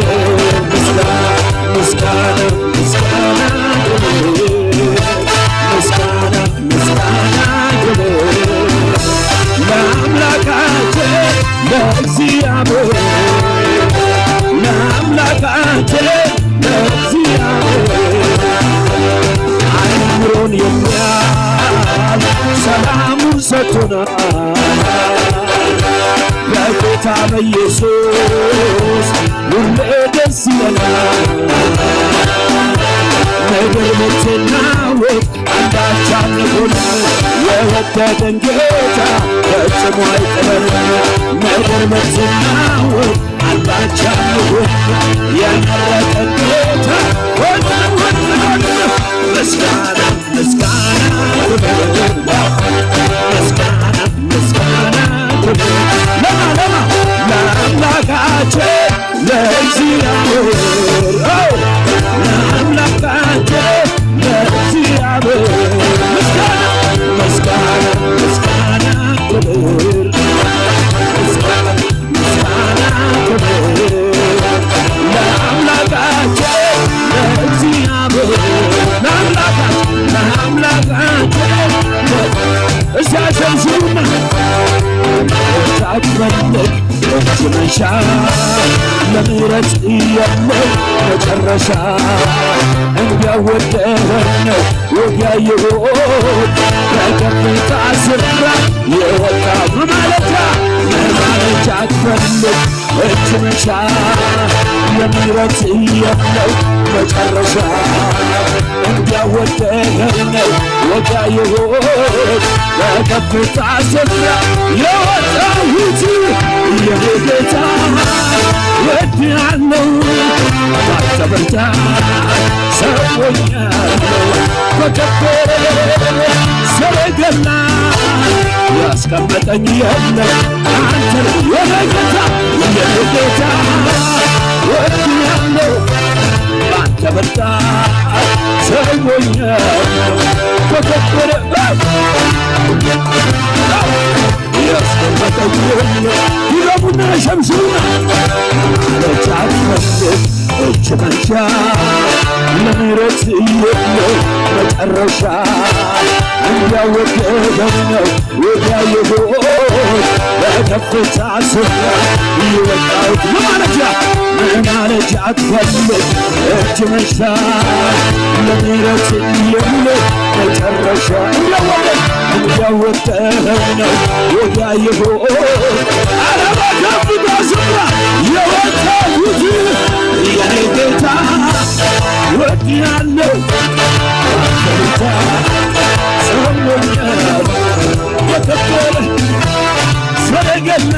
ምስጋና፣ ምስጋና፣ ምስጋና፣ ክብር፣ ምስጋና፣ ምስጋና፣ ክብር ለአምላካችን ለእግዚአብሔር፣ ለአምላካችን ለእግዚአብሔር። አእምሮን የሚያል ሰላሙን ሰጥቶናል። በጌታ በኢየሱስ ሁሌ ደስ ይለናል። ምድር ብትናወጥ አንዳች አንሆንም። የወደደን ጌታ ፈጽሞ አይጥለንም። ምድር ብትናወጥ አንዳች አንሆንም። የመረጠን ጌታ ፈጽሞ አይጥለንም። ምስጋና ምስጋና ክብር፣ ምስጋና፣ ምስጋና ክብር ለማ፣ ለማ? ለአምላካችን ለእግዚአብሔር፣ ኦ፣ ለአምላካችን ለእግዚአብሔር ምስጋና፣ ምስጋና፣ ምስጋና ክብር፣ ምስጋና ምስጋና ክብር ለአምላካችን ለእግዚአብሔር፣ ለአምላካችን፣ ለአምላካችን። እስቲ አሸብሽቡና ታትመልክ እጅ መንሻ ለምህረት የለው መጨረሻ። እንዲያው ወደኸኝ ነው ወግ ያየሁት በከፍታ ስፍራ የወጣ መማለጃ፣ መማለጃ አትፈልግ እጅ መንሻ የምህረት የለው መጨረሻ እንዲያወደኝ ነው ወዲያ ይሆን በከፍታ ስፍራ የወጣሁት የኔ ጌታ ወዲያለው ባንተ ብርታት ሰውኛለው በከበረ ሰረገላ ያስቀመጠኝ የለም አንተ የኔ ጌታ የኔ ጌታ ወዲያለው ባንተ ብርታት ሰውኛለው በከበረ ያስቀመጠኝ የለም። ድገሙና ሸምሽሩና ለጫት መስል እጅ መንሻ ለምህረት የለው መጨረሻ እንዲያወደደኝ ነው ወዲያ የሆን በከፍታ ስፍራ የወጣሁት መማለጃ መማለጃ አትፈልግ እጅ መንሻ ለምህረት የለው መጨረሻ እንዲያወደ እንዲያወደደኝ ነው ወዲያ የሆን ኧረ በከፍታ ስፍራ የወጣሁት የኔ ጌታ ወዲያለው ጌታ ሰውኛል በከበረ ሰረገላ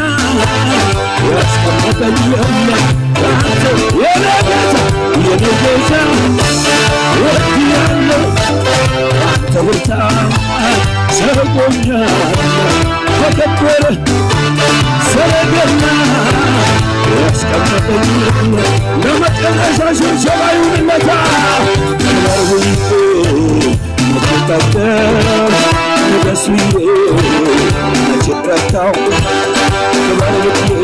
ያስቀመጠኝ የለም አንተ የኔ ጌታ የኔ ጌታ ወዲያለው አንተ ብርታት ሰውኛል በከበረ ሰረገላ ያስቀመጠኝ የለም። ለመጨረሻ ሽብሸባ ይሁንለታ ክበር ብዬ መቼ ጠቀም ንገስ ብዬ መቼ ረታው ክበር ብዬ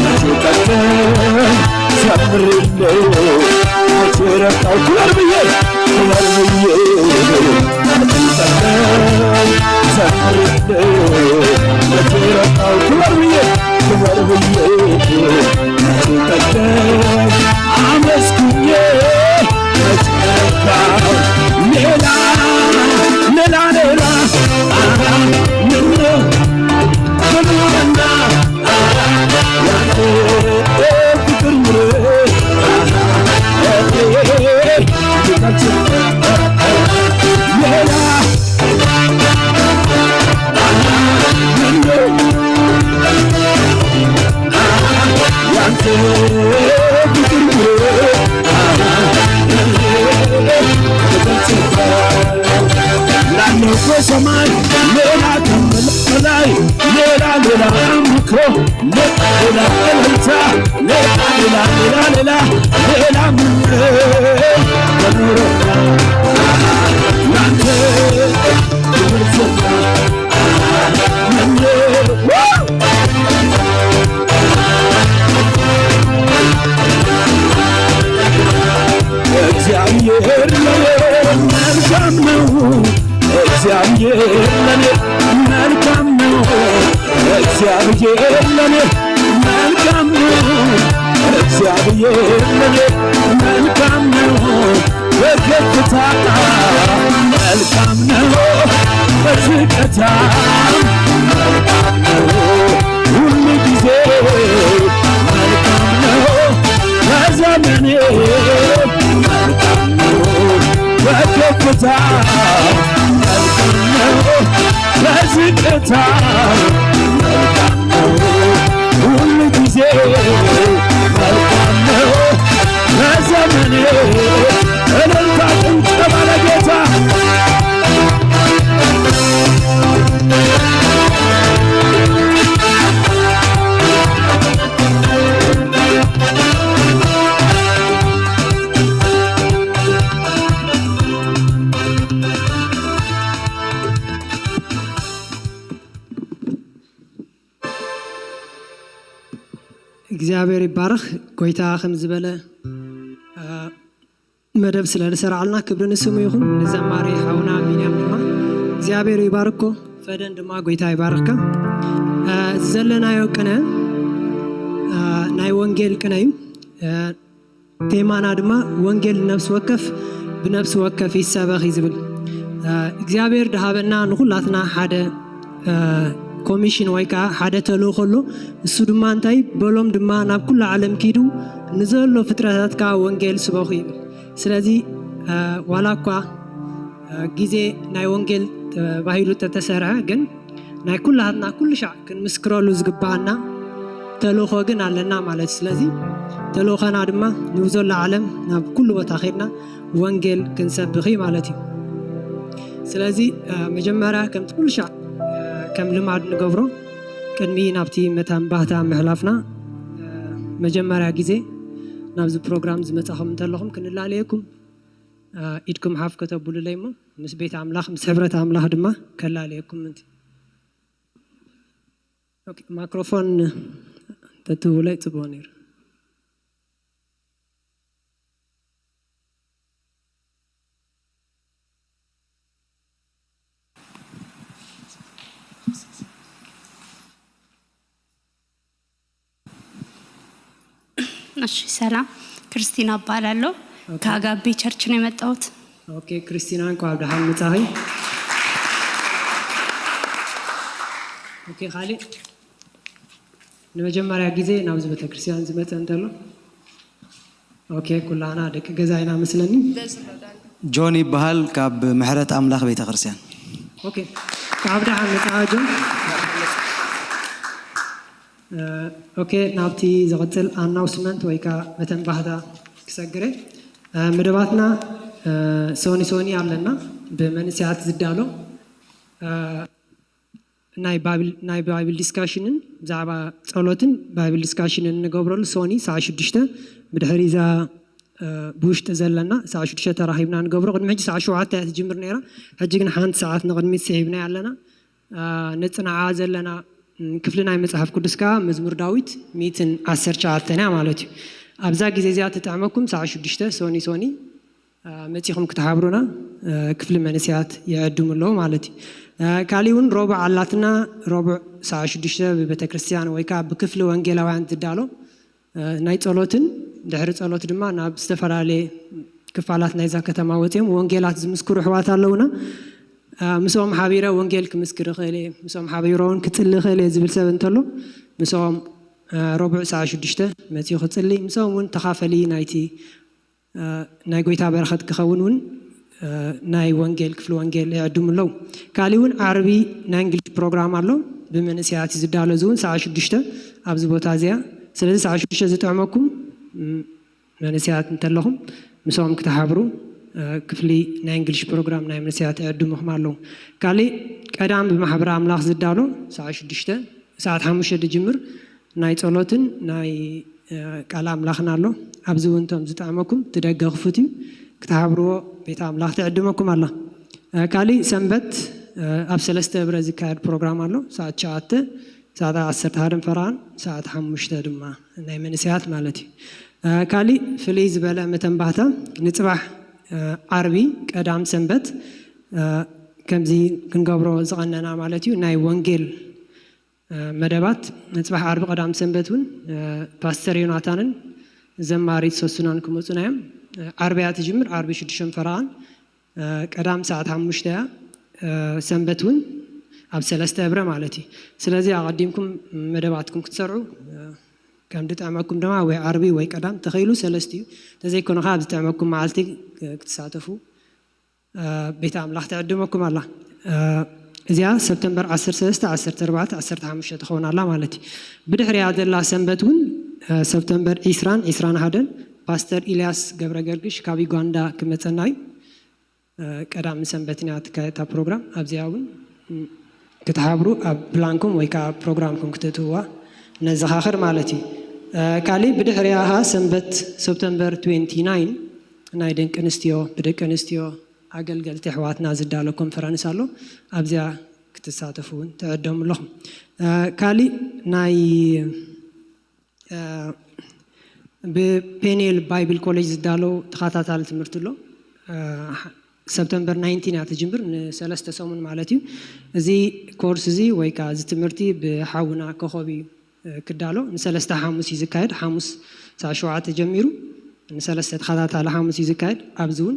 መቼ ጠቀም ዘምርልኝ መቼ ረታው ክበር ብዬ ክበር ብዬ መቼ ጠቀም ዘምርልኝ መቼ ረታው ክበር ብዬ ክበር ብዬ መቼ ጠቀም አመስግኜ መጨረሻው ሌላ ሌላ ሌላ አሃ ምነው ምንሆነና አሃ ያንተ ፍቅር ምሕረት አሃ ሌላ አሃ ምነው ያንተ ፍቅር ላለው በሰማይ ሌላ ከምላይ ሌላ ሌላ አምልኮ ሌላ ሌላ እልልታ ሌላ ሌላ ሌላ ሌላ ሌላ ምን በኖረና ላንተ ክብር ዘና እግዚአብሔር ለኔ መልካም ነው። እግዚአብሔር ለኔ መልካም ነው። እግዚአብሔር ለኔ መልካም ነው። እግዚአብሔር ለኔ መልካም ነው። በከፍታ መልካም ነው፣ በዝቅታ መልካም ነው። ሁሉ ጊዜ መልካም ነው፣ በዘመኔ መልካም ነው። በከፍታ መልካም ነው፣ በዝቅታ መልካም ነው። ሁሉ ጊዜ መልካም ነው። በዘመኔ እልልታ ጭብጨባ ለጌታ። እግዚኣብሔር ይባረኽ። ጎይታ ከም ዝበለ መደብ ስለ ዝሰርዓልና ክብሪ ንስሙ ይኹን። ንዘማሪ ሓውና ቢንያም ድማ እግዚኣብሔር ይባርኮ። ፈደን ድማ ጎይታ ይባርካ። እዚ ዘለናዮ ቅነ ናይ ወንጌል ቅነ እዩ። ቴማና ድማ ወንጌል ነፍሲ ወከፍ ብነፍሲ ወከፍ ይሰበኽ እዩ ዝብል። እግዚኣብሔር ድሃበና ንኹላትና ሓደ ኮሚሽን ወይ ከዓ ሓደ ተልእኾ ኣሎ። እሱ ድማ እንታይ በሎም ድማ ናብ ኩሉ ዓለም ኪዱ ንዘሎ ፍጥረታት ከዓ ወንጌል ስበኹ ይብል። ስለዚ ዋላ እኳ ግዜ ናይ ወንጌል ተባሂሉ ተተሰርሐ ግን ናይ ኩላትና ኩሉ ሻዕ ክንምስክረሉ ዝግባኣና ተልእኾ ግን ኣለና ማለት እዩ። ስለዚ ተልእኾና ድማ ንብዘሎ ዓለም ናብ ኩሉ ቦታ ከድና ወንጌል ክንሰብኽ እዩ ማለት እዩ። ስለዚ መጀመርያ ከምቲ ኩሉ ሻዕ ከም ልማድ ንገብሮ ቅድሚ ናብቲ መታን ባህታ ምሕላፍና መጀመርያ ግዜ ናብዚ ፕሮግራም ዝመጻኹም እንተለኹም ክንላለየኩም ኢድኩም ሓፍ ከተብሉለይ እሞ ምስ ቤት ኣምላኽ ምስ ሕብረት ኣምላኽ ድማ ከላለየኩም ምንቲ። ማይክሮፎን ተትህቡለይ ጽቡቕ ነይሩ። እሺ ሰላም፣ ክርስቲና እባላለሁ። ከአጋቤ ቸርች ነው የመጣሁት። ኦኬ፣ ክርስቲና እንኳን ደሓን መጻኺ። ኦኬ፣ ካሊእ ንመጀመርያ ግዜ ናብዚ ቤተክርስትያን ዝመጸ እንተሎ? ኦኬ፣ ኩላና ደቂ ገዛ ኢና መስለኒ። ጆን ይበሃል ካብ ምሕረት ኣምላኽ ቤተክርስትያን። ኦኬ፣ ካብ ደሓን መጻኻ ጆን። ኦኬ፣ ናብቲ ዝቕጽል ኣናውስመንት ወይ ከዓ መተንባህታ ክሰግረ። መደባትና ሶኒ ሶኒ ኣለና፣ ብመንስያት ዝዳሎ ናይ ባይብል ዲስካሽንን ብዛዕባ ጸሎትን ባይብል ዲስካሽንን እንገብረሉ ሶኒ ሰዓ ሽዱሽተ ብድሕሪ እዛ ብውሽጢ ዘለና ሰዓ ሽዱሽተ ተራኺብና ንገብሮ። ቅድሚ ሕጂ ሰዓ ሸውዓተ እያ ትጅምር ነይራ፣ ሕጂ ግን ሓንቲ ሰዓት ንቕድሚት ስሒብናያ ኣለና። ነጽንዓ ዘለና ክፍሊ ናይ መጽሓፍ ቅዱስ ከኣ መዝሙር ዳዊት ሚእትን ዓሰርተ ትሽዓተን እያ ማለት እዩ። ኣብዛ ግዜ እዚኣ ትጥዕመኩም ሰዓ ሽዱሽተ ሶኒ ሶኒ መጺኹም ክትሓብሩና ክፍሊ መንእሰያት ይዕድሙ ኣለዉ ማለት እዩ። ካሊእ እውን ረቡዕ ኣላትና፣ ረቡዕ ሰዓ ሽዱሽተ ብቤተ ክርስቲያን ወይ ከዓ ብክፍሊ ወንጌላውያን ዝዳሎ ናይ ጸሎትን ድሕሪ ጸሎት ድማ ናብ ዝተፈላለየ ክፋላት ናይዛ ከተማ ወጺኦም ወንጌላት ዝምስክሩ ኣሕዋት ኣለውና። ምስኦም ሓቢረ ወንጌል ክምስክር እኽእል እየ፣ ምስኦም ሓቢረ እውን ክጽሊ እኽእል እየ ዝብል ሰብ እንተሎ ምስኦም ረቡዕ ሰዓ ሽዱሽተ መጺኡ ክጽሊ፣ ምስኦም እውን ተኻፈሊ ናይቲ ናይ ጎይታ በረኸት ክኸውን እውን ናይ ወንጌል ክፍሊ ወንጌል ይዕድሙ ኣለዉ። ካሊእ እውን ዓርቢ ናይ እንግሊሽ ፕሮግራም ኣሎ ብመንእሰያት እዩ ዝዳሎ፣ እዚ እውን ሰዓ ሽዱሽተ ኣብዚ ቦታ እዚኣ። ስለዚ ሰዓ ሽዱሽተ ዝጥዕመኩም መንእሰያት እንተለኹም ምስኦም ክትሓብሩ ክፍሊ ናይ እንግሊሽ ፕሮግራም ናይ መንእሰያት ይዕድሙኹም ኣለዉ። ካሊእ ቀዳም ብማሕበረ ኣምላኽ ዝዳሎ ሰዓ ሽዱሽተ ሰዓት ሓሙሽተ ዝጅምር ናይ ጸሎትን ናይ ቃል ኣምላኽን ኣሎ። ኣብዚ እውን እቶም ዝጠዕመኩም እቲ ደገ ክፉት እዩ፣ ክትሓብርዎ ቤት ኣምላኽ ትዕድመኩም ኣላ። ካሊእ ሰንበት ኣብ ሰለስተ እብረ ዝካየድ ፕሮግራም ኣሎ። ሰዓት ትሽዓተ፣ ሰዓት ዓሰርተ ሓደን ፈረቓን፣ ሰዓት ሓሙሽተ ድማ ናይ መንእሰያት ማለት እዩ። ካሊእ ፍልይ ዝበለ መተንባህታ ንጽባሕ ዓርቢ ቀዳም ሰንበት ከምዚ ክንገብሮ ዝቐነና ማለት እዩ ናይ ወንጌል መደባት ንጽባሕ ዓርቢ ቀዳም ሰንበት እውን ፓስተር ዮናታንን ዘማሪት ሶሱናን ክመጹና እዮም። ዓርቢ እያ ትጅምር፣ ዓርቢ ሽዱሽተ ፈረቓን ቀዳም ሰዓት ሓሙሽተ እያ። ሰንበት እውን ኣብ ሰለስተ እብረ ማለት እዩ። ስለዚ ኣቐዲምኩም መደባትኩም ክትሰርዑ ከም ድጠዕመኩም ድማ ወይ ዓርቢ ወይ ቀዳም ተኸኢሉ ሰለስቲኡ ተዘይኮነ ከዓ ኣብ ዝጠዕመኩም መዓልቲ ክትሳተፉ ቤት ኣምላኽ ትዕድመኩም ኣላ። እዚኣ ሰብተምበር ዓሰርተ ሰለስተ፣ ዓሰርተ ኣርባዕተ፣ ዓሰርተ ሓሙሽተ ትኸውን ኣላ ማለት እዩ። ብድሕሪያ ዘላ ሰንበት እውን ሰብተምበር ዒስራን ዒስራን ሓደን ፓስተር ኢልያስ ገብረ ገርግሽ ካብ ዩጋንዳ ክመፀና እዩ። ቀዳም ሰንበት ኢና ትካየድ እታ ፕሮግራም። ኣብዚኣ እውን ክትሓብሩ ኣብ ፕላንኩም ወይ ከዓ ፕሮግራምኩም ክትእትውዋ ነዘኻኽር ማለት እዩ። ካሊእ ብድሕሪያ ኸዓ ሰንበት ሰብተምበር ትዌንቲ ናይን ናይ ደቂ ኣንስትዮ ብደቂ ኣንስትዮ ኣገልገልቲ ኣሕዋትና ዝዳሎ ኮንፈረንስ ኣሎ። ኣብዚኣ ክትሳተፉ እውን ትዕደሙ ኣለኹም። ካሊእ ናይ ብፔኒኤል ባይብል ኮሌጅ ዝዳሎ ተኸታታሊ ትምህርቲ ኣሎ። ሰብተምበር ናይንቲን እያ ትጅምር፣ ንሰለስተ ሰሙን ማለት እዩ። እዚ ኮርስ እዚ ወይ ከዓ እዚ ትምህርቲ ብሓውና ኮኾብ እዩ ክዳሎ። ንሰለስተ ሓሙስ እዩ ዝካየድ። ሓሙስ ሰዓት ሸውዓተ ጀሚሩ ንሰለስተ ተኸታታሊ ሓሙስ እዩ ዝካየድ። ኣብዚ እውን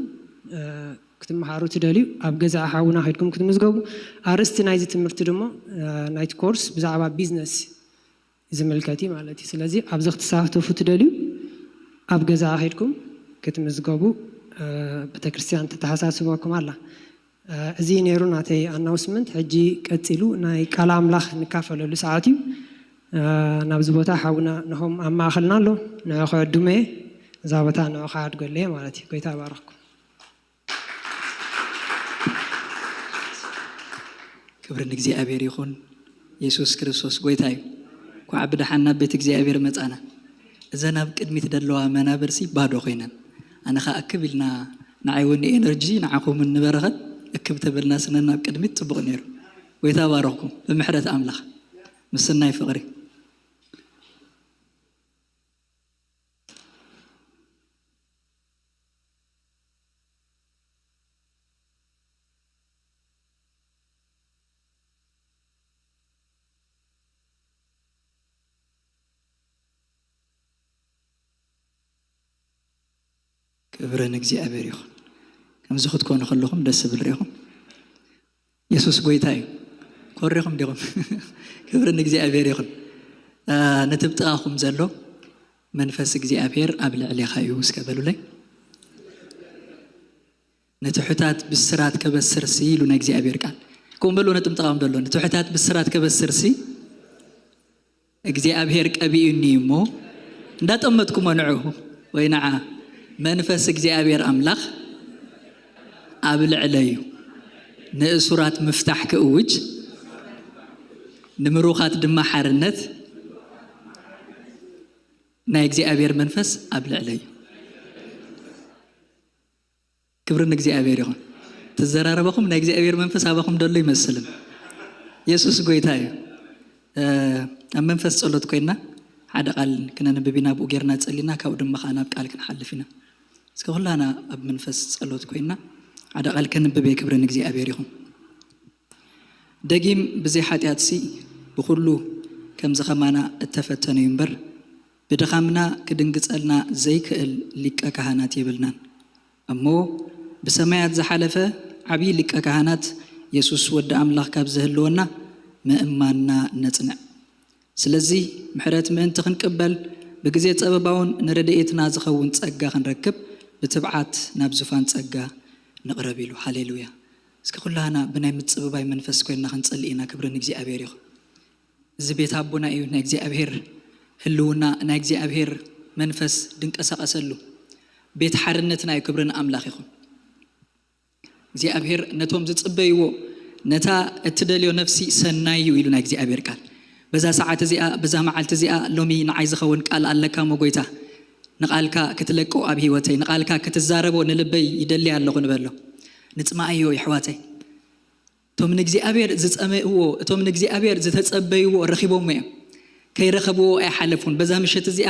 ክትመሃሩ ትደልዩ ኣብ ገዛ ሓውና ከድኩም ክትምዝገቡ። ኣርእስቲ ናይዚ ትምህርቲ ድማ ናይቲ ኮርስ ብዛዕባ ቢዝነስ ዝምልከት እዩ ማለት እዩ። ስለዚ ኣብዚ ክትሳተፉ ትደልዩ ኣብ ገዛ ከድኩም ክትምዝገቡ ቤተክርስትያን ተተሓሳስበኩም ኣላ። እዚ ነይሩ ናተይ ኣናውስመንት። ሕጂ ቀፂሉ ናይ ቃል ኣምላኽ ንካፈለሉ ሰዓት እዩ። ናብዚ ቦታ ሓውና ንሆም ኣብ ማእኸልና ኣሎ። ንዑ ከዕድሞ እየ። እዛ ቦታ ንዑ ከዓድገሉ እየ ማለት እዩ። ጎይታ ይባርኽኩም። ክብሪ ንእግዚኣብሔር ይኹን። የሱስ ክርስቶስ ጎይታ እዩ። ኳዕ ብደሓን ናብ ቤት እግዚኣብሔር መጻና። እዘን ኣብ ቅድሚት ደለዋ መናብርሲ ባዶ ኮይነን። ኣነ ኸዓ እክብ ኢልና ንዓይ እውን ኤነርጂ ንዓኹም እውን ንበረኸት እክብ ተበልና ስነን ኣብ ቅድሚት ጽቡቕ ነይሩ። ጎይታ ባረኽኩም ብምሕረት ኣምላኽ ምስናይ ፍቕሪ። ክብሪ ንእግዚኣብሔር ይኹን። ከምዚ ክትኮኑ ከለኹም ደስ ዝብል ርኢኹም። የሱስ ጎይታ እዩ። ኮሪኹም ዲኹም? ክብሪ ንእግዚኣብሔር ይኹን። ነቲ ብጥቓኹም ዘሎ መንፈስ እግዚኣብሔር ኣብ ልዕሌኻ እዩ እስከ በሉለይ። ንትሑታት ብስራት ከበስር ሲ ኢሉ ናይ እግዚኣብሔር ቃል። ከምኡ በሉ ነጥምጥቓም ዘሎ ንትሑታት ብስራት ከበስር ሲ እግዚኣብሔር ቀቢኡኒ እሞ እንዳጠመጥኩሞ ንዑ ወይ ንዓ መንፈስ እግዚኣብሔር ኣምላኽ ኣብ ልዕለዩ ንእሱራት ምፍታሕ ክእውጅ ንምሩኻት ድማ ሓርነት ናይ እግዚኣብሔር መንፈስ ኣብ ልዕለዩ። ክብሪ ንእግዚኣብሔር ይኹን። ትዘራረበኹም ናይ እግዚኣብሔር መንፈስ ኣባኹም ደሎ ይመስልን። የሱስ ጎይታ እዩ። ኣብ መንፈስ ጸሎት ኮይና ሓደ ቃል ክነንብብ ኢና። ብኡ ጌርና ጸሊና ካብኡ ድማ ከዓ ናብ ቃል ክንሓልፍ ኢና። እስከ ኩላና ኣብ መንፈስ ጸሎት ኮይና ሓደ ቃል ከንብብ እየ። ክብሪ ንእግዚኣብሔር ይኹን። ደጊም ብዘይ ሓጢኣትሲ ብኹሉ ከምዚ ኸማና እተፈተነ እዩ እምበር፣ ብድኻምና ክድንግጸልና ዘይክእል ሊቀ ካህናት የብልናን። እሞ ብሰማያት ዝሓለፈ ዓብዪ ሊቀ ካህናት የሱስ ወዲ ኣምላኽ ካብ ዝህልወና ምእማንና ነጽንዕ። ስለዚ ምሕረት ምእንቲ ክንቅበል ብግዜ ጸበባውን ንረድኤትና ዝኸውን ጸጋ ክንረክብ ብትብዓት ናብ ዙፋን ጸጋ ንቕረብ ኢሉ። ሃሌሉያ። እስኪ ኩላህና ብናይ ምጽብባይ መንፈስ ኮይንና ክንጽሊ ኢና። ክብሪ ንእግዚኣብሔር ይኹን። እዚ ቤት ኣቦና እዩ። ናይ እግዚኣብሔር ህልውና ናይ እግዚኣብሔር መንፈስ ድንቀሳቐሰሉ ቤት ሓርነትና እዩ። ክብሪ ንኣምላኽ ይኹን። እግዚኣብሔር ነቶም ዝጽበይዎ ነታ እትደልዮ ነፍሲ ሰናይ እዩ ኢሉ ናይ እግዚኣብሔር ቃል። በዛ ሰዓት እዚኣ በዛ መዓልቲ እዚኣ ሎሚ ንዓይ ዝኸውን ቃል ኣለካ እሞ ጎይታ ንቓልካ ክትለቆ ኣብ ህይወተይ ንቓልካ ክትዛረቦ ንልበይ ይደሊ ኣለኹ ንበሎ። ንጽማኣዮ የሕዋተይ። እቶም ንእግዚኣብሔር ዝጸመእዎ እቶም ንእግዚኣብሔር ዝተጸበይዎ ረኺቦሞ እዮም። ከይረኸብዎ ኣይሓለፉን። በዛ ምሸት እዚኣ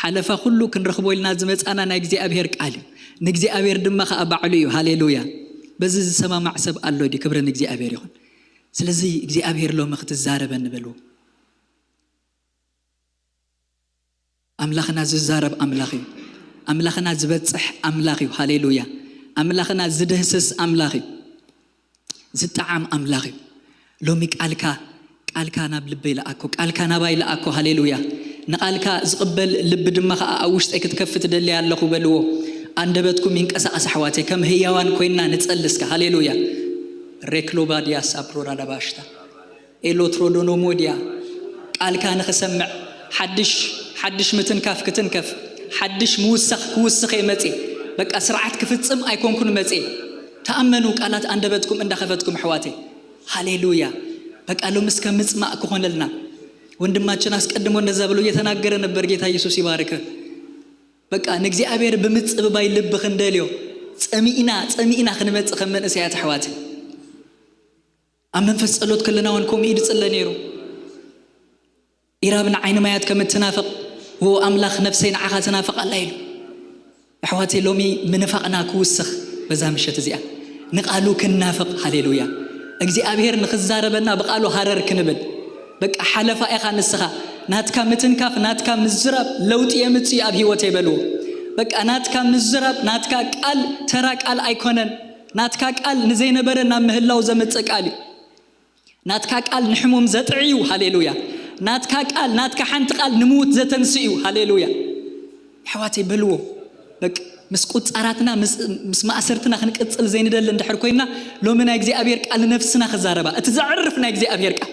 ሓለፋ ኩሉ ክንረኽቦ ኢልና ዝመጻና ናይ እግዚኣብሔር ቃል እዩ። ንእግዚኣብሔር ድማ ከኣ ባዕሉ እዩ። ሃሌሉያ። በዚ ዝሰማማዕ ሰብ ኣሎ ድዩ? ክብሪ ንእግዚኣብሔር ይኹን። ስለዚ እግዚኣብሔር ሎሚ ክትዛረበኒ በልዎ። ኣምላኽና ዝዛረብ ኣምላኽ እዩ። ኣምላኽና ዝበጽሕ ኣምላኽ እዩ። ሃሌሉያ። ኣምላኽና ዝድህስስ ኣምላኽ እዩ። ዝጠዓም ኣምላኽ እዩ። ሎሚ ቃልካ ቃልካ ናብ ልበይ ለኣኮ ቃልካ ናባይ ለኣኮ። ሃሌሉያ። ንቃልካ ዝቕበል ልቢ ድማ ከዓ ኣብ ውሽጠይ ክትከፍት ደለይ ኣለኹ በልዎ። ኣንደበትኩም ይንቀሳቐስ ኣሕዋተይ። ከም ህያዋን ኮይንና ንጸሊ እስከ። ሃሌሉያ። ሬክሎባድያ ሳፕሮራዳባሽታ ኤሎትሮዶኖሞድያ ቃልካ ንኽሰምዕ ሓድሽ ሓድሽ ምትንካፍ ክትንከፍ ሓድሽ ምውሳኽ ክውስኽ እየ መፅእ። በቃ ስርዓት ክፍፅም ኣይኮንኩን መፅእ። ተኣመኑ ቃላት ኣንደበትኩም እንዳኸፈትኩም ኣሕዋተይ። ሃሌሉያ። በቃ ሎምስ ከም ምጽማእ ክኾነልና። ወንድማችን አስቀድሞ እንደዛ ብሎ እየተናገረ ነበር። ጌታ ኢየሱስ ይባርክ። በቃ ንእግዚኣብሔር ብምጽብባይ ልብ ክንደልዮ ጸሚእና ጸሚእና ክንመጽእ ከም መንእሰያት ኣሕዋት ኣብ መንፈስ ጸሎት ከለና እውን ከምኡ እዩ ዝጽለ ነይሩ። ኢራብ ንዓይኒ ማያት ከም እትናፍቕ፣ ዎ ኣምላኽ ነፍሰይ ንዓኻ ትናፍቕ ኣላ ኢሉ። ኣሕዋተይ፣ ሎሚ ምንፋቕና ክውስኽ በዛ ምሸት እዚኣ ንቓሉ ክንናፍቕ። ሃሌሉያ። እግዚኣብሔር ንኽዛረበና ብቓሉ ሃረር ክንብል። በቃ ሓለፋ ኢኻ ንስኻ። ናትካ ምትንካፍ፣ ናትካ ምዝራብ ለውጢ የምጽእ እዩ ኣብ ህይወተይ በልዎ። በቃ ናትካ ምዝራብ፣ ናትካ ቃል ተራ ቃል ኣይኮነን። ናትካ ቃል ንዘይነበረ ናብ ምህላው ዘምጽእ ቃል እዩ። ናትካ ቃል ንሕሙም ዘጥዒ እዩ። ሃሌሉያ። ናትካ ቃል፣ ናትካ ሓንቲ ቃል ንምዉት ዘተንስእ እዩ። ሃሌሉያ። ኣሕዋተይ በልዎ። በቃ፣ ምስ ቁጻራትና፣ ምስ፣ ምስ ማእሰርትና ክንቅጽል ዘይንደሊ እንድሕር ኮይና፣ ሎሚ ናይ እግዚኣብሔር ቃል ንነፍስና ክዛረባ። እቲ ዘዕርፍ ናይ እግዚኣብሔር ቃል፣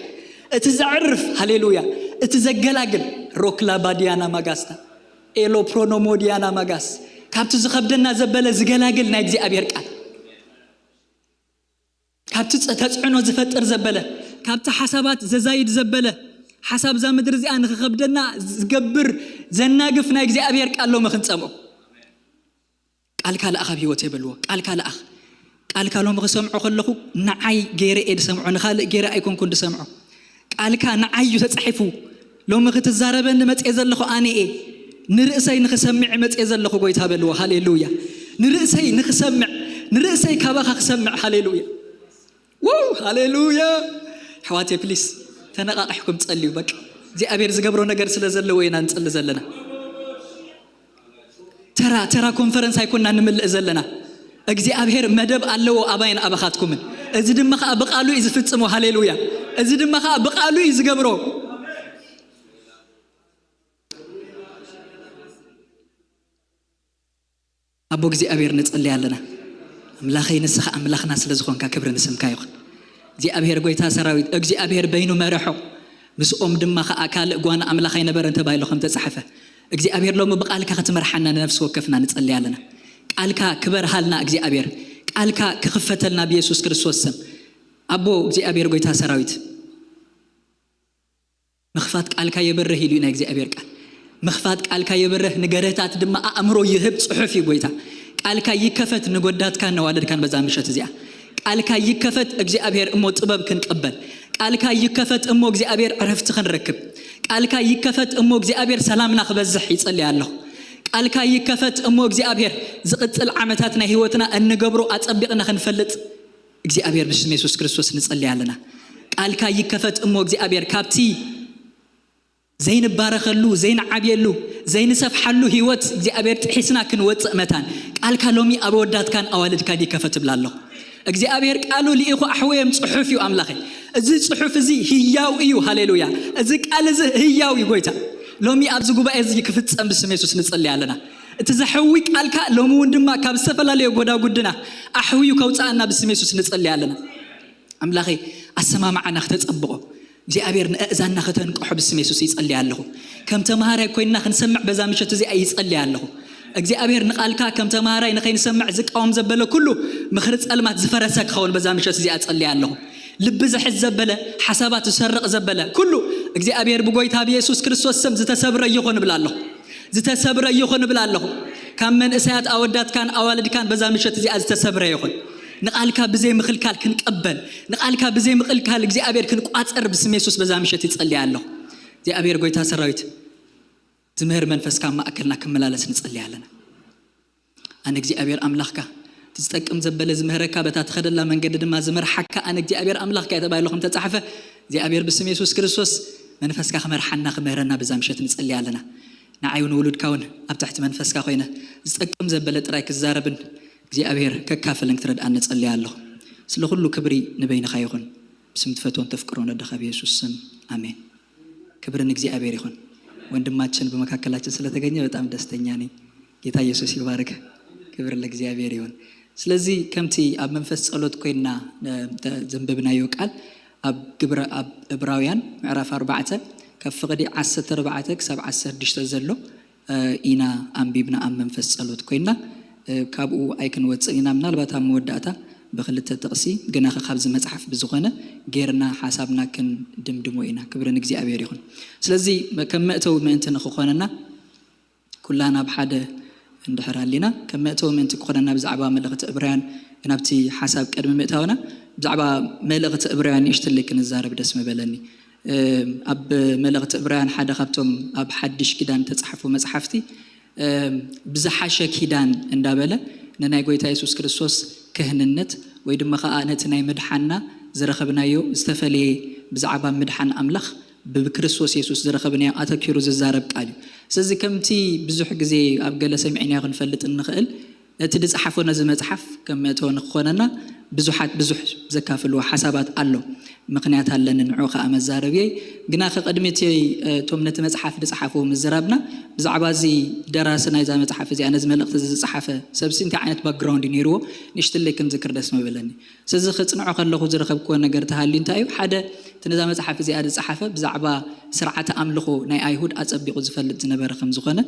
እቲ ዘዕርፍ፣ ሃሌሉያ፣ እቲ ዘገላግል፣ ሮክላ ባዲያና ማጋስታ፣ ኤሎ ፕሮኖሞዲያና ማጋስ፣ ካብቲ ዝኸብደና ዘበለ ዝገላግል ናይ እግዚኣብሔር ቃል፣ ካብቲ ጸ-፣ ተጽዕኖ ዝፈጥር ዘበለ፣ ካብቲ ሓሳባት ዘዛይድ ዘበለ፣ ሓሳብ እዛ ምድሪ እዚኣ ንኽኸብደና ዝገብር ዘናግፍ ናይ እግዚኣብሔር ቃል ሎሚ ክንጸምኦ። ቃልካ ለኣኽ ኣብ ህይወት የበልዎ። ቃልካ ለኣኽ። ቃልካ ሎሚ ክሰምዖ ከለኹ ንዓይ ገይረ እየ ዝሰምዖ፣ ንኻልእ ገይረ ኣይኮንኩን ዝሰምዖ። ቃልካ ንዓይ እዩ ተጻሒፉ። ሎሚ ክትዛረበኒ መጽኤ ዘለኹ ኣነ እየ። ንርእሰይ ንኽሰምዕ መጽኤ ዘለኹ ጎይታ በልዎ። ሃሌሉያ። ንርእሰይ ንኽሰምዕ፣ ንርእሰይ ካባኻ ክሰምዕ። ሃሌሉያ። ው፣ ሃሌሉያ። ኣሕዋተይ ፕሊስ ተነቓቒሕኩም ጸልዩ። በቃ እግዚኣብሔር ዝገብሮ ነገር ስለ ዘለዎ ኢና ንጸሊ ዘለና። ተራ፣ ተራ ኮንፈረንስ ኣይኮንና ንምልእ ዘለና። እግዚኣብሔር መደብ ኣለዎ ኣባይን ኣባኻትኩምን። እዚ ድማ ኸኣ ብቃሉ እዩ ዝፍጽሞ። ሃሌሉያ። እዚ ድማ ኸኣ ብቃሉ እዩ ዝገብሮ። ኣቦ እግዚኣብሔር ንጸሊ ኣለና። ኣምላኸይ ንስኻ ኣምላኽና ስለ ዝኾንካ ክብሪ ንስምካ ይኹን። እግዚኣብሔር ጎይታ ሰራዊት፣ እግዚኣብሔር በይኑ መረሖ፣ ምስኦም ድማ ኸኣ ካልእ ጓና ኣምላኽ ኣይነበረን ተባሂሉ ከም ተጻሕፈ፣ እግዚኣብሔር ሎሚ ብቃልካ ክትመርሓና ንነፍሲ ወከፍና ንጸሊ ኣለና። ቃልካ ክበርሃልና እግዚኣብሔር፣ ቃልካ ክኽፈተልና ብየሱስ ክርስቶስ ስም። ኣቦ እግዚኣብሔር ጎይታ ሰራዊት፣ ምኽፋት ቃልካ የብርህ ኢሉ እዩ ናይ እግዚኣብሔር ቃል። ምኽፋት ቃልካ የብርህ፣ ንገረታት ድማ ኣእምሮ ይህብ ጽሑፍ እዩ ጎይታ። ቃልካ ይከፈት ንጎዳትካን ነዋልድካን በዛ ምሸት እዚኣ። ቃልካ ይከፈት እግዚኣብሔር እሞ ጥበብ ክንቅበል። ቃልካ ይከፈት እሞ እግዚኣብሔር ዕረፍቲ ክንረክብ። ቃልካ ይከፈት እሞ እግዚኣብሔር ሰላምና ክበዝሕ ይጸልይ ኣለኹ። ቃልካ ይከፈት እሞ እግዚኣብሔር ዝቕጽል ዓመታት ናይ ህይወትና እንገብሮ ኣጸቢቕና ክንፈልጥ እግዚኣብሔር ብስም የሱስ ክርስቶስ ንጸልይ ኣለና። ቃልካ ይከፈት እሞ እግዚኣብሔር ካብቲ ዘይንባረኸሉ፣ ዘይንዓብየሉ፣ ዘይንሰፍሓሉ ህይወት እግዚኣብሔር ጥሒስና ክንወጽእ መታን ቃልካ ሎሚ ኣብ ኣወዳትካን ኣዋልድካን ይከፈት እብላ ኣለኹ። እግዚኣብሔር ቃሉ ልኢኹ ኣሕወዮም ጽሑፍ እዩ ኣምላኸይ። እዚ ጽሑፍ እዚ ህያው እዩ። ሃሌሉያ። እዚ ቃል እዚ ህያው እዩ ጎይታ። ሎሚ ኣብዚ ጉባኤ እዚ ክፍጸም ብስም የሱስ ንጸልይ ኣለና። እቲ ዘሕዊ ቃልካ ሎሚ እውን ድማ ካብ ዝተፈላለየ ጎዳጉድና ኣሕውዩ ከውጽኣና ብስም የሱስ ንጸልይ ኣለና። ኣምላኸይ ኣሰማምዓና ክተጸብቖ፣ እግዚኣብሔር ንእእዛንና ከተንቅሖ ብስም የሱስ ይጸልይ ኣለኹ። ከም ተማሃራይ ኮይንና ክንሰምዕ በዛ ምሸት እዚኣ ይጸልይ ኣለኹ። እግዚኣብሔር ንቓልካ ከም ተማሃራይ ንኸይንሰምዕ ዝቃወም ዘበለ ኩሉ ምኽሪ ጸልማት ዝፈረሰ ክኸውን በዛ ምሸት እዚኣ ጸልይ ኣለኹ። ልቢ ዝሕዝ ዘበለ፣ ሓሳባት ዝሰርቕ ዘበለ ኩሉ እግዚኣብሔር ብጎይታ ብየሱስ ክርስቶስ ስም ዝተሰብረ ይኹን እብል ኣለኹ። ዝተሰብረ ይኹን እብል ኣለኹ። ካብ መንእሰያት ኣወዳትካን ኣዋልድካን በዛ ምሸት እዚኣ ዝተሰብረ ይኹን። ንቓልካ ብዘይ ምኽልካል ክንቀበል፣ ንቓልካ ብዘይ ምኽልካል እግዚኣብሔር ክንቋጸር ብስም የሱስ በዛ ምሸት ይጸልይ ኣለኹ። እግዚኣብሔር ጎይታ ሰራዊት ዝምህር መንፈስካ ኣብ ማእከልና ክመላለስ ንጸልይ ኣለና። ኣነ እግዚኣብሔር ኣምላኽካ፣ እቲ ዝጠቅም ዘበለ ዝምህረካ፣ በታ ትኸደላ መንገዲ ድማ ዝመርሓካ ኣነ እግዚኣብሔር ኣምላኽካ እየ ተባሂሉ ከም ተጻሕፈ፣ እግዚኣብሔር ብስም የሱስ ክርስቶስ መንፈስካ ክመርሓና ክምህረና በዛ ምሸት ንጸልይ ኣለና። ንዓይ እውን ውሉድካ እውን ኣብ ትሕቲ መንፈስካ ኮይነ ዝጠቅም ዘበለ ጥራይ ክዛረብን እግዚኣብሔር ከካፍልን ክትረድኣኒ እጸልይ ኣለኹ። ስለ ኩሉ ክብሪ ንበይንኻ ይኹን። ብስም ትፈትዎን ተፍቅሮን ወደኻ ብየሱስ ስም ኣሜን። ክብሪ ንእግዚኣብሔር ይኹን። ወንድማችን በመካከላችን ስለተገኘ በጣም ደስተኛ ነኝ። ጌታ ኢየሱስ ይባርክ። ክብር ለእግዚኣብሔር ይሁን። ስለዚህ ከምቲ ኣብ መንፈስ ጸሎት ኮይንና፣ እ፣ ተ-፣ ዘንበብናዮ ቃል ኣብ ግብረ፣ ኣብ ዕብራውያን ምዕራፍ ኣርባዕተ ካብ ፍቕዲ ዓሰርተ ኣርባዕተ ክሳብ ዓሰርተ ሽዱሽተ ዘሎ፣ እ፣ ኢና ኣንቢብና ኣብ መንፈስ ጸሎት ኮይንና፣ እ፣ ካብኡ ኣይክንወጽእ ኢና። ምናልባት ኣብ መወዳእታ ብክልተ ጥቕሲ ግናኸ ካብዚ መጽሓፍ ብዝኾነ ጌርና ሓሳብና ክንድምድሞ ኢና። ክብሪ ንእግዚኣብሔር ይኹን። ስለዚ ከም መእተዊ ምእንቲ ንክኾነና ኩላና ኣብ ሓደ እንድሕር ኣሊና፣ ከም መእተዊ ምእንቲ ክኾነና ብዛዕባ መልእኽቲ ዕብራውያን ናብቲ ሓሳብ ቅድሚ ምእታውና ብዛዕባ መልእኽቲ ዕብራውያን ንእሽትለይ ክንዛረብ ደስ ምበለኒ። እ፣ ኣብ መልእኽቲ ዕብራውያን ሓደ ካብቶም ኣብ ሓድሽ ኪዳን ተጻሕፉ መጽሓፍቲ፣ እ፣ ብዝሓሸ ኪዳን እንዳበለ ንናይ ጎይታ የሱስ ክርስቶስ ክህንነት ወይ ድማ ኸኣ ነቲ ናይ ምድሓንና ዝረኸብናዮ ዝተፈለየ ብዛዕባ ምድሓን ኣምላኽ ብክርስቶስ የሱስ ዝረኸብናዮ ኣተኪሩ ዝዛረብ ቃል እዩ። ስለዚ ከምቲ ብዙሕ ግዜ ኣብ ገለ ሰሚዕናዮ ክንፈልጥ እንኽእል፣ እቲ ዝጸሓፎ ነዚ መጽሓፍ ከም መእተዊ ንክኾነና ብዙሓት ብዙሕ ዘካፍልዎ ሓሳባት ኣሎ። ምኽንያት ኣለኒ ንዑ ከኣ መዛረብየይ። ግና ከቐድሚ እቲ፣ እ፣ እቶም ነቲ መጽሓፍ ዝጸሓፍዎ ምዝራብና፣ ብዛዕባ እዚ ደራሲ ናይዛ መጽሓፍ እዚኣ፣ ነዚ መልእኽቲ እዚ ዝጸሓፈ ሰብሲ እንታይ ዓይነት ባክግራውንድ እዩ ነይርዎ፣ ንእሽትለይ ክንዝክር ደስ ምበለኒ። ስለዚ ክጽንዖ ከለኹ ዝረኸብክዎ ነገር ተሃልዩ እንታይ እዩ? ሓደ፣ እቲ ነዛ መጽሓፍ እዚኣ ዝጸሓፈ ብዛዕባ ስርዓተ ኣምልኾ ናይ ኣይሁድ ኣጸቢቑ ዝፈልጥ ዝነበረ ከም ዝኾነ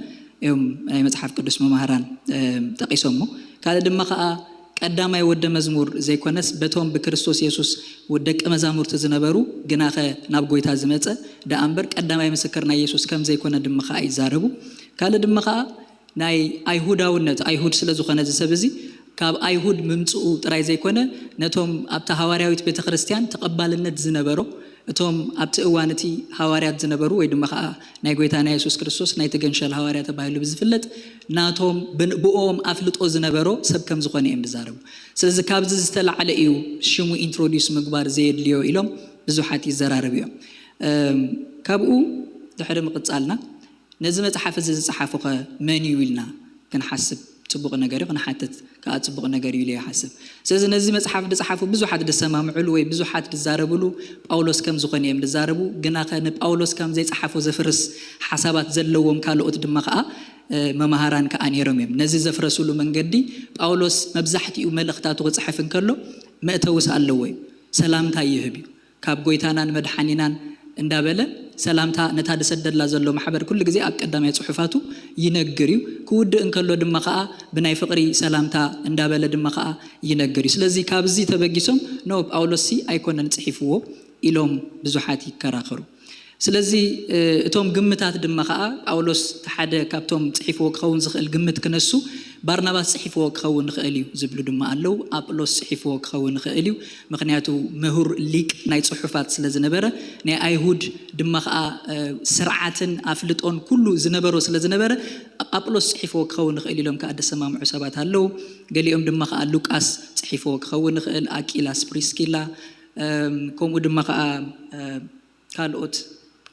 እዮም ናይ መጽሓፍ ቅዱስ መማህራን፣ እም፣ ጠቒሶሞ። ካልእ ድማ ኸኣ ቀዳማይ ወደ መዝሙር ዘይኮነስ በቶም ብክርስቶስ የሱስ ወ-፣ ደቀ መዛሙርቲ ዝነበሩ ግናኸ ናብ ጐይታ ዝመጸ ደኣ እምበር ቀዳማይ ምስክር ናይ የሱስ ከም ዘይኮነ ድማ ኸኣ ይዛረቡ። ካልእ ድማ ኸኣ ናይ ኣይሁዳውነት፣ ኣይሁድ ስለ ዝኾነ እዚ ሰብ እዚ ካብ ኣይሁድ ምምጽኡ ጥራይ ዘይኮነ ነቶም ኣብታ ሃዋርያዊት ቤተ ክርስቲያን ተቐባልነት ዝነበሮ፣ እቶም ኣብቲ እዋን እቲ ሃዋርያት ዝነበሩ ወይ ድማ ኸኣ ናይ ጐይታና የሱስ ክርስቶስ ናይቲ ገንሸል ሃዋርያ ተባሂሉ ብዝፍለጥ ናቶም ብን-፣ ብኦም ኣፍልጦ ዝነበሮ ሰብ ከም ዝኾነ እዮም ዝዛረቡ። ስለዚ ካብዚ ዝተላዕለ እዩ ሽሙ ኢንትሮዲዩስ ምግባር ዘየድልዮ ኢሎም ብዙሓት ይዘራረቡ እዮም። እም፣ ካብኡ ድሕሪ ምቕጻልና ነዚ መጽሓፍ እዚ ዝጸሓፎኸ መን እዩ ኢልና ክንሓስብ ጽቡቕ ነገር እዩ፣ ክንሓትት ከኣ ጽቡቕ ነገር እዩ ኢለ ይሓስብ። ስለዚ ነዚ መጽሓፍ ዝጸሓፉ ብዙሓት ዝሰማምዕሉ ወይ ብዙሓት ዝዛረብሉ ጳውሎስ ከም ዝኾነ እዮም ዝዛረቡ። ግናኸ ንጳውሎስ ከም ዘይጸሓፎ ዘፍርስ ሓሳባት ዘለዎም ካልኦት ድማ ከኣ፣ እ፣ መማህራን ከኣ ነይሮም እዮም። ነዚ ዘፍረስሉ መንገዲ ጳውሎስ መብዛሕትኡ መልእኽታቱ ክጽሕፍ እንከሎ መእተውስ ኣለዎ እዩ። ሰላምታ ይህብ እዩ። ካብ ጐይታናን መድሓኒናን እንዳበለ ሰላምታ ነታ ዝሰደላ ዘሎ ማሕበር ኩሉ ግዜ ኣብ ቀዳማይ ጽሑፋቱ ይነግር እዩ። ክውድእ እንከሎ ድማ ኸኣ ብናይ ፍቕሪ ሰላምታ እንዳበለ ድማ ኸኣ ይነግር እዩ። ስለዚ ካብዚ ተበጊሶም፣ "ኖ፣ ጳውሎስሲ ኣይኮነን ጽሒፍዎ" ኢሎም ብዙሓት ይከራኸሩ። ስለዚ፣ እ፣ እቶም ግምታት ድማ ኸኣ ጳውሎስ እቲ ሓደ ካብቶም ጽሒፍዎ ክኸውን ዝኽእል ግምት ክነሱ፣ ባርናባስ ጽሒፍዎ ክኸውን ይኽእል እዩ ዝብሉ ድማ ኣለዉ። ኣጵሎስ ጽሒፍዎ ክኸውን ይኽእል እዩ። ምኽንያቱ ምሁር ሊቅ ናይ ጽሑፋት ስለ ዝነበረ፣ ናይ ኣይሁድ ድማ ኸኣ፣ እ፣ ስርዓትን ኣፍልጦን ኩሉ ዝነበሮ ስለ ዝነበረ፣ ኣጵሎስ ጽሒፍዎ ክኸውን ይኽእል ኢሎም ከኣ ዝሰማምዑ ሰባት ኣለዉ። ገሊኦም ድማ ኸኣ ሉቃስ ጽሒፍዎ ክኸውን ይኽእል፣ ኣቂላስ፣ ፕሪስኪላ፣ እም፣ ከምኡ ድማ ኸኣ፣ እ፣ ካልኦት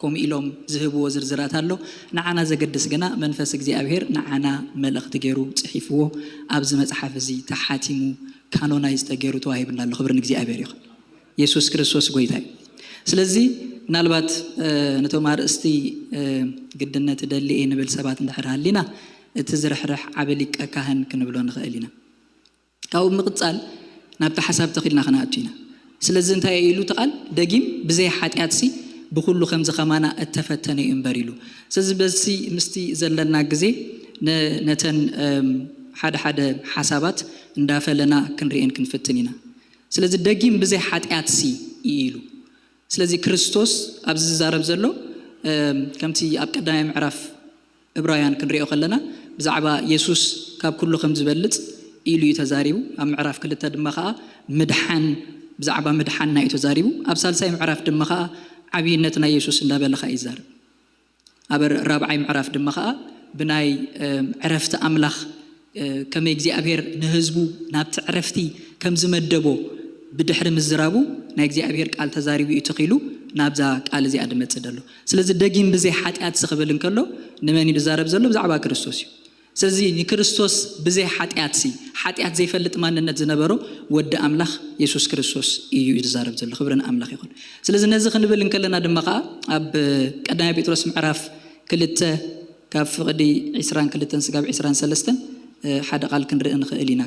ከምኡ ኢሎም ዝህብዎ ዝርዝራት ኣሎ። ንዓና ዘገድስ ግና መንፈስ እግዚኣብሔር ንዓና መልእኽቲ ገይሩ ጽሒፍዎ ኣብዚ መጽሓፍ እዚ ተሓቲሙ ካኖናይዝ ተገይሩ ተዋሂብና ኣሎ። ክብሪ ንእግዚኣብሔር ይኹን። የሱስ ክርስቶስ ጐይታ እዩ። ስለዚ ምናልባት፣ እ፣ ነቶም ኣርእስቲ፣ እ፣ ግድነት እደሊ እየ ንብል ሰባት እንድሕር ሃሊና እቲ ዝርሕርሕ ዓቢ ሊቀ ካህን ክንብሎ ንኽእል ኢና። ካብኡ ብምቕጻል ናብቲ ሓሳብ ተኺልና ክንኣቱ ኢና። ስለዚ እንታይ እዩ ኢሉ እቲ ቃል? ደጊም ብዘይ ሓጢኣትሲ ብኹሉ ከምዚ ከማና እተፈተነ እዩ እምበር ኢሉ። ስለዚ በዚ ምስቲ ዘለና ግዜ ነ-፣ ነተን፣ እም፣ ሓደ ሓደ ሓሳባት እንዳፈለና ክንርእየን ክንፍትን ኢና። ስለዚ ደጊም ብዘይ ሓጢኣትሲ እዩ ኢሉ። ስለዚ ክርስቶስ ኣብዚ ዝዛረብ ዘሎ፣ እም፣ ከምቲ ኣብ ቀዳማይ ምዕራፍ ዕብራውያን ክንሪኦ ከለና ብዛዕባ የሱስ ካብ ኩሉ ከም ዝበልጽ ኢሉ እዩ ተዛሪቡ። ኣብ ምዕራፍ ክልተ ድማ ኸኣ ምድሓን፣ ብዛዕባ ምድሓንና እዩ ተዛሪቡ። ኣብ ሳልሳይ ምዕራፍ ድማ ኸኣ ዓብይነት ናይ የሱስ እንዳበለ ኸኣ ይዛረብ። ኣብ ራብዓይ ምዕራፍ ድማ ኸኣ ብናይ፣ እም፣ ዕረፍቲ ኣምላኽ፣ እ፣ ከመይ እግዚኣብሔር ንህዝቡ ናብቲ ዕረፍቲ ከም ዝመደቦ ብድሕሪ ምዝራቡ ናይ እግዚኣብሔር ቃል ተዛሪቡ እዩ ተኺሉ ናብዛ ቃል እዚኣ ድመጽእ ደሎ። ስለዚ ደጊም ብዘይ ሓጢኣት ዝኽብል እንከሎ ንመን እዩ ዝዛረብ ዘሎ? ብዛዕባ ክርስቶስ እዩ። ስለዚ ንክርስቶስ ብዘይ ሓጢኣትሲ፣ ሓጢኣት ዘይፈልጥ ማንነት ዝነበሮ ወዲ ኣምላኽ የሱስ ክርስቶስ እዩ ዝዛረብ ዘሎ። ክብሪ ንኣምላኽ ይኹን። ስለዚ ነዚ ክንብል እንከለና ድማ ኸኣ ኣብ ቀዳማይ ጴጥሮስ ምዕራፍ ክልተ ካብ ፍቕዲ ዕስራን ክልተን ስጋብ ዕስራን ሰለስተን፣ እ፣ ሓደ ቃል ክንርኢ ንኽእል ኢና።